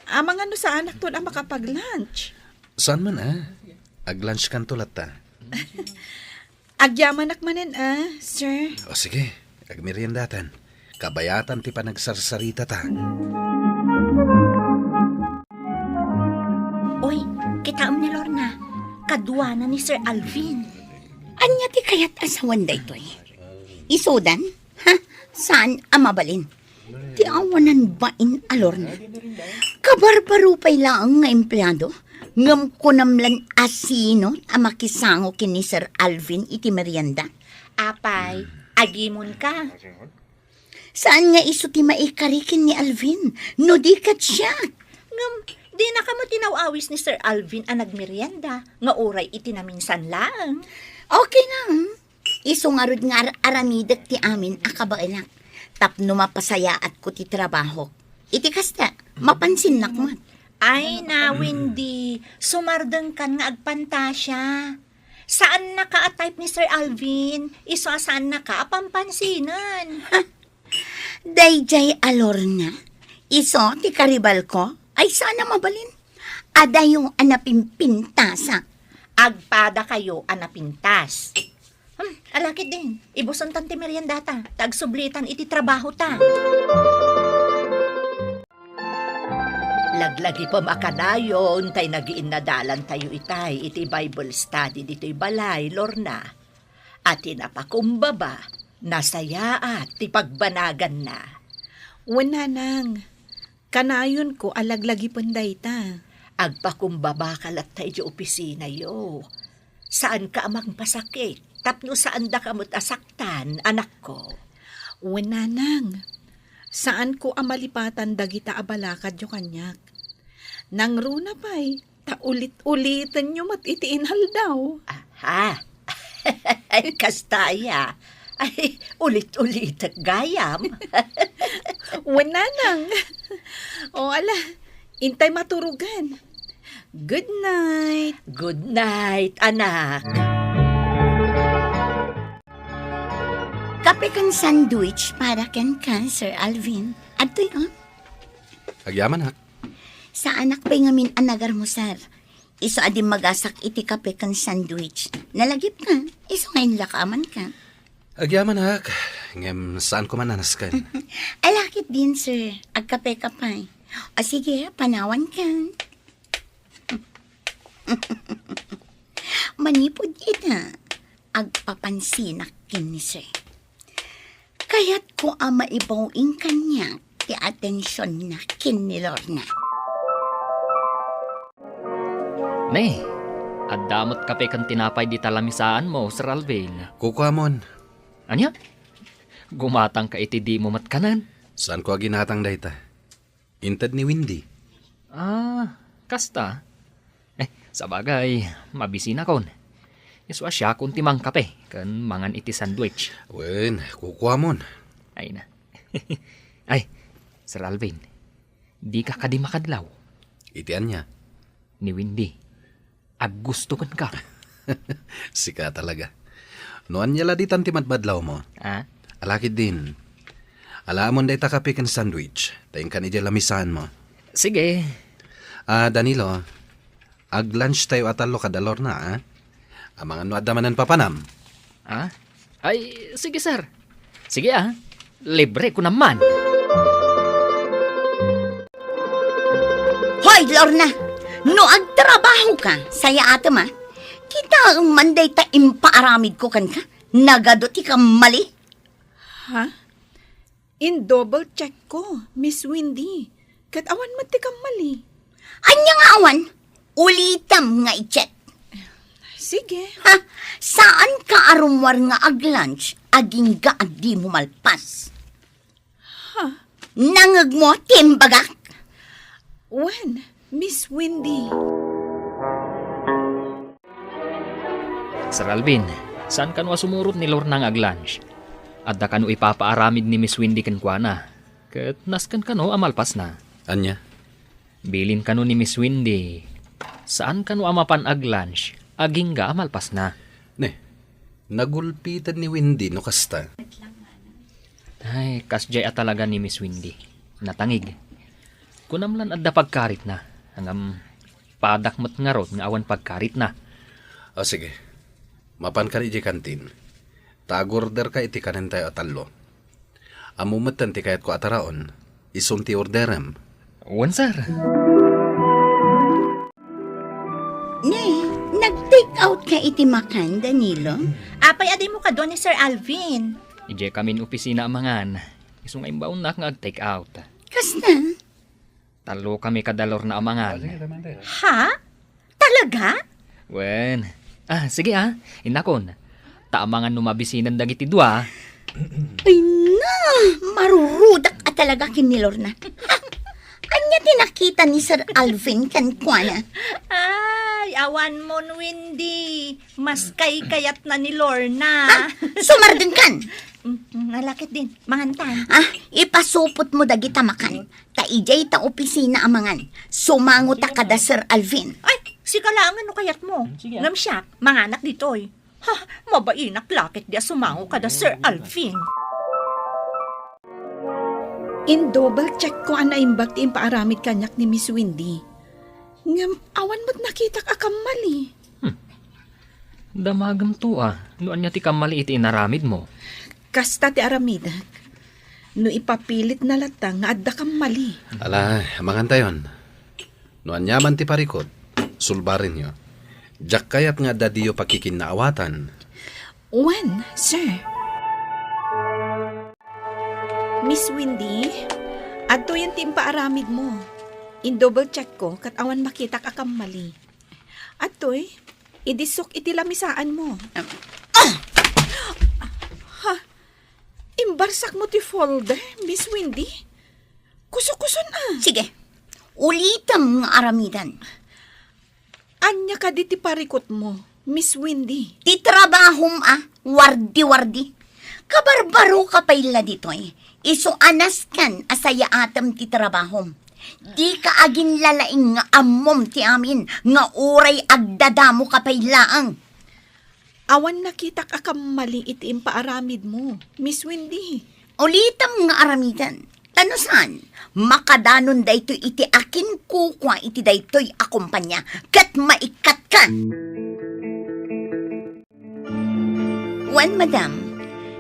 Amangan no saanakton a makapag-lunch. Saan man, ah. Ag-lunch kanto latta. Agyamanak manen, ah, sir. O sige, agmeriendatan. Kabayatan ti panagsarsarita ta. Oy, kitaem ni Lorna. Kaduana ni Sir Alvin. Ania ti kayat a sawen daytoy? Isudan? Ha? Saan a mabalin? Ti awanan bain a Lorna. Kabarbaro pay laeng nga empleado, ngem kunam lan a sino a makisango ken ni Sir Alvin iti merienda. Apay, agimon ka. Saan nga isu ti maikari ken ni Alvin, no di ket siak? Ngem, dinaka met inaw-awis ni Sir Alvin a nagmerienda, nga uray iti naminsan laeng. Okay lang. Isu ngarud nga ar-aramidek ti amin a kabaelak. Tapno mapasayaatko ti trabahok. Iti kasta, mapansinnak met. Ay na, Wendy, sumardengkan nga agpantasia. Saannaka a type ni Sir Alvin, isu a saannaka a pampansinan. Daydiay a Lorna, isu ti karibalko, ay saan a mabalin. Adayo a napimpintasa. Agpadakayo a napintas. Hmm, ala ketdin, ibusentan ti meriendata, ta agsublitan iti trabahota. Laglagipem a kanayon tay nagiinnadalantayo itay iti Bible study ditoy balay, Lorna. A ti napakumbaba, nasayaat ti pagbanaganna. Wen, nanang, kanayonko a laglagipen dayta. Agpakumbabaka latta idiay opisinayo. Saanka a mangpasakit tapno saandaka met a saktan, anakko. Wen, nanang, saanko a malipatan dagita a balakadyo kaniak. Nangruna pay, ta ulit-ulitenyo met iti inaldaw. Aha. Kasta aya. Ay, ulit-ulitek gayam. Wen, nanang. O, ala, intay maturogan. Good night. Good night, anak. Kape ken sandwich para kenka, Sir Alvin. Adtoy, oh. Agyamanak. Saanak pay ngamin a nagarmusar. Isu a dimmagasak iti kape ken sandwich. Nalagipka, isu nga inlakamanka. Agyamanak, ngem saanko man a nasken. Ala ketdin, sir. Agkapeka pay. O sige, panawanka. Manipud ita, agpapansinak ken ni sir. Kayatko a maibaw-in kaniak ti atensionna ken ni Lorna. Ne, adda met kape ken tinapay dita lamisaanmo, Sir Alvin. Kukuamon. Ania? Gumatangka iti dimo met kanen? Saanko a ginatang dayta. Inted ni Wendy. Ah, kasta? Eh, sabagay, mabisinakon. Isu a siakon ti mangkape ken mangan iti sandwich. Wen, kukuamon. Ay na. Ay, Sir Alvin, dika kadi makadlaw? Iti ania? Ni Wendy. Aggusto kenka. Sika talaga. No ania la ditan ti madmadlawmo? Ah? Ala ketdin. Alaamon dayta kape ken sandwich. Ta inkan idiay lamisaanmo. Sige. Ah, Danilo, ag-lunch tayo a tallo kada Lorna, ah? Amangan no adda manen papanam. Ah? Ay, sige, sir. Sige, ah. Libre ko naman. Hoy, Lorna! No agtrabaho ka, sayaatem, ah. Kitaem man dayta impaaramid ko kenka. Nagadu ti kammali. Ha? In-double check ko, Miss Wendy. Ket awan met ti kammali. Ania nga awan? Ulitem nga i-check. Sige. Ha? Saanka a rummuar nga ag-lunch agingga a dimo malpas? Ha? Nangngegmo ti imbagak? Wen, Miss Wendy. Sir Alvin, saan kano a sumurot ni Lorna nga ag-lunch? Adda kano ipapaaramid ni Miss Wendy kenkuana? Ket nasken kano a malpasna? Ania? Bilin kano ni Miss Wendy, saan kano a mapan ag-lunch agingga a malpasna? Ne, nagulpiten ni Wendy no kasta. Ay, kasdiay a talaga ni Miss Wendy. Natangig. Kunam lan adda pagkaritna. Ngem, padak met ngarud nga awan pagkaritna. O, sige. Mapan kadi idiay kantin. Ta agorderka iti kanentayo a tallo. Ammom metten ti kayatko a taraon. Isun ti orderem. Wen, sir. Ne, nag-take out ka iti makan, Danilo? Apay a dimo kadua ni Sir Alvin? Idiay kamin opisina a mangan. Isu nga imbaonnak nga ag-take out. Kasna? Tallo kami kada Lorna a mangan. Ha? Talaga? Wen. Ah, sige ah. Innakon. Ta amangan no mabisinen dagiti dua. Ay na, marurudak a talaga ken ni Lorna. Ha? Ania ti nakita ni Sir Alvin kenkuana? Ay, awan mon, Wendy. Mas kaykayatna ni Lorna. Ha? Sumardengkan? Mm, mm, nalakit din. Mangantan. Ah, ipasupotmo dagita makan. Ta idiay ta opisina a mangan. Sumango ta kada Sir Alvin. Ay, sika laengen no kayatmo. Sige, ah. Ngem siak, manganak ditoy. Ha, mabainak la ketdi a sumango kada Sir Alvin. In-double check ko a naimbag ti impaaramid kaniak ni Miss Wendy. Ngem awan met nakitak a kammali. Hmm. Damagemto a, no ania ti kammali iti inaramidmo. Kasta ti aramidek. No ipapilitna latta nga adda kammali. Ala, mangantayon. No aniaman ti parikut, sulbarenyo. Diak kayat nga adda diyo pakikinnaawatan. Wen, sir. Miss Wendy, adtoyen ti impaaramidmo. In-double check ko ket awan makitak a kammali. Adtoy, idi sok iti lamisaanmo. Ah! Ha? Imbarsakmo ti folder, Miss Wendy? Kusukuson a. Sige. Ulitem nga aramiden. Ania kadi ti parikutmo, Miss Wendy? Ti trabahom a, wardi-wardi. Kabarbaroka pay la ditoy. Isu a nasken a sayaatem ti trabahom. Dika aginlalaing nga ammom ti amin nga uray agdadamoka pay laeng. Awan nakitak a kammali iti impaaramidmo, Miss Wendy. Ulitem nga aramiden. Ta no saan, makadanon daytoy iti akinkukua iti daytoy a kompania, ket maikkatka. Wen, madam,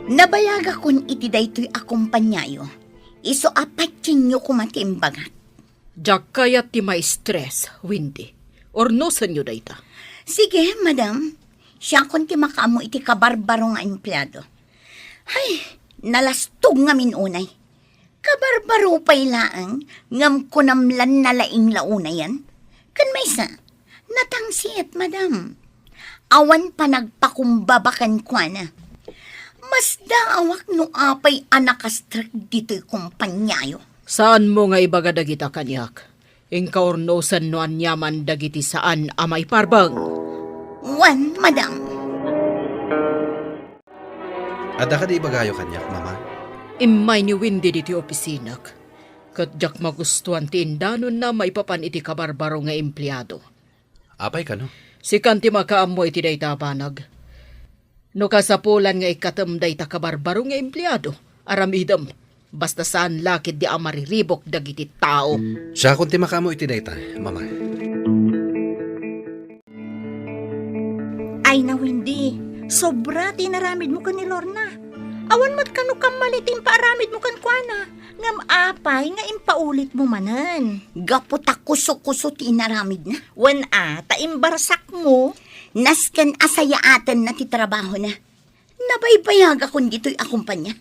nabayagakon iti daytoy a kompaniayo. Isu a patienyo koma ti imbagak. Diak kayat ti ma-stress, Wendy. Ornosenyo dayta. Sige, madam. Siakon ti makaammo iti kabarbaro nga empleado. Ay, nalastog ngamin unay. Kabarbaro pay laeng, ngem kunam lan nalaing la unayen. Ken maysa, natangsit, madam. Awan panagpakumbaba kenkuana. Masdaawak no apay a nakastrek ditoy kompaniayo. Saanmo nga ibaga dagita kaniak? Inka ornosen no aniaman dagiti saan a maiparbeng. Wen, madam. Adda kadi ibagayo kaniak, Mama? Immay ni Wendy ditoy opisinak, ket diak magustuan ti indanonna maipapan iti kabarbaro nga empleado. Apay kano? Sikan ti makaammo iti dayta a banag. No kasapulan nga ikkatem dayta kabarbaro nga empleado, aramidem. Basta saan la ketdi a mariribuk dagiti tao. Siakon ti makaammo iti dayta, Mama. Ay na, Wendy, sobra ti inaramidmo ken ni Lorna. Awan met kano kammali ti impaaramidmo kenkuana. Ngem apay nga impaulitmo manen? Gapu ta kuso-kuso ti inaramidna. Wen a, ta imbarsakmo. Nasken a sayaatenna ti trabahona. Nabaybayagakon ditoy a kompania.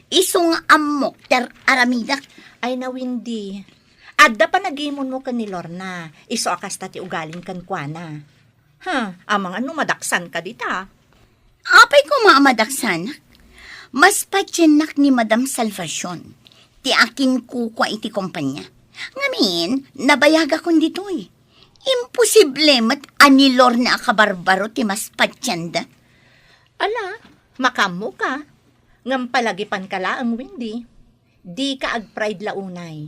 Isu nga ammok ti ar-, aramidak. Ay na, Wendy, Adda panagimonmo ken ni Lorna, isu a kasta ti ugalim kenkuana. Ha, amangan no madaksanka dita. Apay koma a madaksanak? Mas patiennak ni Madam Salvacion ti akinkukua iti kompania. Ngamin, nabayagakon ditoy. Imposible met a ni Lorna a kabarbaro ti mas patienda. Ala, makaammoka. Ngem palagipanka laeng, Wendy. Dika agpride la unay.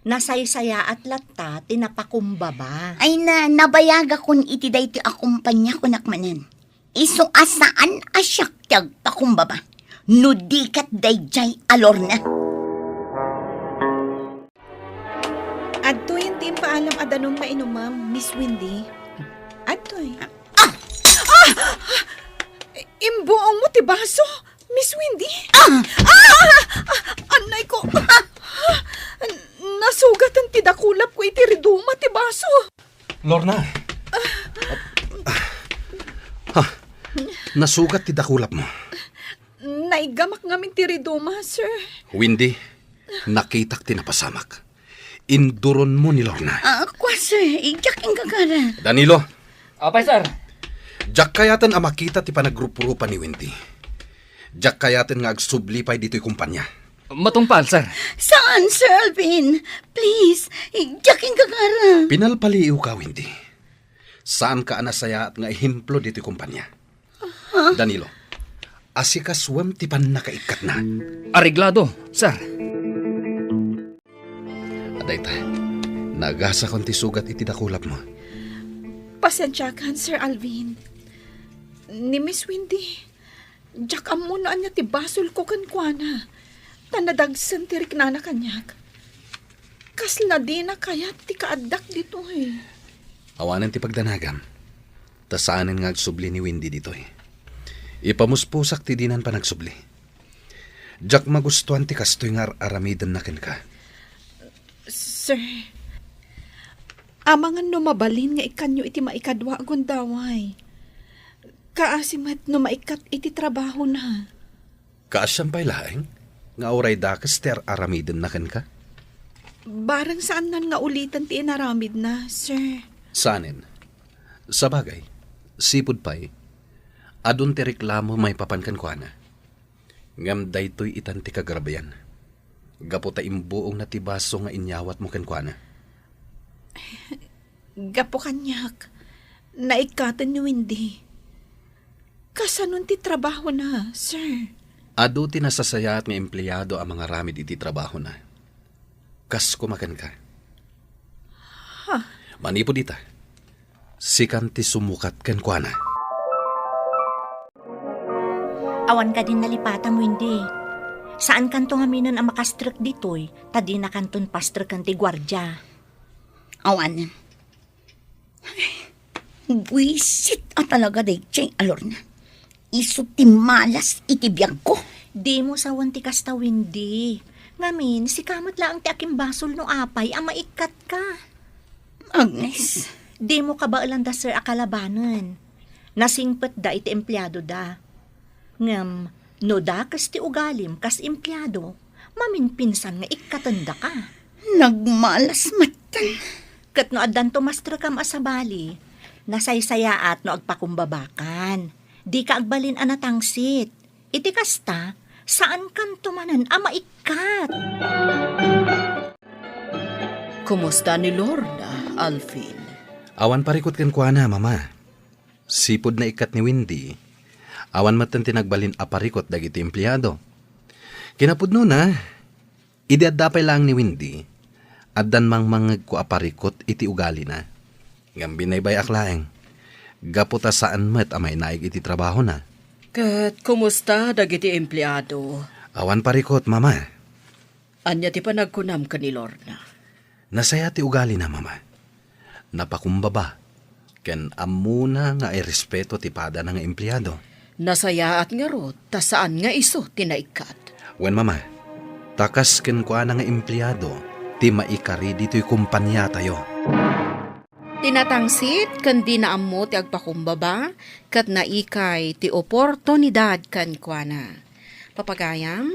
Nasaysayaat latta ti napakumbaba. Ay na, nabayagakon iti daytoy a kompania, kunak manen. Isu a saan a siak ti agpakumbaba. No di ket daydiay a Lorna. Adtoyen ti impaalam a danum nga inumem, Miss Wendy. Adtoy. Ah! Ah! Imbuongmo ti baso, Miss Wendy? Ah! Ah! Ah! Anay ko. Ah! Nasugatan ti dakulap ko iti riduma ti baso. Lorna. Ha, nasugat ti dakulap mo. Naigamak ngamin ti riduma, sir. Wendy, nakitak ti napasamak. Induronmo ni Lorna. Ah, kua, sir. Idiak inggagara. Danilo. Apay, sir? Diak kayaten a makita ti panagruprupa ni Wendy. Diak kayaten nga agsubli pay ditoy kompania. Matungpal, sir. Saan, Sir Alvin? Please, idiak inggagara. Pinalpaliiwka, Wendy. Saanka a nasayaat nga ehemplo ditoy kompania. Danilo, asikasuem ti pannakaikkatna. Areglado, sir. Adayta, nagasakon ti sugat iti dakulapmo. Pasensiakan, Sir Alvin. Ni Miss Wendy, diak ammo no ania ti basolko kenkuana, ta nadagsen ti riknana kaniak. Kasla dina kayat ti kaaddak ditoy. Awanen ti pagdanagam, ta saanen nga agsubli ni Wendy ditoy. Ipamuspusak ti dinan panagsubli. Diak magustuan ti kastoy nga ar-aramidenna kenka. Sir, amangan no mabalin nga ikkanyo iti maikadua a gundaway. Kaasi met no maikkat iti trabahona. Kaasian pay laeng nga uray dakes ti ar-aramidenna kenka? Bareng saannan nga uliten ti inaramidna, sir. Saanen. Sabagay, sipud pay, adun ti reklamo maipapan kenkuana. Ngem daytoy itan ti kagrabian. Gapu ta imbuongna ti baso nga inyawatmo kenkuana. Gapu kaniak, naikkaten ni Wendy. Kasanon ti trabahona, sir? Adu ti nasasayaat nga empleado a mangaramid iti trabahona. Kas koma kenka. Ha? Manipud ita, sikan ti sumukat kenkuana. Awan kadin nalipatam, Wendy. Saankanto ngaminen a makastrek ditoy, ta dinakanton pastreken ti guardia. Awan. Ay, buisit a talaga daydiay a Lorna. Isu ti malas iti biagko. Dimo sawen ti kasta, Wendy. Ngamin, sika met laeng ti akimbasol no apay a maikkatka. Agnes. Dimo kabaelan da Sir a kalabanen. Nasingpetda iti empleadoda. Ngem, no dakes ti ugalim kas empleado, maminpinsan nga ikkatendaka. Nagmalas metten. Ket no addanto mastrekam a sabali, nasaysayaat no agpakumbabakan. Dika agbalin a natangsit. Iti kasta, saankanto manen a maikkat. Kumusta ni Lorna, Alvin? Awan parikut kenkuana, Mama. Sipud naikkat ni Wendy, awan metten ti nagbalin a parikut dagiti empleado. Kinapudnona, idi adda pay laeng ni Wendy, addan mangmangngegko a parikut iti ugalina. Ngem binaybay-ak laeng, gapu ta saan met a mainaig iti trabahona. Ket kumusta dagiti empleado? Awan parikut, Mama. Ania ti panagkunam ken ni Lorna? Nasayaat ti ugalina, Mama. Napakumbaba, ken ammona nga irespeto ti padana nga empleado. Nasayaat ngarud ta saan nga isu ti naikkat. Wen, Mama, ta kas kenkuana nga empleado ti maikari ditoy kompaniatayo. Ti natangsit ken dina ammo ti agpakumbaba ket naikay ti oportunidad kenkuana. Papagayam,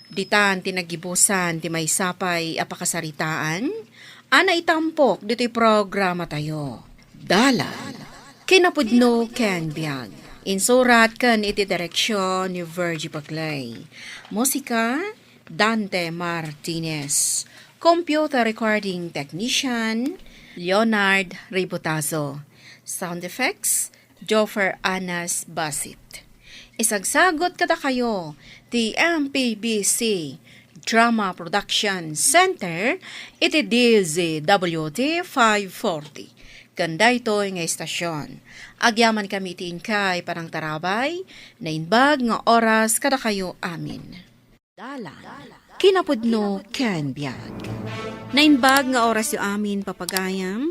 ditan ti nagibusan ti maysa pay a pakasaritaan, A naitampok ditoy programatayo, Dalan, Kinapudno ken Biag. Insurat ken iti direksion ni Virgie Paclay. Musika, Dante Martinez. Computer recording technician, Leonard Ributazo. Sound effects, Joffer Anas Basit. Isagsagut kadakayo ti M P B C Drama Production Center iti D Z W T five forty. Ken daytoy nga istasion, agyaman kami iti inkay panangtarabay, naimbag nga oras kadakayo amin. Dalan, Kinapudno ken Biag. Naimbag nga orasyo amin, papagayam.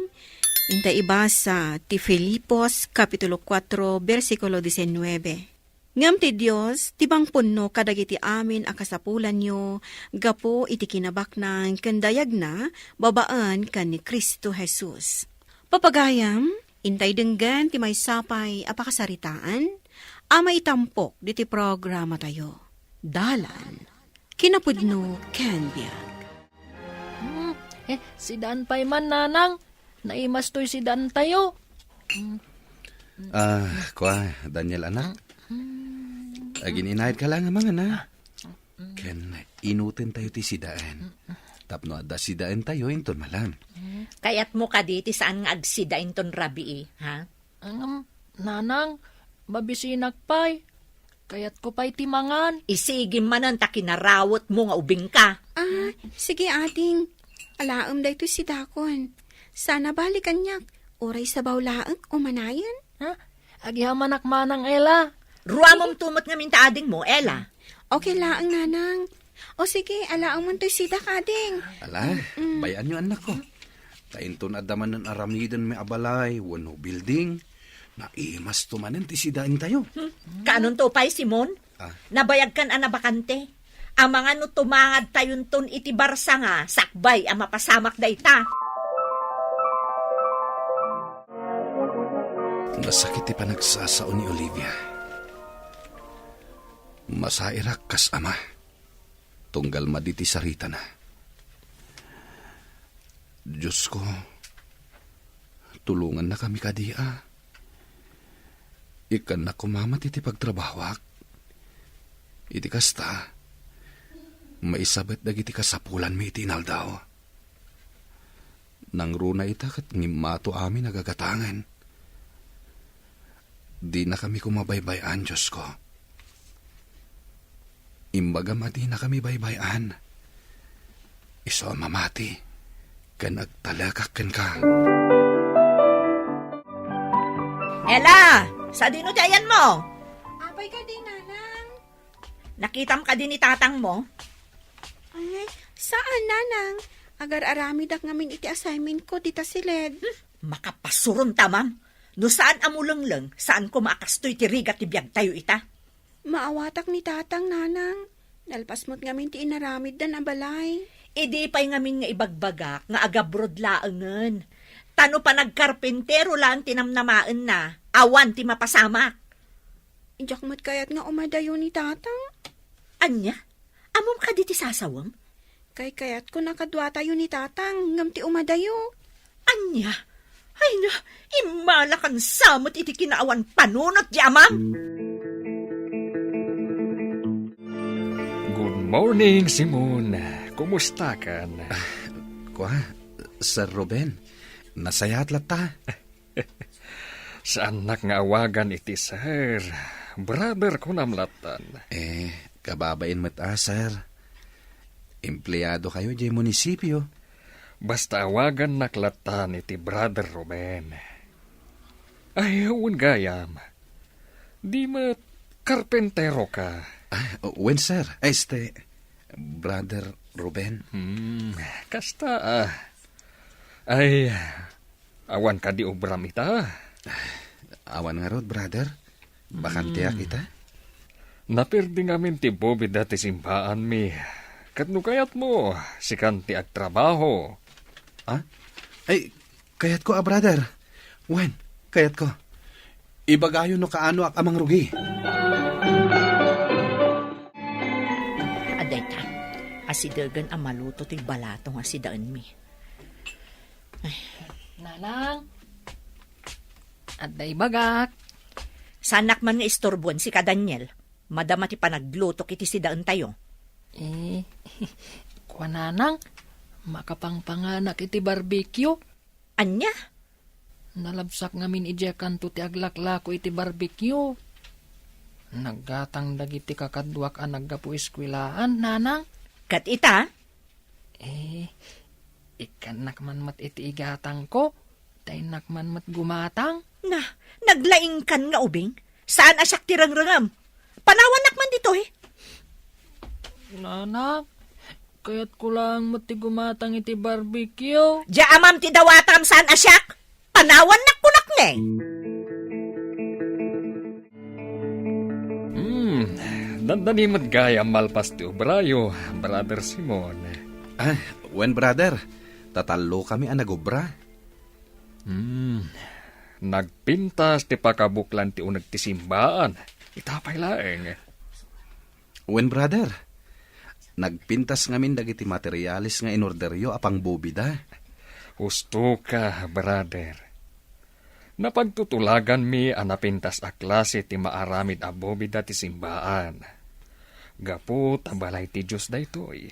Inta ibasa ti Filipos, Kapitulo kuatro, bersikulo diesinuebe. Ngem ti Dios, ti mangpunno kadagiti amin a kasapulanyo gapu iti kinabaknang ken dayagna babaen ken ni Cristo Jesus. Papagayam, intay denggen ti maysa pay a pakasaritaan a maitampok diti programatayo. Dalan, Kinapudno ken Biag. Hmm, eh, sidaan pay man, Nanang. Naimas toy sidaantayo. Hmm. Ah, kua, Daniel, anak. Hmm. Agin-inayat ka lang, amang, anak. Ken inutentayo ti sidaen. Tapno adda sidaentayo inton malam. Kayatmo kadi ti saan nga agsida inton rabii, ha? Ngem, Nanang, mabisinak pay. Kayatko pay ti mangan. Isigim manen ta kinarawetmo nga ubingka. Ah, sige, ading. Alaem daytoy sidakon. Sana bali kaniak, uray sabaw laeng umanayen. Ha? Agyamanak manang, Ella. Ruamem tumet ngamin ta adingmo, Ella. Okay laeng, Nanang. O sige, alaem man toy sidak, ading. Ala, mm, bay-anyo, annakko. Ta inton adda manen aramidenmi a balay wenno building, naimasto manen ti sidaentayo. Hmm. Kaanonto pay, Simon? Ah. Nabayagkan a nabakante. Amangan no tumangadtayonton iti barsanga sakbay a mapasamak dayta. Nasakit ti panagsasao ni Olivia. Masairak kas ama. Tunggal madi ti saritana. Diosko, tulongannakami kadi a. Ikkannak koma met iti pagtrabahoak. Iti kasta, maisabet dagiti kasapulanmi iti inaldaw. Nangruna ita ket ngimmato amin a gagatangen. Dinakami koma baybay-an, Diosko. Imbagam a dinakami baybay-an. Isu a mamati ken agtalekak kenka. Ella, sadino ti ayanmo? Apay kadi, Nanang? Nakitam kadi ni tatangmo? Ay, saan, Nanang. Agar-aramidak ngamin iti assignment ko dita siled. Hmm, makapasuron ta, ma'am. No saan a mulengleng, saan koma a kastoy ti rigat ti biagtayo ita. Maawatak ni tatang, Nanang. Nalpas met ngamin ti inaramiddan a balay. Idi pay ngamin nga ibagbagak nga agabroad laengen. Ta no panagkarpintero laeng ti namnamaenna, awan ti mapasamak. Diak met kayat nga umadayo ni tatang. Ania? Ammom kadi ti sasawem? Kaykayatko a kaduatayo ni tatang ngem ti umadayo. Ania? Ay na, immalakan sa met iti kinaawan panunot ti amam. Good morning, Simon. Kumustakan? Ah, kua, Sir Ruben, nasayaat latta. Saannak nga awagan iti sir. Brother kunam lattan. Eh, kababain met a, sir. Empleado kayo diay munisipyo. Basta awagannak lattan iti Brother Ruben. Ay, wen gayam. Di met karpentero ka? Ah, wen, sir. Este, Brother Ruben. Hmm, kasta, ah. Ay, awan kadi obram ita? Awan ngarud, brother. Bakanteak ita. Naperdi ngamin ti bobida ti simbaanmi. Ket no kayatmo, sikan ti agtrabaho. Ah? Ay, kayatko a, brother. Wen, kayatko. Ibagayo no kaanoak a mangrugi. Adda ita, asidegen a maluto ti balato nga sidaenmi. Nanang, adda ibagak. Saanak man nga isturbuen sika, Daniel. Madama ti panaglutok iti sidaentayo. Eh, kua, Nanang, makapangpanganak iti barbecue. Ania? Nalabsak ngamin idiay kanto ti aglaklako iti barbecue. Naggatang dagiti kakaduak a naggapu eskuelaan, Nanang. Ket ita? Eh, ikkannak man met iti igatangko, ta innak man met gumatang. Na, naglaingkan nga ubing? Saan a siak ti rengrengem? Panawannak man ditoy. Nanang, kayatko laeng met ti gumatang iti barbecue. Dia amam ti dawatam, saan a siak? Panawannak kunak ne. Hmm, dandani met gayam malpas ti obrayo, Brother Simon. Ah, wen, brother. Tatallokami a nagobra. Hmm, nagpintas ti pakabuklan ti uneg ti simbaan. Ita pay laeng. Wen, brother. Nagpintas ngamin dagiti materiales nga inorderyo a pangbobida. Husto ka, brother. Napagtutulaganmi a napintas a klase ti maaramid a bobida ti simbaan. Gapu ta balay ti Dios daytoy.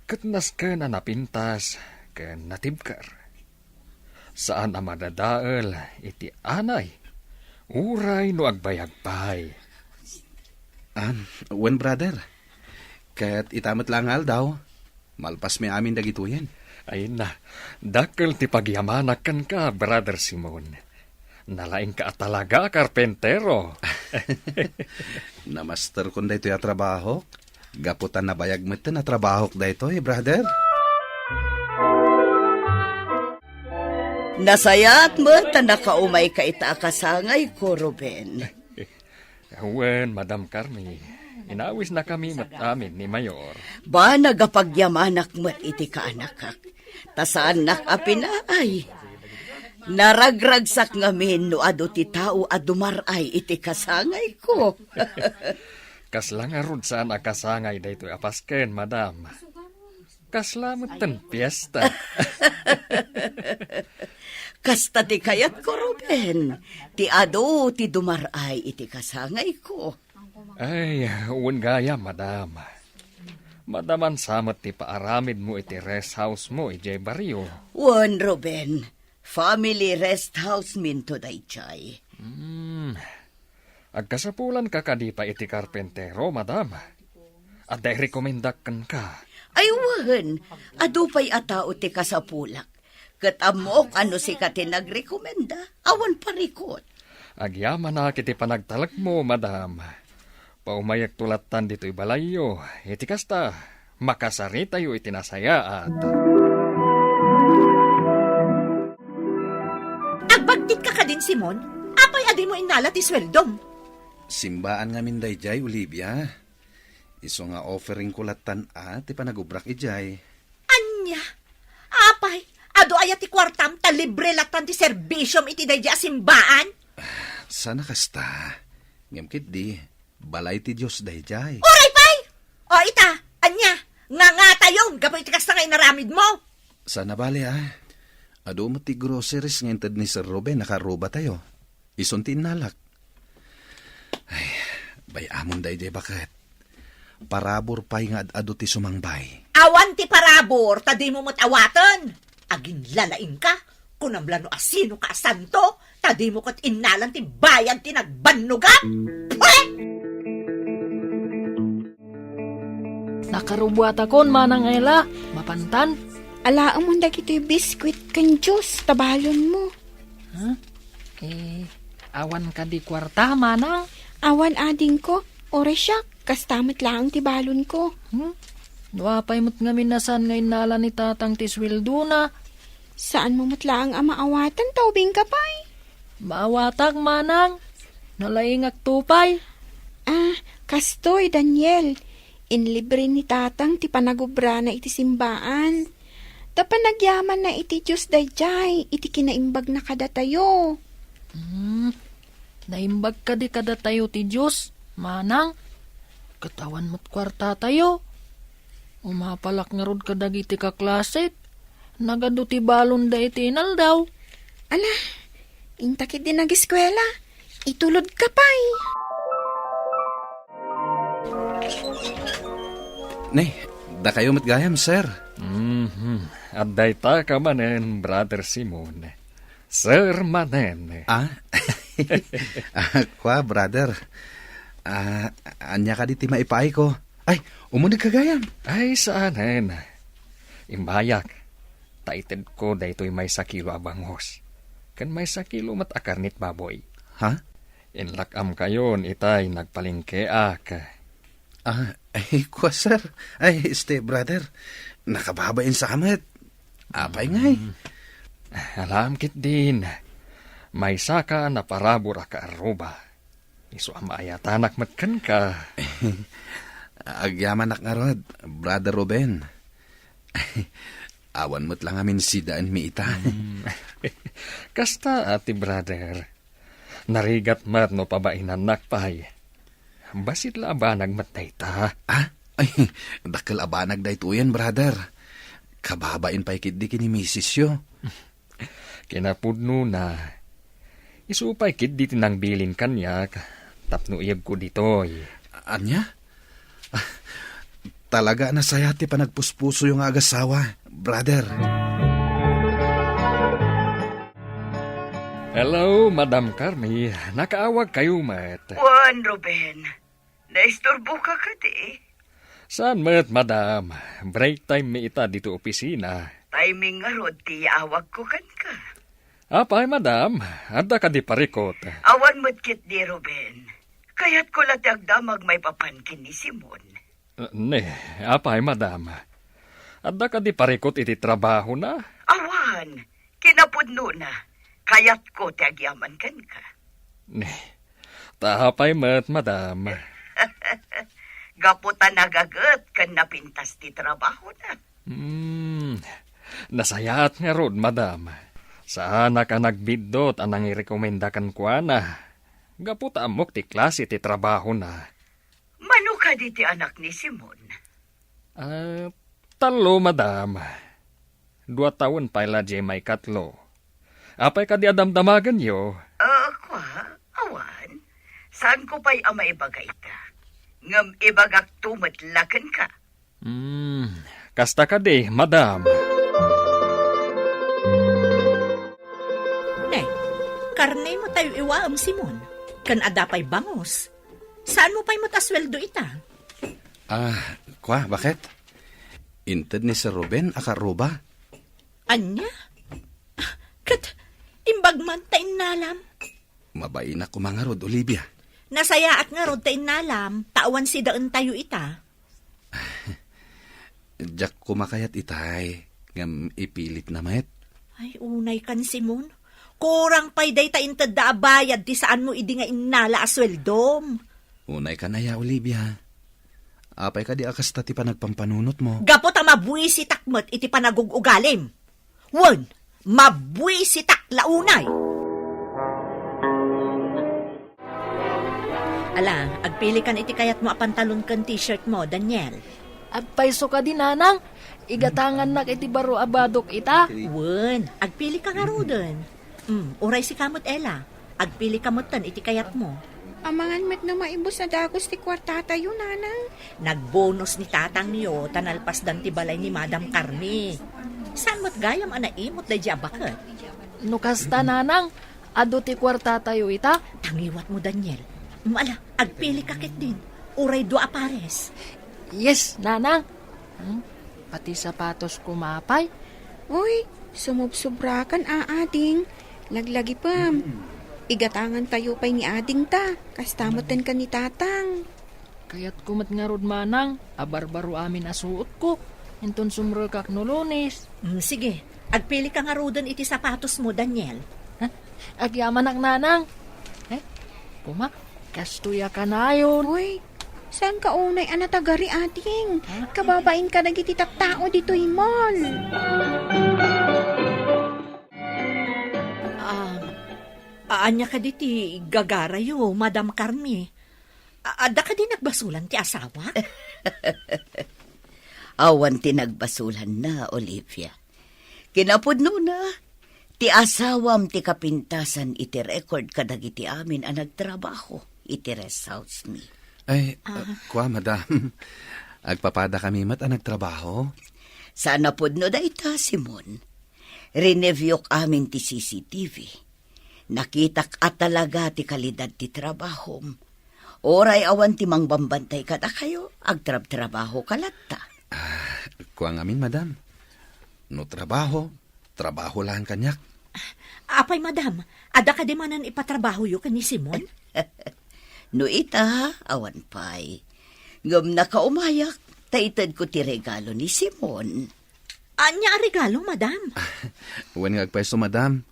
Ket nasken a napintas ken natibker. Saan a madadael iti anay, uray no agbayag pay. Ah, wen, brother. Ket ita met la nga aldaw, malpasmi amin dagitoyen. Ay na, dakkel ti pagyamanak kenka, Brother Simon. Nalaingka a talaga a karpentero. Namasterkon daytoy a trabahok. Gapu ta nabayag metten a trabahok daytoy, brother. Nasayaat met ta nakaumayka ita a kasangayko, Ruben. Wen, Madam Carmi, inawisnakami met amin ni Mayor. Banag a pagyamanak met iti kaanakak, ta saannak a pinaay. Naragragsak ngamin no adu ti tao a dumar-ay iti kasangayko. Kasla ngarud saan a kasangay daytoy a pasken, Madam. Kasla metten fiesta. Kasta ti kayatko, Ruben. Ti adu ti dumar-ay iti kasangayko. Ay, wen gayam, Madam. Madaman sa met ti paaramidmo iti rest house mo idiay barrio. Wen, Ruben. Family rest house minto daydiay. Hmm. Agkasapulanka kadi pay iti karpentero, Madam? Adda irekomendak kenka. Ay, wen. Adu pay a tao ti kasapulak. Ket ammok a no sika ti nagrekomenda, awan parikut. Agyamanak iti panagtalekmo, Madam. Paumayekto lattan ditoy balayyo. Iti kasta, makasaritayo iti nasayaat. Agbagtitka kadin, Simon? Apay a dimo innala ti sueldom? Simbaan ngamin daydiay, Olivia. Isu nga offeringko lattan a ti panagubrak idiay. Ania? Apay, adu aya ti kuartam ta libre lattan ti serbisiom iti daydiay a simbaan? Sana kasta. Ngem ketdi, balay ti Dios daydiay. Uray pay! O ita, ania? Ngangatayon gapu iti kasta nga inaramidmo? Sana bale, a. Adu met ti groceries nga inted ni Sir Ruben a karrubatayo. Isun ti innalak. Ay, bay-amon daydiay baket. Parabur pay nga ad-adu ti sumangbay. Awan ti parabur, ta dimo met awaten. Aginlalaingka, kunam la no asinoka a santo, ta dimo ket innalan ti bayad ti nagbannogam. Pwe! Nakarubuatakon, Manang Ella, mapantan? Alaemon dagitoy biskuit ken juice ta balonmo. Ha? Eh, awan kadi kuarta, Manang? Awan adingko, uray siak, kasta met laeng ti balonko. Hmm? No apay met ngamin a saan nga innala ni Tatang ti sueldona? Saanmo met laeng a maawaten ta ubingka pay? Maawatak, Manang. Nalaingakto pay. Ah, kastoy, Daniel. Inlibre ni Tatang ti panagubrana iti simbaan. Ta panagyamanna iti Dios daydiay iti kinaimbagna kadatayo. Hmm, naimbag kadi kadatayo ti Dios, Manang? Ket awan met kuartatayo. Umapalak ngarud kadagiti kaklasik. Nagadu ti balonda iti inaldaw. Ala, inta ketdi nageskuela. Itulodka pay. Ne, dakayo met gayam, sir. Mhm. Adda ita ka manen, Brother Simon. Sir manen. Ah? Ah, kua, brother. Ah, ania kadi ti maipaayko? Ay, umuneg ka gayam. Ay, saanen. Imbayak, ta itedko daytoy maysa kilo a bangus. Ken maysa kilo met a karnit baboy. Ha? Inlak-amkayon itay nagpalengkeak. Ah, ay, kua, sir. Ay, este, brother. Nakababain sa met. Apay ngay? Mm. Alam ketdin. Maysaka a naparabur a kaarruba. Isu a maayatanak met kenka. Agyamanak ngarud, Brother Ruben. Awan met la ngamin sidaenmi ita. Mm. Kasta, ati brother. Narigat met no pabainannak pay. Bassit la a banag met dayta. Ah? Ay, dakkel a banag daytoyen, brother. Kababain pay ketdi ken ni misisyo. Kinapudnona, isu pay ketdi ti nangbilin kaniak tapno iyegko ditoy. Ania? Ah, talaga a nasayaat ti panagpuspusoyo nga agasawa, brother. Hello, Madam Carmi. Nakaawagkayo met. Wen, Ruben. Naisturboka kadi? Saan met, madam. Break time mi ita ditoy opisina. Timing ngarud ti yaawagko kenka. Apay, madam, adda kadi parikut? Awan met ketdi, Ruben. Kayatko la ti agdamag maipapan ken ni Simon. Ne, apay, madam. Adda kadi parikut iti trabahona? Awan. Kinapudnona, kayatko ti agyaman kenka. Ne, ta apay met, madam? Gapu ta nagaget ken napintas ti trabahona. Hmm, nasayaat ngarud, madam. Saanak a nagbiddut a nangirekomenda kenkuana. Gapu ta ammok ti klase ti trabahona. Mano kadi ti anak ni Simon? Ah, tallo, madam. Dua tawen pay la diay maikatlo. Apay kadi a damdamagenyo? Ah, kua, awan. Saanko pay a maibaga ita. Ngem ibagakto met la kenka. Hmm, kasta kadi, madam. Ne, karne mo tayo iwaem, Simon. Ken adda pay bangus. Saan mo pay met a sueldo ita? Ah, kua, baket? Inted ni Sir Ruben a kaarruba. Ania? Ket imbag man ta innalam? Mabainak koma ngarud, Olivia. Nasayaat ngarud ta innalam, ta awan sidaentayo ita. Diak koma kayat itay, ngem ipilitna met. Ay, unay kan, Simon. Kurang pay dayta intedda a bayad ti saanmo idi nga innala a sueldom. Unay kan aya, Olivia? Apay kadi a kasta ti panagpampanunotmo? Gapu ta mabuisitak met iti panagug-ugalim. Wen, mabuisitak la unay. Ala, agpilikan iti kayatmo a pantalon ken t-shirt mo, Daniel. Agpayso kadi, nanang. Igatangannak iti baro a badok ita. Wen, agpilika ngaruden. Mm, uray sika met, Ella. Agpilika metten iti kayatmo. Amangan met no maibus a dagus ti kuartatayo, nanang. Nagbonus ni tatangyo ta nalpasdan ti balay ni Madam Carmi. Saan met gayam a naimot daydi a baket? No kasta, nanang, adu ti kuartatayo ita? Tangiwatmo, Daniel. Mm, ala, agpilika ketdin. Uray dua a pares. Yes, nanang. Hmm? Pati sapatos koma pay? Uy, sumubsubrakan a, ading. Laglagipem. Igatangantayo pay ni ading ta. Kasta metten ken ni tatang. Kayatko met ngarud, manang, a barbaro amin a suotko. Inton sumrekak no Lunes. Mm, sige. Agpilika ngaruden iti sapatosmo, Daniel. Ha? Agyamanak, nanang. Eh, koma, kastoy a kanayon. Uy, saanka unay a natagari, ading? Ha? Kababain kadagiti tattao ditoy mall. Ah, ania kadi ti gagarayo, Madam Carmi? A-, adda kadi nagbasolan ti asawak? Awan ti nagbasolanna, Olivia. Kinapudnona, ti asawam ti kapintasan iti record kadagiti amin a nagtrabaho iti rest house mi. Ay, ah, kua, madam. Agpapadakami met a nagtrabaho. Saan a pudno dayta, Simon. Rineviewk amin ti C C T V. Nakitak a talaga ti kalidad ti trabahom. Uray awan ti mangbambantay kadakayo, agtrabtrabahoka latta. Ah, kua ngamin, madam. No trabaho, trabaho laeng kaniak. Apay, madam, adda kadi manen ipatrabahoyo ken ni Simon? No ita, awan pay. Ngem nakaumayak, ta itedko ti regalo ni Simon. Ania a regalo, madam? Wen nga agpayso, madam.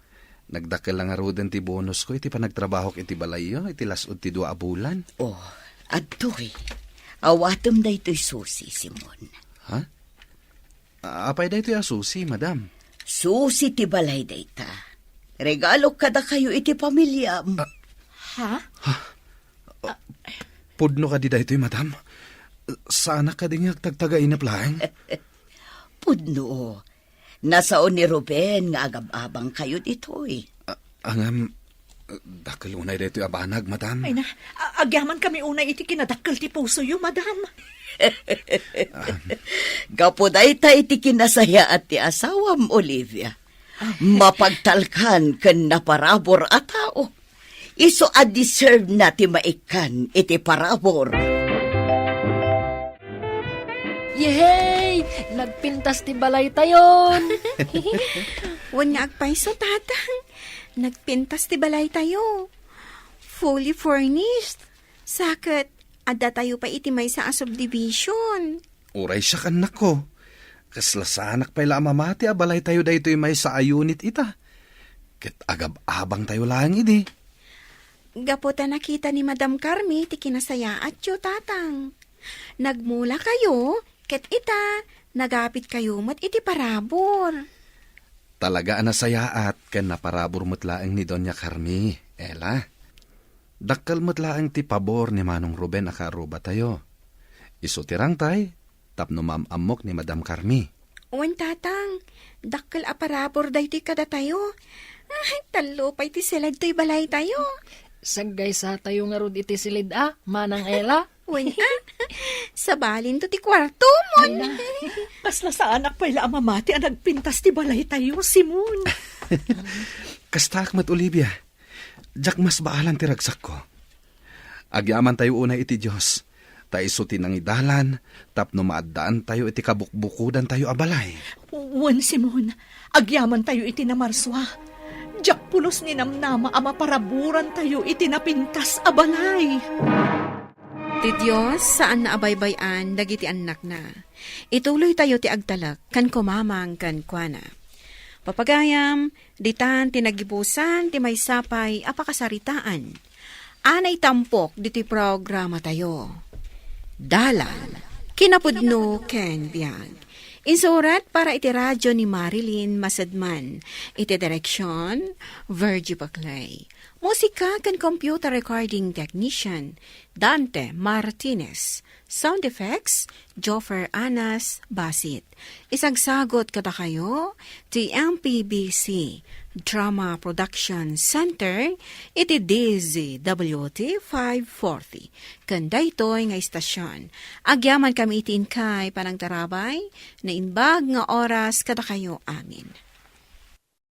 Nagdakkel la ngaruden ti bonusko iti panagtrabahok iti balayyo iti las-ud ti dua a bulan. Oh, adtoy. Awatem daytoy susi, Simon. Ha? Apay daytoy a susi, madam? Susi ti balay dayta. Regalok kadakayo iti pamiliam. Ah. Ha? Ha? Ah, pudno kadi daytoy, madam? Saanak kadi nga agtagtagainep laeng? Pudno. Nasao ni Ruben nga agab-abangkayo ditoy. A-, angam, dakkel unay daytoy a banag, madam. Ay na, a-, agyamankami unay iti kinadakkel ti pusoyo, madam. Gapu dayta iti kinasayaat ti asawam, Olivia. Mapagtalkan ken naparabur a tao. Isu a deserve na ti maikkan iti parabur. Yehey! Nagpintas ti balaytayon! Wen nga agpayso, Tatang. Nagpintas ti balaytayo. Fully furnished. Sa ket, addatayo pay iti maysa a subdivision. Uray siak, annakko. Kasla saanak pay la a mamati a balaytayo daytoy maysa a unit ita. Ket agab-abangtayo laeng idi. Gapu ta nakita ni Madam Carmi ti kinasayaatyo, Tatang. Nagmulakayo, ket ita, nagapitkayo met iti parabur. Talaga a nasayaat ken naparabur met laeng ni Doña Carmi, Ella. Dakkel met laeng ti pabor ni Manong Ruben a kaarrubatayo. Isu ti rangtay tapno maam-ammok ni Madam Carmi. Wen, Tatang, dakkel a parabur daytoy kadatayo. Ay, tallo pay ti siled toy balaytayo. Saggaysatayo ngarud iti siled a, Manang Ella? Wen, a. Sabalinto ti kuartomon. Ay na. Kasla saanak pay la a mamati a nagpintas ti balaytayo, Simon. Kastaak met, Olivia. Diak masbaalan ti ragsakko. Agyamantayo unay iti Dios, ta isu ti nangidalan tapno maaddaantayo iti kabukbukodantayo a balay. Wen, Simon, agyamantayo iti namarsua. Diak pulos ni namnama a maparaburantayo iti napintas a balay. Ti Dios, saan a baybay-an dagiti annakna. Ituloytayo ti agtalek ken kumamang kenkuana. Papagayam, ditan ti nagibusan ti maysa pay a pakasaritaan a naitampok ditoy programatayo. Dalan, kinapudno ken biag. Insurat para iti radio ni Marilyn Masedman. Iti direksyon, Virgie Baclay. Musika ken computer recording technician, Dante Martinez. Sound effects, Joffer Anas Basit. Isagsagot kadakayo ti M P B C Drama Production Center iti D Z W T five forty. Ken daytoy nga istasion, agyamankami iti inkay panangtarabay, naimbag nga oras kadakayo amin.